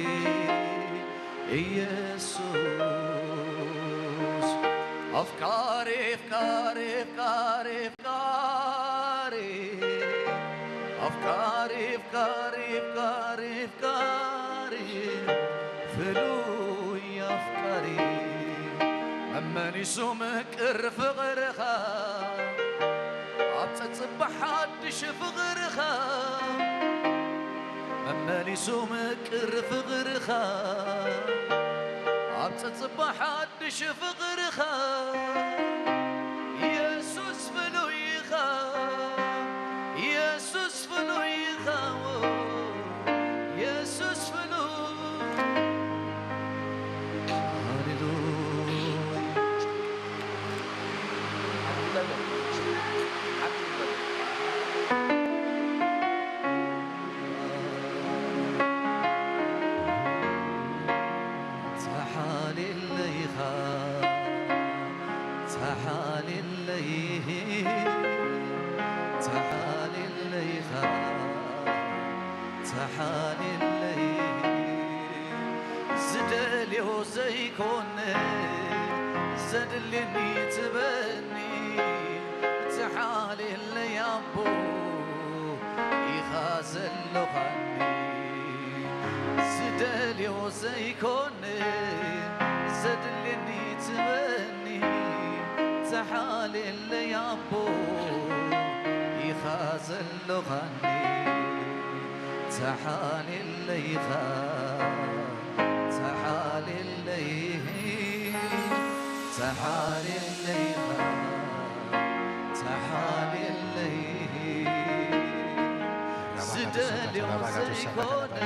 ኢየሱስ፣ ኣፍቃሪ፣ ኣፍቃሪ፣ ኣፍቃሪ፣ ኣፍቃሪ፣ ኣፍቃሪ፣ ኣፍቃሪ፣ ኣፍቃሪ፣ ኣፍቃሪ፣ ፍሉይ ኣፍቃሪ፣ መመሊሱ ምቅር ፍቕርኻ፣ ኣብ ጸጽባ ሓድሽ ፍቕርኻ፣ መመሊሱ ምቅር ፍቕርኻ፣ ኣብ ጸጽባ ሓድሽ ፍቕርኻ፣ ኢየሱስ ፍሉይ ኢኻ፣ ኢየሱስ ፍሉይ ኢኻ፣ ኢየሱስ ፍሉይ። ሃሌሉያ። ተሓሊለይኻ፣ ተሓሊለይ፣ ተሓሊለይኻ፣ ተሓሊለይ። ዝደልዮ ዘይኮነ ዘድልየኒ ትበኒ፣ ተሓሊለይ ኣቦ ኢኻ ዘሎኻኒ። ዝደልዮ ዘይኮነ ዘድልየኒ ትበኒ፣ ተሓሊለይ ኣቦ ኢኻ ዘሎኻኒ። ተሓሊለይ ኢኻ፣ ተሓሊለይ፣ ተሓሊለይ ኢኻ፣ ተሓሊለይ። ዝደልዮ ዘይኮነ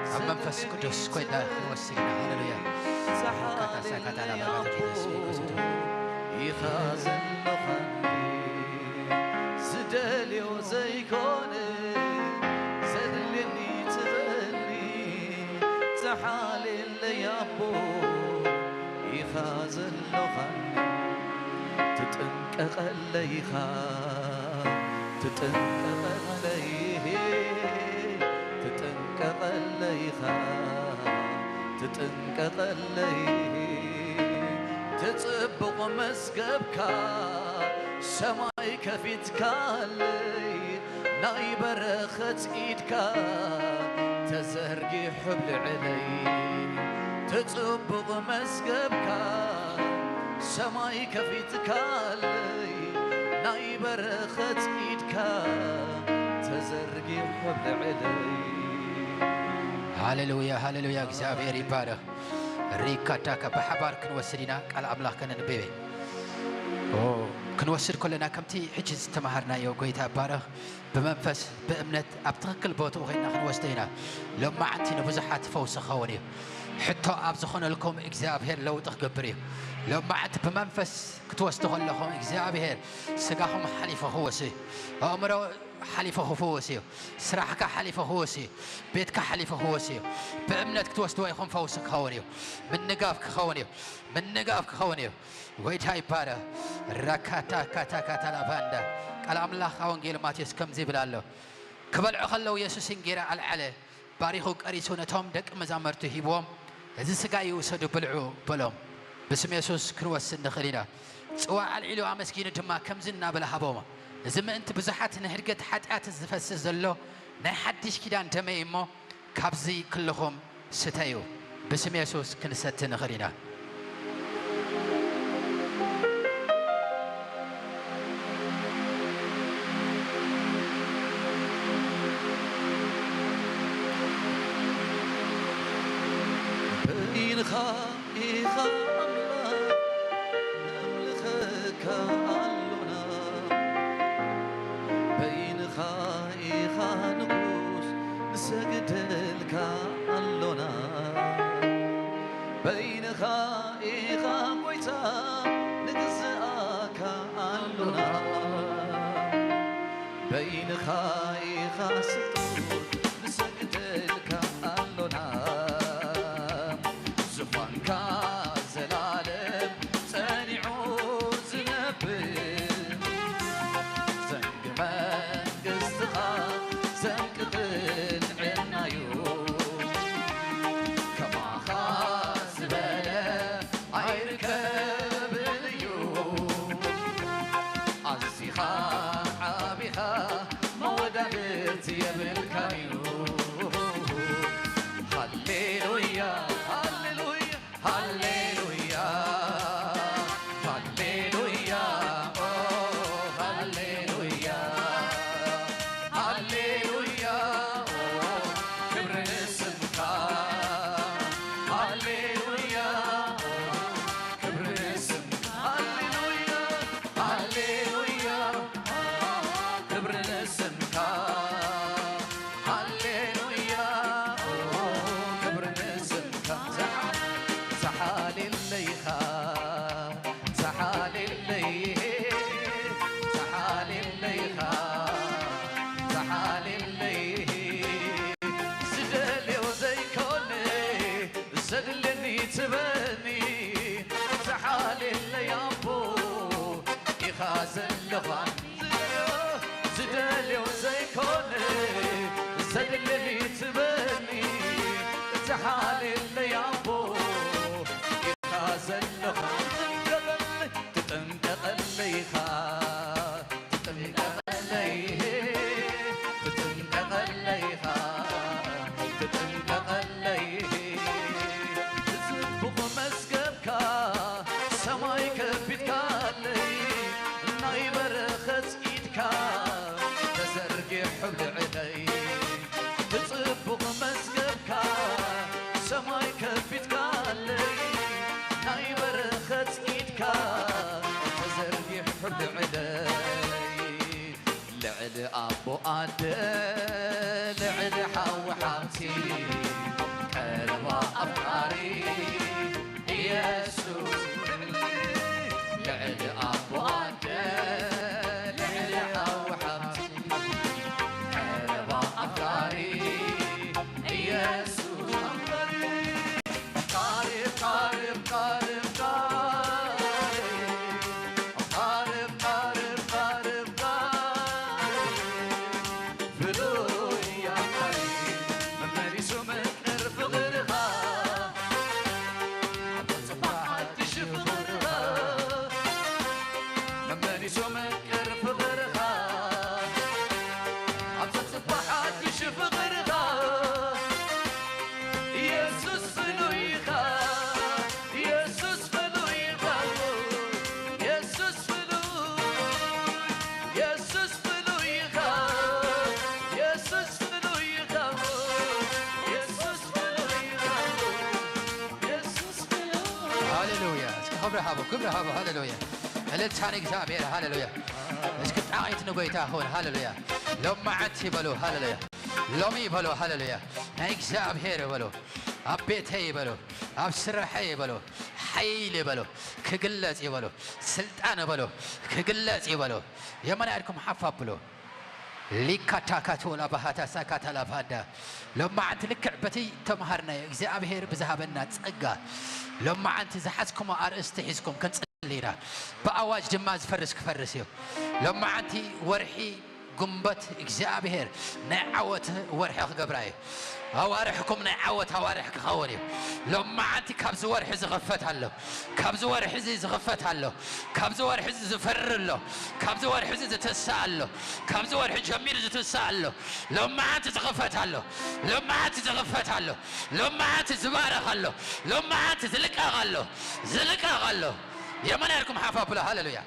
ኣብ መንፈስ ቅዱስ ኮይና ክንወስድ ኢና። ሃሌሉያ። ተሓሊለይ ኣቦ ኢኻ ዘሎኻኒ። ዝደልዮ ዘይኮነ ዘድልየኒ ትበኒ፣ ተሓሊለይ ኣቦ ኢኻ ዘሎኻኒ። ትጥንቀቐለይ ኢኻ፣ ትጥንቀቐለይ፣ ትጥንቀቐለይ ኢኻ፣ ትጥንቀቐለይ። ትጽብቕ መዝገብካ ሰማይ ከፊትካለይ፣ ናይ በረኸት ኢድካ ተዘርጊሑ ኣብ ልዕለይ። ትጽብቕ መዝገብካ ሰማይ ከፊትካለይ፣ ናይ በረኸት ኢድካ ተዘርጊሑ ኣብ ልዕለይ። ሃሌሉያ፣ ሃሌሉያ፣ እግዚኣብሔር ይባረኽ። ሪካዳካ ብሓባር ክንወስድ ኢና፣ ቃል ኣምላኽ ከነንብብ። ኦ፣ ክንወስድ ከለና ከምቲ ሕጂ ዝተማሃርናዮ ጎይታ ይባረኽ። ብመንፈስ ብእምነት ኣብ ትኽክል ቦትኡ ኮይና ክንወስዶ ኢና። ሎማዓንቲ ንብዙሓት ፈውሲ ክኸውን እዩ። ሕቶ ኣብ ዝኾነልኩም እግዚኣብሔር ለውጢ ክገብር እዩ። ሎማዓንቲ ብመንፈስ ክትወስዱ ከለኹም እግዚኣብሔር ስጋኹም ሓሊፉ ክወስ እዩ። ኣእምሮ ሓሊፉ ክፍወስ እዩ። ስራሕካ ሓሊፉ ክወስ እዩ። ቤትካ ሓሊፉ ክወስ እዩ። ብእምነት ክትወስድዎ ኢኹም ፈውሲ ክኸውን እዩ። ምንጋፍ ክኸውን እዩ። ምንጋፍ ክኸውን እዩ። ጎይታ ይባረ ራካታ ካታ ካታ ላባንዳ። ቃል ኣምላኽ ኣብ ወንጌል ማቴዎስ ከምዚ ይብል ኣሎ። ክበልዑ ከለዉ የሱስ እንጌራ ኣልዓለ፣ ባሪኹ ቀሪሱ ነቶም ደቂ መዛመርቱ ሂብዎም፣ እዚ ስጋይ ውሰዱ ብልዑ በሎም። ብስም የሱስ ክንወስድ ንኽእል ኢና። ጽዋ ኣልዒሉ ኣመስጊኑ ድማ ከምዚ እናበለ ሃቦም። እዚ ምእንቲ ብዙሓት ንህድገት ሓጢኣት ዝፈስስ ዘሎ ናይ ሓድሽ ኪዳን ደመይ እሞ ካብዚ ክልኹም ስተዩ። ብስም የሱስ ክንሰቲ ንኽእል ኢና። በይንኻ ኢኻ ኣምላኽ ነምልኸካ ኣሎና። በይንኻ ኢኻ ንጉስ ንሰግደልካ ኣሎና። በይንኻ ኢኻ ጎይታ ንግዝኣካ ኣሎና። በይንኻ ኢኻ ስጡር ንሰግደልካ ኣሎና። ዙፋንካ ዘላለም ጸኒዑ ዝነብር ዘንጊ መንግስትኻ ዘንቂ ቅንዕናዩ። ከማኻ ዝበለ ኣይርከብን እዩ። ኣዚኻ ዓቢኻ መወዳድርቲ የብልካን እዩ። ሃሌሉያ፣ ሃሌሉያ፣ ሃሌሉያ፣ ሃሌሉያ፣ ኦ፣ ሃሌሉያ፣ ሃሌሉያ፣ ኦ፣ ክብሪ ንስምካ። ሃሌሉያ፣ ኦ፣ ክብሪ ንስምካ። ሃሌሉያ፣ ሃሌሉያ፣ ክብሪ ንስምካ። ሃሌሉያ፣ ክብሪ ንስምካ። ዝሓ-፣ ዝሓሌለይኻ፣ ዝሓሌለይ፣ ዝሓሌለይኻ፣ ዝሓሌለይ። ዝደልዮ ዘይኮነ ዘድልየኒ ትበኒ። ዝሓሌለይ ኣቦ ኢኻ ዘለኻኒ። ዝደልዮ ዘይኮነ ዘድልየኒ ትበኒ። ዝሓሌለይ ኣቦ ኢኻ ዘለኻኒ። ትጥንቀቐለይ፣ ትጥንቀቐለይ ኢኻ። ትጥንቀቐለይ፣ ትጥንቀቐለይ ኢኻ፣ ትጥንቀቐለይ። ብጽቡቕ መዝገብካ ሰማይ ከፊትካለይ፣ ናይ በረኸት ኢድካ ተዘርጊሑ ኣብ ልዕለይ። ብጽቡቕ መዝገብካ ሰማይ ከፊትካለይ፣ ናይ በረኸት ኢድካ ተዘርጊሑ ኣብ ልዕለይ። ልዕሊ ኣቦ ኣደ፣ ልዕሊ ሓዊ ሓብቲ፣ ቀረባ ኣፍቃሪ የሱስ። ልዕሊ ኣቦ ኣደ፣ ልዕሊ ሓዊ ሓብቲ፣ ቀረባ ኣፍቃሪ የሱስ። ቃርብ፣ ቃርብ፣ ቃርብ፣ ቃርብ፣ ቃርብ፣ ቃርብ፣ ቃርብ፣ ቃርብ፣ ፍሉይ ኣፍቃሪ፣ መመሊሱ ምቅር ፍቕርኻ፣ ኣብ ጽባሕ ሓድሽ ፍቕርኻ፣ መመሊሱ ምቅር ፍቕርኻ፣ ኣብ ጽባሕ ሓድሽ ፍቕርኻ፣ የሱስ ፍሉይ ኢኻ፣ የሱስ ፍሉይ ኢኻ፣ የሱስ ፍሉይ፣ የሱስ ፍሉይ ኢኻ፣ የሱስ ፍሉይ ኢኻ፣ የሱስ ፍሉይ ኢኻ፣ የሱስ ፍሉይ። ሃሌሉያ። እስኪ ክብሪ ሃቦ፣ ክብሪ ሃቦ። ሃሌሉያ። እልልታ ንእግዚኣብሔር። ሃሌሉያ። እስኪ ጣቒት ንጎይታ ይኹን። ሃሌሉያ። ሎማዓንቲ በሉ። ሃሌሉያ። ሎሚ በሉ። ሃሌሉያ። ናይ እግዚኣብሔር በሉ። ኣብ ቤተይ በሉ። ኣብ ስራሐይ በሉ። ሓይሊ በሉ። ክግለጽ እዩ በሉ። ስልጣን በሉ። ክግለጽ እዩ በሉ። የመን ኣድኩም ሓፍ ኣብሉ። ሊካታካቶ ላባሃታ ሳካታ ላባንዳ። ሎማዓንቲ ልክዕ በቲ ተምሃርናዮ እግዚኣብሔር ብዝሃበና ጸጋ ሎማዓንቲ ዝሓዝኩሞ ኣርእስቲ ሒዝኩም ክንጽሊ ኢና። ብኣዋጅ ድማ ዝፈርስ ክፈርስ እዩ። ሎማዓንቲ ወርሒ ጉንበት እግዚኣብሔር ናይ ዓወት ወርሒ ክገብራ እዩ። ኣዋርሕኩም ናይ ዓወት ኣዋርሕ ክኸውን እዩ። ሎማዓንቲ ካብዚ ወርሒ ዝኽፈት ኣሎ። ካብዚ ወርሒ እዚ ዝኽፈት ኣሎ። ካብዚ ወርሒ እዚ ዝፈሪ ኣሎ። ካብዚ ወርሒ እዚ ዝትስእ ኣሎ። ካብዚ ወርሒ ጀሚሩ ዝትስእ ኣሎ። ሎማዓንቲ ዝኽፈት ኣሎ። ሎማዓንቲ ዝኽፈት ኣሎ። ሎማዓንቲ ዝባረኽ ኣሎ። ሎማዓንቲ ዝልቀቕ ኣሎ። ዝልቀቕ ኣሎ። የመን ኣድኩም ሓፍ ኣብሉ። ሃሌሉያ።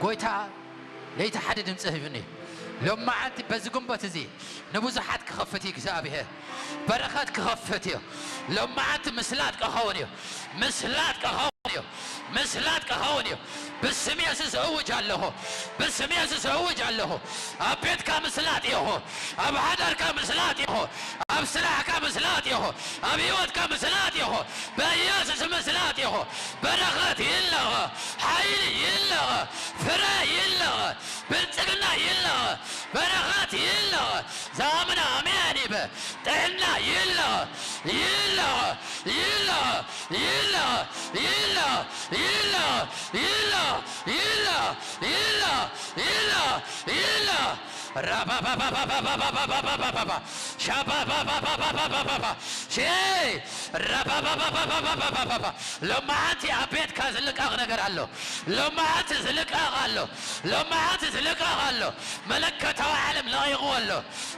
ጎይታ ለይቲ ሓደ ድምፂ ሂብኒ። ሎማዓንቲ በዚ ጉንበት እዚ ንብዙሓት ክኸፍት እዩ እግዚኣብሔር። በረኸት ክኸፍት እዩ። ሎማዓንቲ ምስላጥ ክኸውን እዩ። ምስላጥ ክኸውን እዩ። ምስላጥ ክኸውን እዩ። ብስም የሱስ እውጅ ኣለኹ። ብስም የሱስ እውጅ ኣለኹ። ኣብ ቤትካ ምስላጥ ኢኹ። ኣብ ሓዳርካ ምስላጥ ኢኹ። ኣብ ስራሕካ ምስላጥ ኢኹ። ኣብ ህይወትካ ምስላጥ ኢኹ። በኢየሱስ ምስላጥ ኢኹ። በረኸት ይለቐ። ሓይሊ ይለቐ። ፍረ ይለቐ። ብልጽግና ይለቐ። በረኸት ይለቐ። ዝኣምነ ኣሜን ይበል። ጥዕና ይለቐ። ይለቐ። ይለቐ። ይለቐ። ይለቐ። ይለቐ። ይለቐ። ይለቐ። ይለቐ። ይለቐ። ይለቐ። ይለቐ። ራባባባባባባባባባባባ። ሻባባባባባባባባባ። ሼ። ራባባባባባባባባባ። ሎማዓንቲ ኣብ ቤትካ ዝልቀቕ ነገር ኣሎ። ሎማዓንቲ ዝልቀቕ ኣሎ። ሎማዓንቲ ዝልቀቕ ኣሎ። መለኮታዊ ዓለም ለቒቑ ኣሎ።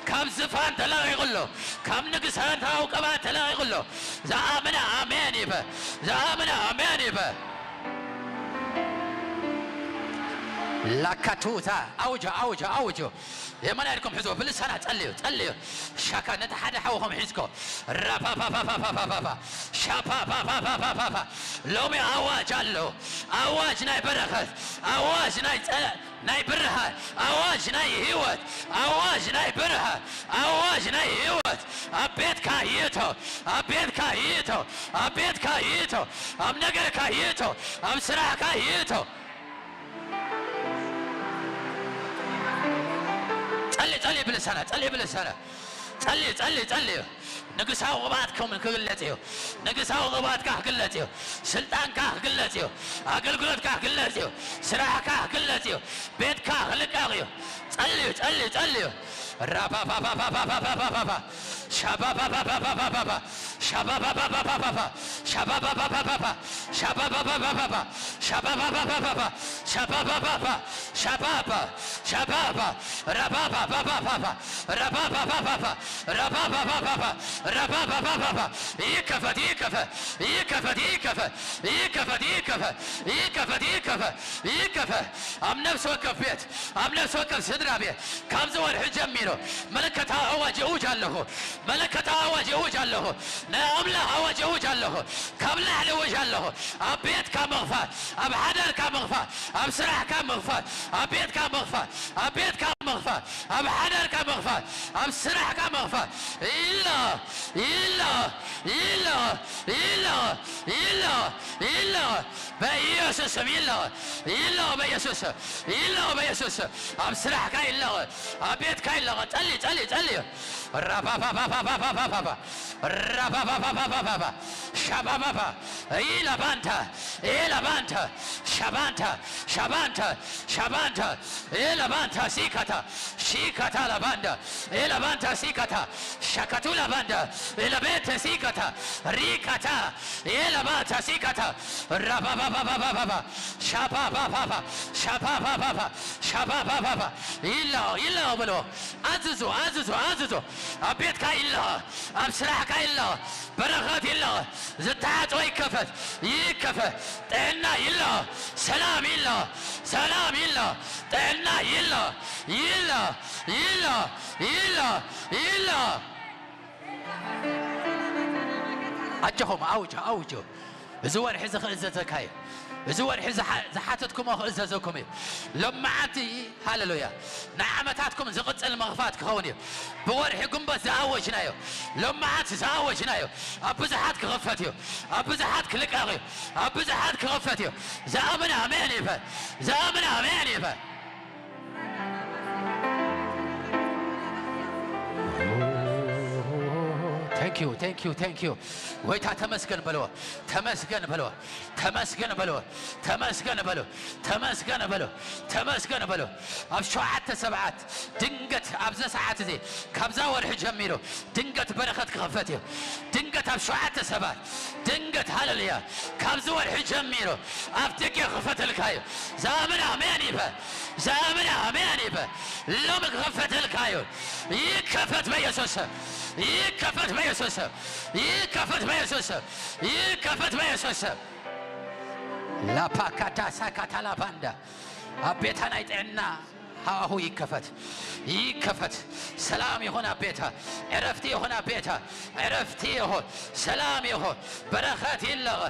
ካብ ዝፋን ተለቒቑ ኣሎ። ካብ ንግስታዊ ቅባት ተለቒቑ ኣሎ። ዝኣመነ ኣሜን ይበል። ዝኣመነ ኣሜን ይበል። ላካቱታ ኣውጆ ኣውጆ ኣውጆ። የማን ኢድኩም ሕዝዎ፣ ብልሳና ጸልዩ፣ ጸልዩ። ሻካ ነቲ ሓደ ሓውኹም ሒዝኮ። ራፓፓፓፓፓፓፓፓ። ሻፓፓፓፓፓፓ። ሎሚ ኣዋጅ ኣሎ። ኣዋጅ ናይ በረኸት፣ ኣዋጅ ናይ ጸ-፣ ናይ ብርሃን፣ ኣዋጅ ናይ ህይወት፣ ኣዋጅ ናይ ብርሃን፣ ኣዋጅ ናይ ህይወት። ኣብ ቤትካ ይእቶ፣ ኣብ ቤትካ ይእቶ፣ ኣብ ቤትካ ይእቶ፣ ኣብ ነገርካ ይእቶ፣ ኣብ ስራሕካ ይእቶ። ጸሊ፣ ጸሊ ብልሳና፣ ጸሊ ብልሳና። ጸሊ፣ ጸሊ፣ ጸሊ። ንግሳዊ ቅብኣትኩም ክግለጽ እዩ። ንግሳዊ ቅብኣትካ ክግለጽ እዩ። ስልጣንካ ክግለጽ እዩ። ኣገልግሎትካ ክግለጽ እዩ። ስራሕካ ክግለጽ እዩ። ቤትካ ክልቀቕ እዩ። ጸልዩ፣ ጸልዩ፣ ጸልዩ። ራፓፓፓፓፓፓፓፓፓ። ሻባባባባባባባ። ሻባባባባባባ። ሻባባባባባባ። ሻባባባባባባ። ሻባባባባባባ። ሻባባባባ። ሻባባ። ሻባባ። ራባባባባባ። ራባባባባባ። ራባባባባባ። ራባባባባባ። ይከፈት፣ ይከፈት፣ ይከፈት፣ ይከፈት፣ ይከፈት፣ ይከፈት፣ ይከፈት፣ ይከፈት፣ ይከፈት። ኣብ ነፍሲ ወከፍ ቤት፣ ኣብ ነፍሲ ወከፍ ስድራ ቤት፣ ካብዚ ወርሒ ጀሚሩ መለከታዊ ኣዋጅ እውጅ ኣለኹ። መለከታዊ ኣዋጅ እውጅ ኣለኹ። ናይ ኣምላኽ ኣዋጅ እውጅ ኣለኹ። ካብ ላዕሊ እውጅ ኣለኹ። ኣብ ቤትካ ምኽፋት፣ ኣብ ሓዳርካ ምኽፋት፣ ኣብ ስራሕካ ምኽፋት፣ ኣብ ቤትካ ምኽፋት፣ ኣብ ቤትካ ምኽፋት፣ ኣብ ሓዳርካ ምኽፋት፣ ኣብ ስራሕካ ምኽፋት። ይለቐ፣ ይለቐ፣ ይለቐ፣ ይለቐ፣ ይለቐ፣ ይለቐ። በኢየሱስ ስም ይለቐ፣ ይለቐ፣ በኢየሱስ ስም ይለቐ፣ በኢየሱስ ስም። ኣብ ስራሕካ ይለቐ፣ ኣብ ቤትካ ይለቐ። ጸሊ፣ ጸሊ፣ ጸሊ። ራባባባባባባባባ። ራባባባባባባ። ሻባባባ። ኢላባንታ፣ ኢላባንታ፣ ሻባንታ፣ ሻባንታ፣ ሻባንታ፣ ኢላባንታ፣ ሲካታ፣ ሺካታ ላባንዳ፣ ኢላባንታ፣ ሲካታ፣ ሻካቱ ላባንዳ፣ ኢላቤተ፣ ሲካታ፣ ሪካታ፣ ኢላባንታ፣ ሲካታ፣ ራባባባባባባ፣ ሻባባባባ፣ ሻባባባባ፣ ሻባባባባ፣ ይላው፣ ይላው ብሎ፣ ኣዝዙ፣ ኣዝዙ፣ ኣዝዙ፣ ኣብ ቤትካ ይላው፣ ኣብ ስራሕካ ይላው፣ በረኸት ይለቐ። ዝተዓጽወ ይከፈት፣ ይከፈት። ጥዕና ይለቐ። ሰላም ይለቐ። ሰላም ይለቐ። ጥዕና ይለቐ። ይለቐ። ይለቐ። ይለቐ። ይለቐ። ኣጆኹም ኣውጁ፣ ኣውጁ። እዚ ወርሒ እዚ ክእዘዘካ እዩ። እዚ ወርሒ ዝሓ-፣ ዝሓተትኩሞ ክእዘዘኩም እዩ። ሎም መዓልቲ፣ ሃሌሉያ፣ ንዓመታትኩም ዝቕጽል ምኽፋት ክኸውን እዩ። ብወርሒ ግንቦት ዝኣወጅናዮ፣ ሎም መዓልቲ ዝኣወጅናዮ ኣብ ብዙሓት ክኽፈት እዩ። ኣብ ብዙሓት ክልቀቕ እዩ። ኣብ ብዙሓት ክኽፈት እዩ። ዝኣምን ኣሜን ይበል። ዝኣምን ኣሜን ይበል። Thank you, thank you, thank you። ጎይታ ተመስገን በልዎ። ተመስገን በልዎ። ተመስገን በልዎ። ተመስገን በልዎ። ተመስገን በልዎ። ተመስገን በልዎ። ኣብ ሸውዓተ ሰብዓት ድንገት ኣብዚ ሰዓት እዚ ካብዛ ወርሒ ጀሚሩ ድንገት በረኸት ክኸፈት እዩ። ድንገት ኣብ ሸውዓተ ሰባት ድንገት፣ ሃሌሉያ፣ ካብዚ ወርሒ ጀሚሩ ኣብ ደገ ክኸፈተልካ እዩ። ዝኣምን ኣሜን ይበል። ዝኣምን ኣሜን ይበል። ሎሚ ክኸፈተልካ እዩ። ይከፈት በኢየሱስ ስም። ይከፈት በኢየሱስ ስም። ይከፈት በኢየሱስ ስም። ይከፈት በኢየሱስ ስም። ላፓካታ ሳካታ ላባንዳ። ኣብ ቤታ ናይ ጥዕና ሃሁ ይከፈት። ይከፈት። ሰላም ይኹን ኣብ ቤታ። ዕረፍቲ ይኹን ኣብ ቤታ። ዕረፍቲ ይኹን። ሰላም ይኹን። በረኸት ይለቐ።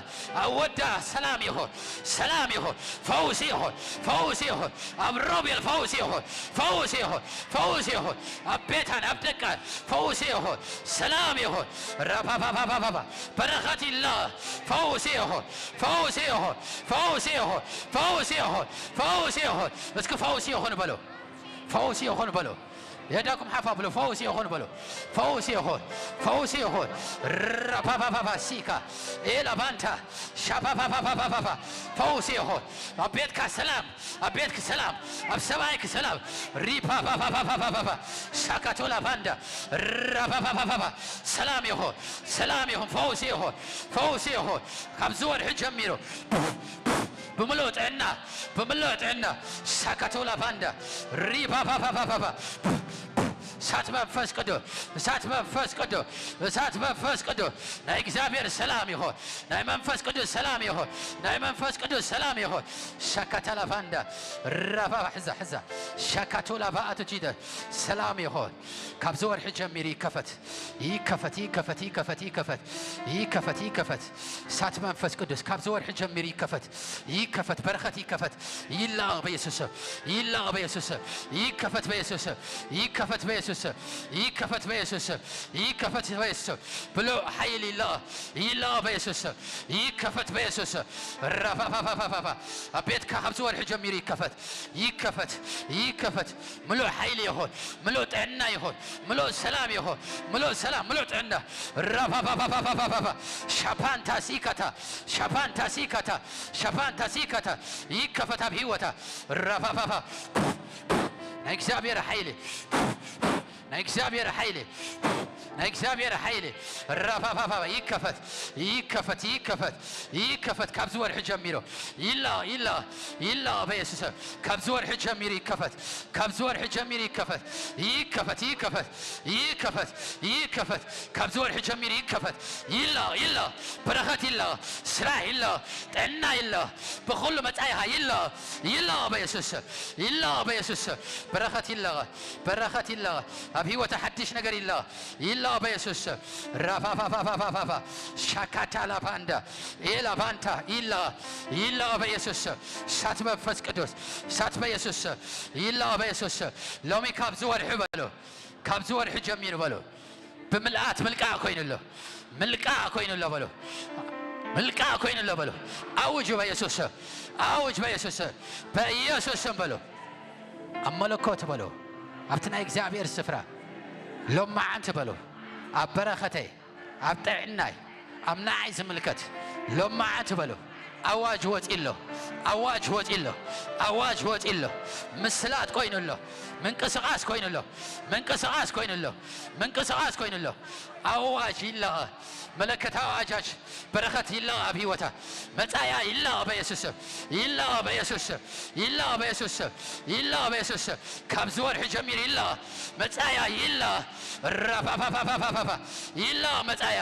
ኣብ ወዳ ሰላም ይኹን። ሰላም ይኹን። ፈውሲ ይኹን። ፈውሲ ይኹን። ኣብ ሮቤል ፈውሲ ይኹን። ፈውሲ ይኹን። ፈውሲ ይኹን። ኣብ ቤታን ኣብ ደቃን ፈውሲ ይኹን። ሰላም ይኹን። ራባባባባባ። በረኸት ይለቐ። ፈውሲ ይኹን። ፈውሲ ይኹን። ፈውሲ ይኹን። ፈውሲ ይኹን። ፈውሲ ይኹን። እስኪ ፈውሲ ይኹን በሉ። ፈውሲ ይኹን በሉ። የዳኩም ሓፍ ኣብሉ። ፈውሲ ይኹን በሉ። ፈውሲ ይኹን። ፈውሲ ይኹን። ራባባባባ ሲካ። ኤላባንታ። ሻባባባባባ። ፈውሲ ይኹን። ኣብ ቤትካ ሰላም። ኣብ ቤትክ ሰላም። ኣብ ሰብኣይክ ሰላም። ሪባባባባባባ። ሻካቶላ ባንዳ። ራባባባባባ። ሰላም ይኹን። ሰላም ይኹን። ፈውሲ ይኹን። ፈውሲ ይኹን። ካብዚ ወርሒ ጀሚሩ ብምሉእ ጥዕና፣ ብምሉእ ጥዕና። ሳካቶላ ባንዳ። ሪባባባባባ። እሳት መንፈስ ቅዱስ፣ እሳት መንፈስ ቅዱስ፣ እሳት መንፈስ ቅዱስ። ናይ እግዚኣብሔር ሰላም ይኹን። ናይ መንፈስ ቅዱስ ሰላም ይኹን። ናይ መንፈስ ቅዱስ ሰላም ይኹን። ሻካታላ ባንዳ። ራባባ። ሕዛ፣ ሕዛ። ሻካቶላ ባኣቱ ጂደ። ሰላም ይኹን። ካብዚ ወርሒ ጀሚሩ ይከፈት። ይከፈት፣ ይከፈት፣ ይከፈት፣ ይከፈት። ይከፈት፣ ይከፈት። እሳት መንፈስ ቅዱስ ካብዚ ወርሒ ጀሚሩ ይከፈት። ይከፈት፣ በረኸት ይከፈት። ይላቐቕ በኢየሱስ ስም። ይላቐቕ በኢየሱስ ስም። ይከፈት በኢየሱስ ስም። ይከፈት በኢየሱስ ስም። ይከፈት በኢየሱስ ስም። ይከፈት በኢየሱስ ስም። ብሉዕ ሓይል ይላቐቕ። ይላቐቕ በኢየሱስ ስም። ይከፈት በኢየሱስ ስም። ራፋፋፋፋፋፋ። ኣብ ቤትካ ካብዚ ወርሒ ጀሚሩ ይከፈት። ይከፈት። ይከፈት። ምሉእ ሓይሊ ይኹን፣ ምሉእ ጥዕና ይኹን፣ ምሉእ ሰላም ይኹን፣ ምሉእ ሰላም፣ ምሉእ ጥዕና። ራባባባባባባባ። ሻፓንታ ሲካታ፣ ሻፓንታ ሲካታ፣ ሻፓንታ ሲካታ። ይከፈት ኣብ ህይወታ። ራባባባ። ናይ እግዚኣብሔር ሓይሊ፣ ናይ እግዚኣብሔር ሓይሊ፣ ናይ እግዚኣብሔር ሓይሊ። ራባባባባ። ይከፈት፣ ይከፈት፣ ይከፈት፣ ይከፈት። ካብዚ ወርሒ ጀሚሩ ይላ፣ ይላ፣ ይላ በኢየሱስ። ካብዚ ወርሒ ጀሚሩ ይከፈት። ካብዚ ወርሒ ጀሚሩ ይከፈት። ይከፈት፣ ይከፈት፣ ይከፈት፣ ይከፈት። ካብዚ ወርሒ ጀሚሩ ይከፈት። ይላ፣ ይላ። በረኸት ይላ። ስራሕ ይላ። ጥዕና ይላ። ብኹሉ መጻኢኻ ይላ። ይላ በኢየሱስ። ይላ በኢየሱስ። በረኸት ይላ። በረኸት ይላ። ኣብ ህይወታ ሓድሽ ነገር ይላ። ይላ በኢየሱስ። ራፋፋፋፋፋፋፋ። ሻካታ ላፋንዳ። ኤላባንታ ይላ። ይላ በኢየሱስ። እሳት መንፈስ ቅዱስ። እሳት በኢየሱስ። ይላ በኢየሱስ። ሎሚ ካብዚ ወርሒ በሉ። ካብዚ ወርሒ ጀሚሩ በሉ። ብምልኣት ምልቃእ ኮይኑ ኣሎ። ምልቃእ ኮይኑ ኣሎ በሉ። ምልቃእ ኮይኑ ኣሎ በሉ። ኣውጅ በኢየሱስ ስም። ኣውጅ በኢየሱስ ስም። በኢየሱስ ስም በሉ። ኣብ መለኮት በሉ። ኣብቲ ናይ እግዚኣብሔር ስፍራ ሎማዓንቲ በሉ። ኣብ በረኸተይ፣ ኣብ ጥዕናይ፣ ኣብ ንዓይ ዝምልከት ሎማዓንቲ በሉ። ኣዋጅ ወጺ ኣሎ። ኣዋጅ ወጺ ኣሎ። ኣዋጅ ወጺ ኣሎ። ምስላጥ ኮይኑ ኣሎ። ምንቅስቓስ ኮይኑ ኣሎ። ምንቅስቓስ ኮይኑ ኣሎ። ምንቅስቓስ ኮይኑ ኣሎ። ኣዋጅ ይለቐ። መለከታዊ ኣዋጅ በረኸት ይለቐ ኣብ ህይወታ። መጻያ ይለቐ በኢየሱስ ስም። ይለቐ በኢየሱስ ስም። ይለቐ በኢየሱስ ስም። ይለቐ በኢየሱስ ስም። ካብዚ ወርሒ ጀሚሩ ይለቐ። መጻያ ይለቐ። ራፋፋፋፋፋፋ። ይለቐ መጻያ።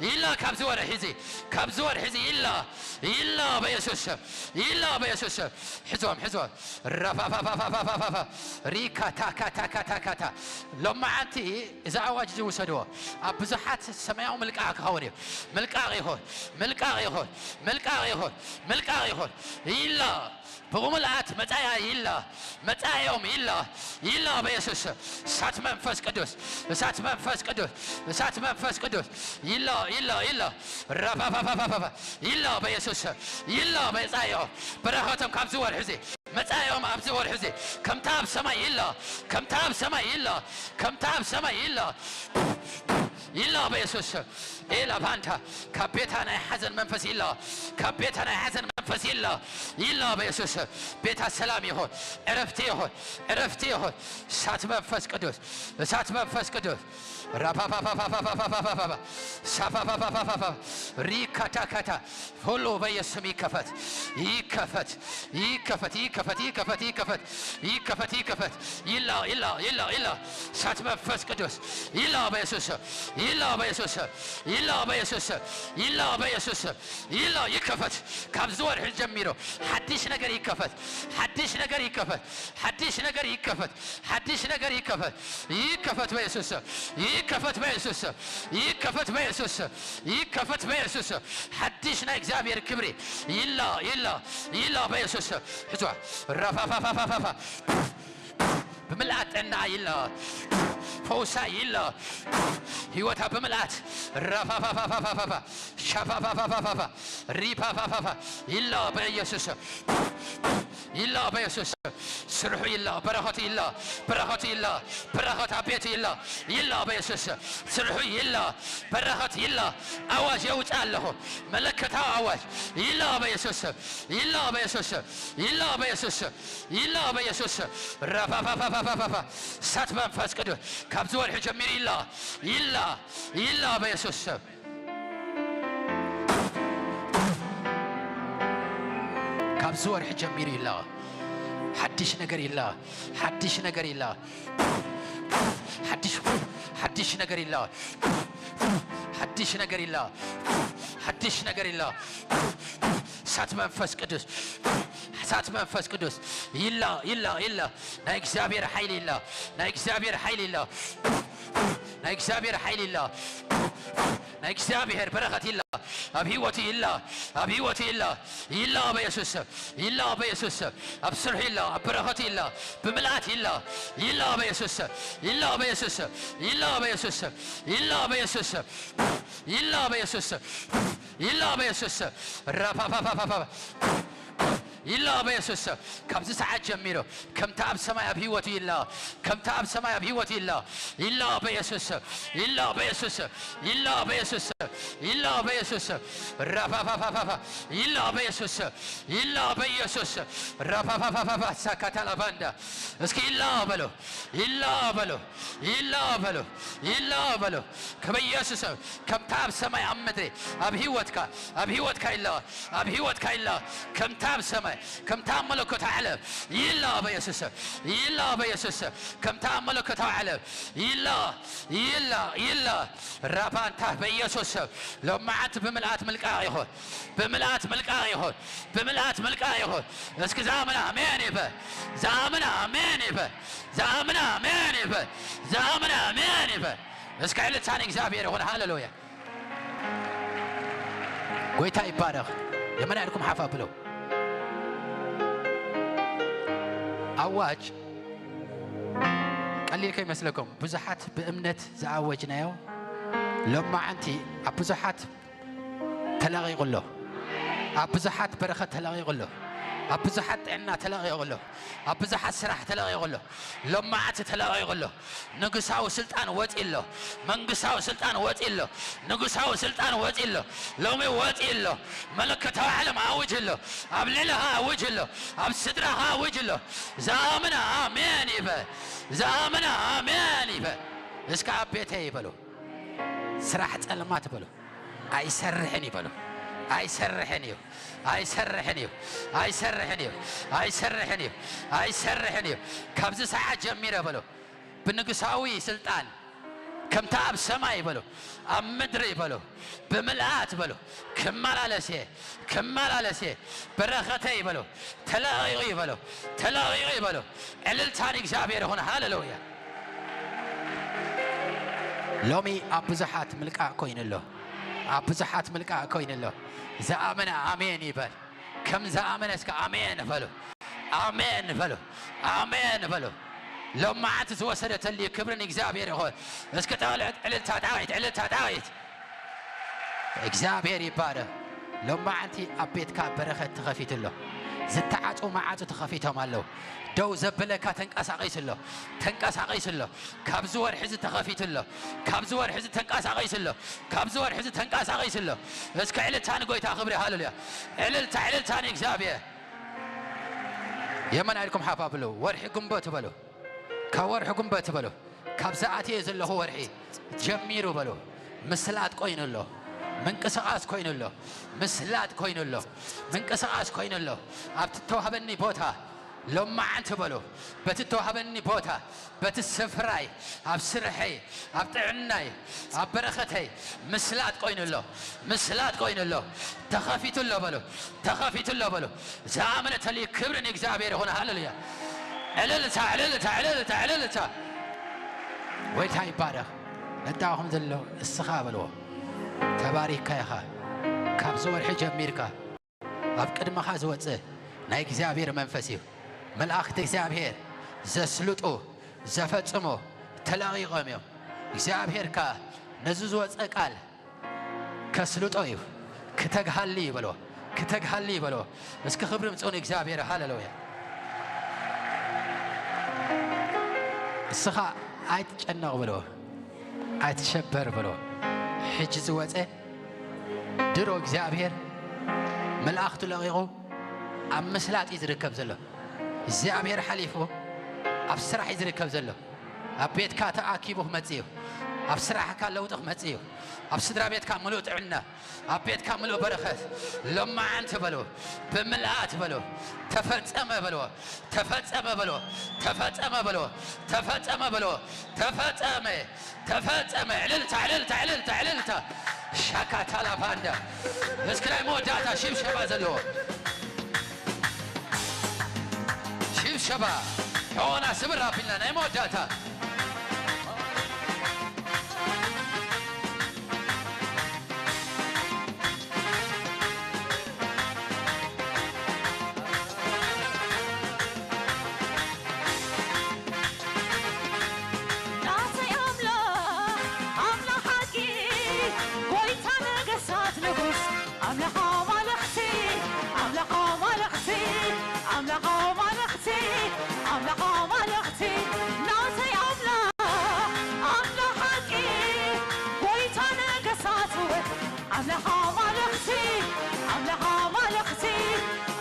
ይለቐ ካብዚ ወርሒ እዚ። ካብዚ ወርሒ እዚ ይለቐ። ይለቐ በኢየሱስ ስም። ይላ በኢየሱስ ስም። ሕዞም፣ ሕዞም። ረፋፋፋፋፋፋፋፋ። ሪካ ታካ ታካ ታካ ታ። ሎማዓንቲ እዚ ኣዋጅ እዚ ውሰድዎ። ኣብ ብዙሓት ሰማያዊ ምልቃቕ ክኸውን እዩ። ምልቃቕ ይኹን፣ ምልቃቕ ይኹን፣ ምልቃቕ ይኹን፣ ምልቃቕ ይኹን። ይላ። ብምልኣት መጻኢያ ይላ። መጻኢኦም ይላ። ይላ በኢየሱስ ስም። እሳት መንፈስ ቅዱስ፣ እሳት መንፈስ ቅዱስ፣ እሳት መንፈስ ቅዱስ። ይላ፣ ይላ፣ ይላ። ረፋፋፋፋፋፋ። ይላ በኢየሱስ ስም። ይላ መጻኢኦም። በረኸቶም ካብዚ ወርሒ እዚ። መጻኢኦም ኣብዚ ወርሒ እዚ። ከምታ ኣብ ሰማይ ይላ። ከምታ ኣብ ሰማይ ይላ። ከምታ ኣብ ሰማይ ይላ። ይላ በኢየሱስ ስም። ኤላ ባንታ። ካብ ቤታ ናይ ሓዘን መንፈስ ይላ። ካብ ቤታ ናይ ሓዘን መንፈስ ይላ። ይላ በኢየሱስ ስም። ቤታ ሰላም ይኹን። ዕረፍቲ ይኹን። ዕረፍቲ ይኹን። እሳት መንፈስ ቅዱስ። እሳት መንፈስ ቅዱስ። ራፓፓፓፓፓፓፓፓፓፓ። ሳፓፓፓፓፓፓ። ሪካታካታ። ሁሉ በኢየሱስ ስም ይከፈት። ይከፈት። ይከፈት። ይከፈት። ይከፈት። ይከፈት። ይከፈት። ይከፈት። ይላ፣ ይላ፣ ይላ፣ ይላ። እሳት መንፈስ ቅዱስ። ይላ በኢየሱስ ስም። ይላ በኢየሱስ ስም። ይላ በኢየሱስ ስም። ይላ በኢየሱስ ስም። ይላ ይከፈት። ካብዚ ወርሒ ጀሚሮ ሓድሽ ነገር ይከፈት። ሓድሽ ነገር ይከፈት። ሓድሽ ነገር ይከፈት። ሓድሽ ነገር ይከፈት። ይከፈት በኢየሱስ ስም። ይከፈት በኢየሱስ ስም። ይከፈት በኢየሱስ ስም። ይከፈት በኢየሱስ ስም። ሓድሽ ናይ እግዚኣብሔር ክብሪ ይላ፣ ይላ፣ ይላ በኢየሱስ ስም። ሕዝዋ ራፋፋፋፋፋፋ። ብምልኣት ጥዕና ይላ። ፈውሳ ይላ። ህይወታ ብምልኣት ራፋፋፋፋፋፋ። ሻፋፋፋፋፋፋ። ሪፓፋፋፋ። ይላ በኢየሱስ ስም። ይላ በኢየሱስ ስም። ስርሑ ይላ፣ በረኸቱ ይላ፣ በረኸቱ ይላ፣ በረኸት ኣብ ቤቱ ይላ። ይላ በኢየሱስ ስም። ስርሑ ይላ፣ በረኸት ይላ። ኣዋጅ የውፅእ ኣለኹ። መለከታዊ ኣዋጅ ይላ በኢየሱስ ስም። ይላ በኢየሱስ ስም። ይላ በኢየሱስ ስም። ይላ በኢየሱስ ስም። ራፋፋፋፋፋፋፋ። እሳት መንፈስ ቅዱስ ካብዚ ወርሒ ጀሚሩ ይላ። ይላ፣ ይላ በኢየሱስ ስም። ካብዚ ወርሒ ጀሚሩ ይላ። ሓድሽ ነገር ይላ። ሓድሽ ነገር ይላ። ሓድሽ፣ ሓድሽ ነገር ይላ። ሓድሽ ነገር ይላ። ሓድሽ ነገር ይላ። እሳት መንፈስ ቅዱስ። እሳት መንፈስ ቅዱስ። ይላ፣ ይላ፣ ይላ። ናይ እግዚኣብሔር ሓይሊ ይላ። ናይ እግዚኣብሔር ሓይሊ ይላ። ናይ እግዚኣብሔር ሓይሊ ይላ። ናይ እግዚኣብሔር በረኸት ይላ። ኣብ ህይወቱ ይላ። ኣብ ህይወቱ ይላ። ይላ በኢየሱስ ስም። ይላ በኢየሱስ ስም። ኣብ ስርሑ ይላ። ኣብ በረኸቱ ይላ። ብምልኣት ይላ። ይላ በኢየሱስ ስም። ይላ በኢየሱስ ስም። ይላ በኢየሱስ ስም። ይላ በኢየሱስ ስም። ይላ በኢየሱስ ስም። ይላ በኢየሱስ ስም። ራፋፋፋፋፋ። ይላ በኢየሱስ ስም። ካብዚ ሰዓት ጀሚሩ ከምታ ኣብ ሰማይ ኣብ ህይወቱ ይላ። ከምታ ኣብ ሰማይ ኣብ ህይወቱ ይላ። ይላ በኢየሱስ ስም። ይላ በኢየሱስ ስም። ይላ በኢየሱስ ስም። ይላ በኢየሱስ ስም። ራፋፋፋፋፋ። ይላ በኢየሱስ ስም። ይላ በኢየሱስ ስም። ራፋፋፋፋፋ። ሳካታላ ባንዳ። እስኪ ይላ በሎ። ይላ በሎ። ይላ በሎ። ይላ በሎ። ከበኢየሱስ ስም። ከምታ ኣብ ሰማይ ኣብ ምድሪ ኣብ ህይወትካ፣ ኣብ ህይወትካ ይላ። ኣብ ህይወትካ ይላ። ከምታ ኣብ ሰማይ፣ ከምታ ኣብ መለኮታዊ ዓለም ይላ በኢየሱስ ስም። ይላ በኢየሱስ ስም። ከምታ ኣብ መለኮታዊ ዓለም ይላ፣ ይላ፣ ይላ። ራባንታ በኢየሱስ ስም። ሎማዓንቲ ብምልኣት ምልቃቕ ይኹን። ብምልኣት ምልቃቕ ይኹን። ብምልኣት ምልቃቕ ይኹን። እስኪ ዝኣምን ኣሜን ይበል። ዝኣምን ኣሜን ይበል። ዝኣምን ኣሜን ይበል። ዝኣምን ኣሜን ይበል። እስኪ ዕልልታ ንእግዚኣብሔር ይኹን። ሃሌሉያ። ጎይታ ይባረኽ። የመና ኢልኩም ሓፍ ኣብሉ። ኣዋጅ ቀሊል ከይመስለኩም። ብዙሓት ብእምነት ዝኣወጅናዮ ሎማዓንቲ ኣብ ብዙሓት ተለቒቑ ኣሎ። ኣብ ብዙሓት በረኸት ተለቒቑ ኣሎ። ኣብ ብዙሓት ጥዕና ተለቒቑ ኣሎ። ኣብ ብዙሓት ስራሕ ተለቒቑ ኣሎ። ሎማዓንቲ ተለቒቑ ኣሎ። ንጉሳዊ ስልጣን ወጺ ኣሎ። መንግስታዊ ስልጣን ወጺ ኣሎ። ንጉሳዊ ስልጣን ወጺ ኣሎ። ሎሚ ወጺ ኣሎ። መለኮታዊ ዓለም ኣውጅ ኣሎ። ኣብ ልዕለኻ ኣውጅ ኣሎ። ኣብ ስድራኻ ኣውጅ ኣሎ። ዝኣምን ኣሜን ይበል። ዝኣምን ኣሜን ይበል። እስከ ኣብ ቤተይ ይበሉ። ስራሕ ጸልማት በሉ። ኣይሰርሕን እዩ በሉ። ኣይሰርሕን እዩ። ኣይሰርሕን እዩ። ኣይሰርሕን እዩ። ኣይሰርሕን እዩ። ኣይሰርሕን እዩ። ካብዚ ሰዓት ጀሚረ በሉ። ብንጉሳዊ ስልጣን ከምታ ኣብ ሰማይ በሉ፣ ኣብ ምድሪ በሉ፣ ብምልኣት በሉ፣ ክመላለስ እየ፣ ክመላለስ እየ። በረኸተይ በሉ፣ ተለቒቑ እዩ በሉ፣ ተለቒቑ እዩ በሉ። ዕልልታ ንእግዚኣብሔር ይኹን። ሃሌሉያ። ሎሚ ኣብ ብዙሓት ምልቃእ ኮይኑ ኣሎ። ኣብ ብዙሓት ምልቃእ ኮይኑ ኣሎ። ዝኣመነ ኣሜን ይበል። ከም ዝኣመነ እስከ ኣሜን በሉ። ኣሜን በሉ። ኣሜን በሉ። ሎማዓንቲ ዝወሰደተልዩ ክብሪ ንእግዚኣብሔር ይኹን። እስኪ ጠቕልዕ ዕልልታ ዳዊት፣ ዕልልታ ዳዊት። እግዚኣብሔር ይባረክ። ሎማዓንቲ ኣብ ቤትካ በረኸት ተኸፊቱ ኣሎ። ዝተዓጹ መዓጹ ተኸፊቶም ኣለዉ። ደው ዘበለካ ተንቀሳቒሱ ኣሎ። ተንቀሳቒሱ ኣሎ። ካብዚ ወርሒ እዚ ተኸፊቱ ኣሎ። ካብዚ ወርሒ እዚ ተንቀሳቒሱ ኣሎ። ካብዚ ወርሒ እዚ ተንቀሳቒሱ ኣሎ። እስከ ዕልልታ ንጎይታ ክብሪ፣ ሃሌሉያ። ዕልልታ፣ ዕልልታ ንእግዚኣብሔር። የመን ኢልኩም ሓፍ ኣብሉ። ወርሒ ግንቦት በሉ። ካብ ወርሒ ግንቦት በሉ። ካብ ዝኣትየ ዘለኹ ወርሒ ጀሚሩ በሉ። ምስላጥ ኮይኑ ኣሎ። ምንቅስቓስ ኮይኑ ኣሎ። ምስላጥ ኮይኑ ኣሎ። ምንቅስቓስ ኮይኑ ኣሎ። ኣብቲ ተዋህበኒ ቦታ ሎማዓንቲ በሉ። በቲ ተዋህበኒ ቦታ፣ በቲ ስፍራይ፣ ኣብ ስርሐይ፣ ኣብ ጥዕናይ፣ ኣብ በረኸተይ ምስላጥ ኮይኑ ኣሎ። ምስላጥ ኮይኑ ኣሎ። ተኸፊቱ ኣሎ በሉ። ተኸፊቱ ኣሎ በሉ። ዝኣመነ ተልዩ ክብሪ ንእግዚኣብሔር ይኹን። ሃሌሉያ። ዕልልታ፣ ዕልልታ፣ ዕልልታ፣ ዕልልታ። ጎይታ ይባረኽ። ነዳኹም ዘሎ እስኻ በልዎ። ተባሪካ ኢኻ። ካብዚ ወርሒ ጀሚርካ ኣብ ቅድመኻ ዝወጽእ ናይ እግዚኣብሔር መንፈስ እዩ። መላእኽቲ እግዚኣብሔር ዘስልጡ፣ ዘፈጽሙ ተለቒቖም እዮም። እግዚኣብሔር ከኣ ነዚ ዝወጸ ቃል ከስልጦ እዩ። ክተግሃሊ እዩ በልዎ። ክተግሃሊ እዩ በልዎ። እስኪ ክብሪ ምጽኡ ንእግዚኣብሔር። ሃሌሉያ። እስኻ ኣይትጨነቕ በልዎ። ኣይትሸበር በልዎ። ሕጂ ዝወጸ ድሮ እግዚኣብሔር መልኣኽቱ ለቒቑ ኣብ ምስላጥ እዩ ዝርከብ ዘሎ። እግዚኣብሔር ሓሊፉ ኣብ ስራሕ እዩ ዝርከብ ዘሎ። ኣብ ቤትካ ተኣኪቡ ክመጽእ እዩ። ኣብ ስራሕካ ለውጢ ክመጽእ እዩ። ኣብ ስድራ ቤትካ ምሉእ ጥዕና፣ ኣብ ቤትካ ምሉእ በረኸት። ሎማዓንቲ በልዎ፣ ብምልኣት በልዎ፣ ተፈጸመ በልዎ፣ ተፈጸመ በልዎ፣ ተፈጸመ በልዎ፣ ተፈጸመ በልዎ፣ ተፈጸመ። ተፈጸመ። ዕልልታ፣ ዕልልታ፣ ዕልልታ፣ ዕልልታ። ሻካታላ ባንዳ። እስኪ ናይ መወዳእታ ሽብሸባ ዘለዎ። ሽብሸባ። ሕቖና ስብር ኣቢልና ናይ መወዳእታ። ናተይ ኣምላኽ፣ ኣምላኽ ሓቂ፣ ጎይታ ነገስታት ንጉስ፣ ኣምላኽ ኣማልኽቲ፣ ኣምላኽ ኣማልኽቲ፣ ኣምላኽ ኣማልኽቲ፣ ኣምላኽ ኣማልኽቲ፣ ናተይ ኣምላኽ፣ ኣምላኽ ሓቂ፣ ጎይታ ነገስታት፣ ኣምላኽ ኣማልኽቲ፣ ኣምላኽ ኣማልኽቲ፣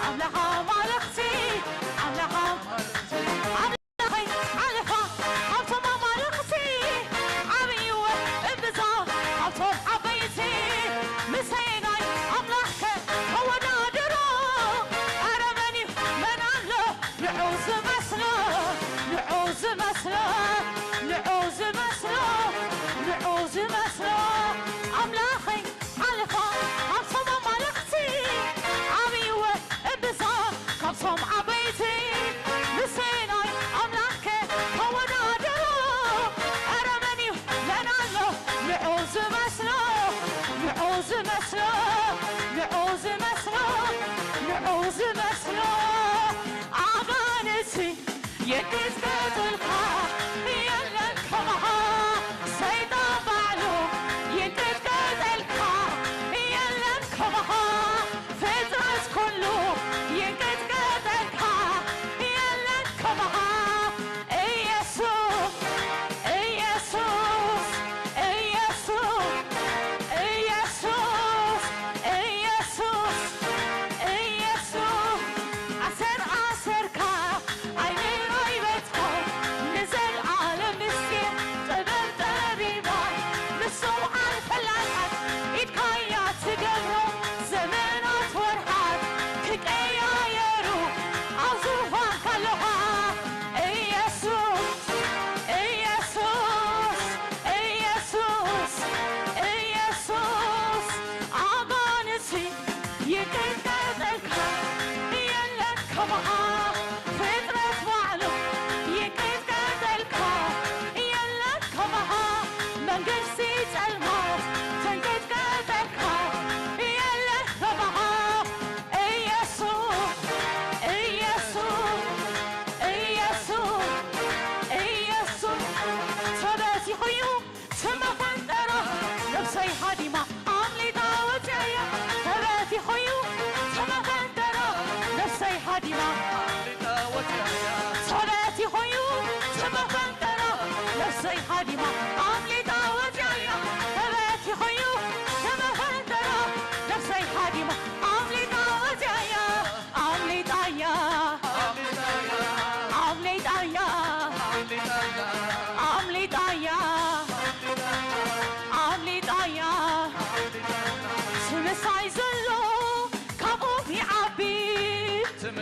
ኣምላኽ ኣማልኽቲ፣ ኣምላኽ ኣም-፣ ኣምላኸይ ሓለፋ ካብቶም ኣማልኽቲ ዓብይወ እምብዛ ካብቶም ዓበይቲ ምሰየናይ ኣምላኽከ ተወዳድሮ ኣረ መን እዩ መን ኣሎ ንዑ ዝመስሎ ንዑ ዝመስሎ ንዑ ዝመስሎ ንዑ ዝመስሎ ኣምላኸይ ሓለፋ ካብቶም ኣማልኽቲ ዓብይወ እምብዛ ካብቶም ዓበይቲ ምሰየናይ ኣምላኽከ ተወዳድሮ ኣረ መን እዩ መን ኣሎ ንዑ ዝመስሎ ንዑ ዝመስሎ ንዑ ዝመስሎ ንዑ ዝመስሎ ኣጋንንቲ ይንቅጥቀጠልካ የለን ከማኻ ሰይጣን ባዕሉ ይንቅጥቀጠልካ የለን ከማኻ ፍጥረት ኩሉ ይንቅጥቀጠልካ የለን ከማኻ ኢየሱስ ኢየሱስ ኢየሱስ ኢየሱስ ኢየሱስ ኢየሱስ ኣሰር ኣሰርካ ኣይንሮይበትካ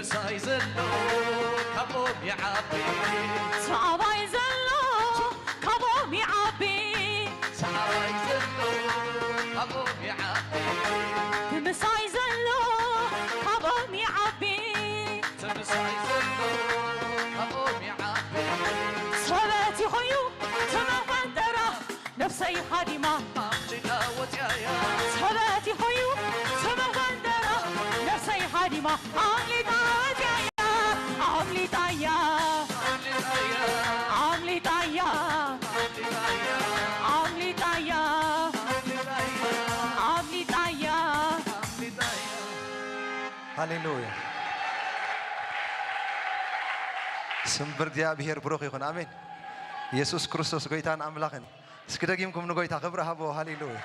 ምሳይ ዘሎ ካብኦም ይዓቢ። ሰዓባይ ዘሎ ካብኦም ይዓቢ። ሰዓባይ ዘሎ ካብኦም ይዓቢ። ብምሳይ ዘሎ ካብኦም ይዓቢ። ምሳይ ዘሎ ካብኦም ይዓቢ። ሰበት ይኾዩ ተመፈንጠራ ነፍሰይ ሃዲማ። ኣምሊጣ ወፅያያ ሰበት ይኾዩ ተመፈንጠራ ነፍሰይ ሃዲማ። ኣምሊጣ ወፅያያ ኣምሊጣያ ኣምሊጣያ ኣምሊጣያ ኣምሊጣያ ኣምሊጣያ ኣምሊጣያ ኣምሊጣያ ኣምሊጣያ ሃሌሉያ። ስም ብርግዚኣብሄር ብሩኽ ይኹን። ኣሜን። ኢየሱስ ክርስቶስ ጎይታን ኣምላኽን። እስኪ ደጊምኩም ንጎይታ ክብሪ ሃቦ። ሃሌሉያ።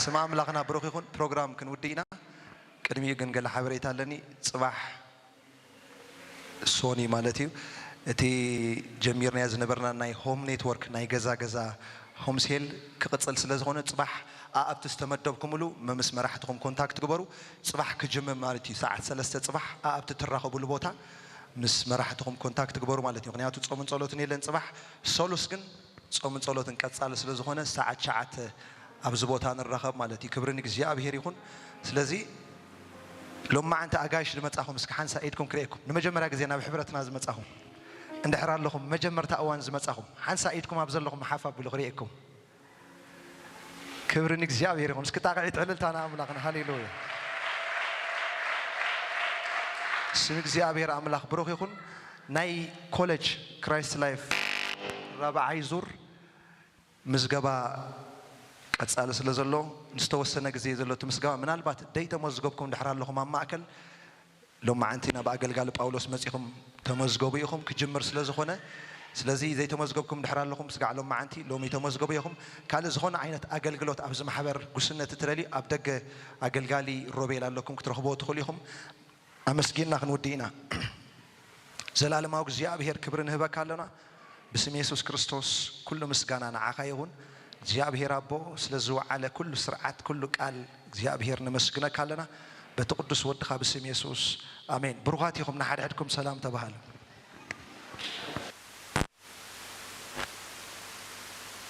ስም ኣምላኽና ብሩኽ ይኹን። ፕሮግራም ክንውድእ ኢና። ቅድሚኡ ግን ገለ ሓበሬታ ኣለኒ። ጽባሕ ሶኒ ማለት እዩ። እቲ ጀሚርናዮ ዝነበርና ናይ ሆም ኔትወርክ ናይ ገዛ ገዛ ሆም ሴል ክቕጽል ስለ ዝኾነ ጽባሕ ኣኣብቲ ዝተመደብኩምሉ መምስ መራሕትኹም ኮንታክት ግበሩ። ጽባሕ ክጅምር ማለት እዩ። ሰዓት ሰለስተ ጽባሕ ኣኣብቲ ትራኸቡሉ ቦታ ምስ መራሕትኹም ኮንታክት ግበሩ ማለት እዩ። ምክንያቱ ጾምን ጸሎትን የለን ጽባሕ። ሰሉስ ግን ጾምን ጸሎትን ቀጻሊ ስለ ዝኾነ ሰዓት ትሽዓተ ኣብዚ ቦታ ንራኸብ ማለት እዩ። ክብሪ ንእግዚኣብሔር ይኹን። ስለዚ ሎማዓንቲ ኣጋይሽ ዝመጻኹም እስኪ ሓንሳ ኢድኩም ክርእየኩም። ንመጀመርያ ግዜ ናብ ሕብረትና ዝመጻኹም እንድሕር ኣለኹም መጀመርታ እዋን ዝመጻኹም ሓንሳ ኢድኩም ኣብ ዘለኹም ሓፍ ኣብሉ ክርእየኩም። ክብሪ ንእግዚኣብሔር ይኹን። እስኪ ጣቕዒት ዕልልታ ንኣምላኽና። ሃሌሉያ። ስም እግዚኣብሔር ኣምላኽ ብሩኽ ይኹን። ናይ ኮሌጅ ክራይስት ላይፍ ራብዓይ ዙር ምዝገባ ቀጻሊ ስለ ዘሎ ንዝተወሰነ ግዜ ዘሎ እቲ ምዝገባ ምናልባት ደይተመዝገብኩም ድሕር ኣለኹም ኣብ ማእከል ሎማዓንቲ ናብ ኣገልጋሊ ጳውሎስ መጺኹም ተመዝገቡ ኢኹም ክጅምር ስለ ዝኾነ ስለዚ ዘይተመዝገብኩም ድሕር ኣለኹም ስጋዕ ሎማዓንቲ ሎሚ ተመዝገቡ ኢኹም ካልእ ዝኾነ ዓይነት ኣገልግሎት ኣብዚ ማሕበር ጉስነት እትደልዩ ኣብ ደገ ኣገልጋሊ ሮቤል ኣለኩም ክትረኽብዎ ትኽእሉ ኢኹም ኣመስጊንና ክንውድእ ኢና ዘላለማዊ እግዚኣብሔር ክብሪ ንህበካ ኣለና ብስም የሱስ ክርስቶስ ኩሉ ምስጋና ንዓኻ ይኹን እግዚኣብሔር ኣቦ ስለ ዝወዓለ ኩሉ ስርዓት ኩሉ ቃል እግዚኣብሔር ነመስግነካ ኣለና በቲ ቅዱስ ወድኻ ብስም የሱስ ኣሜን ብሩኻት ኢኹም ንሓድሕድኩም ሰላም ተባሃሉ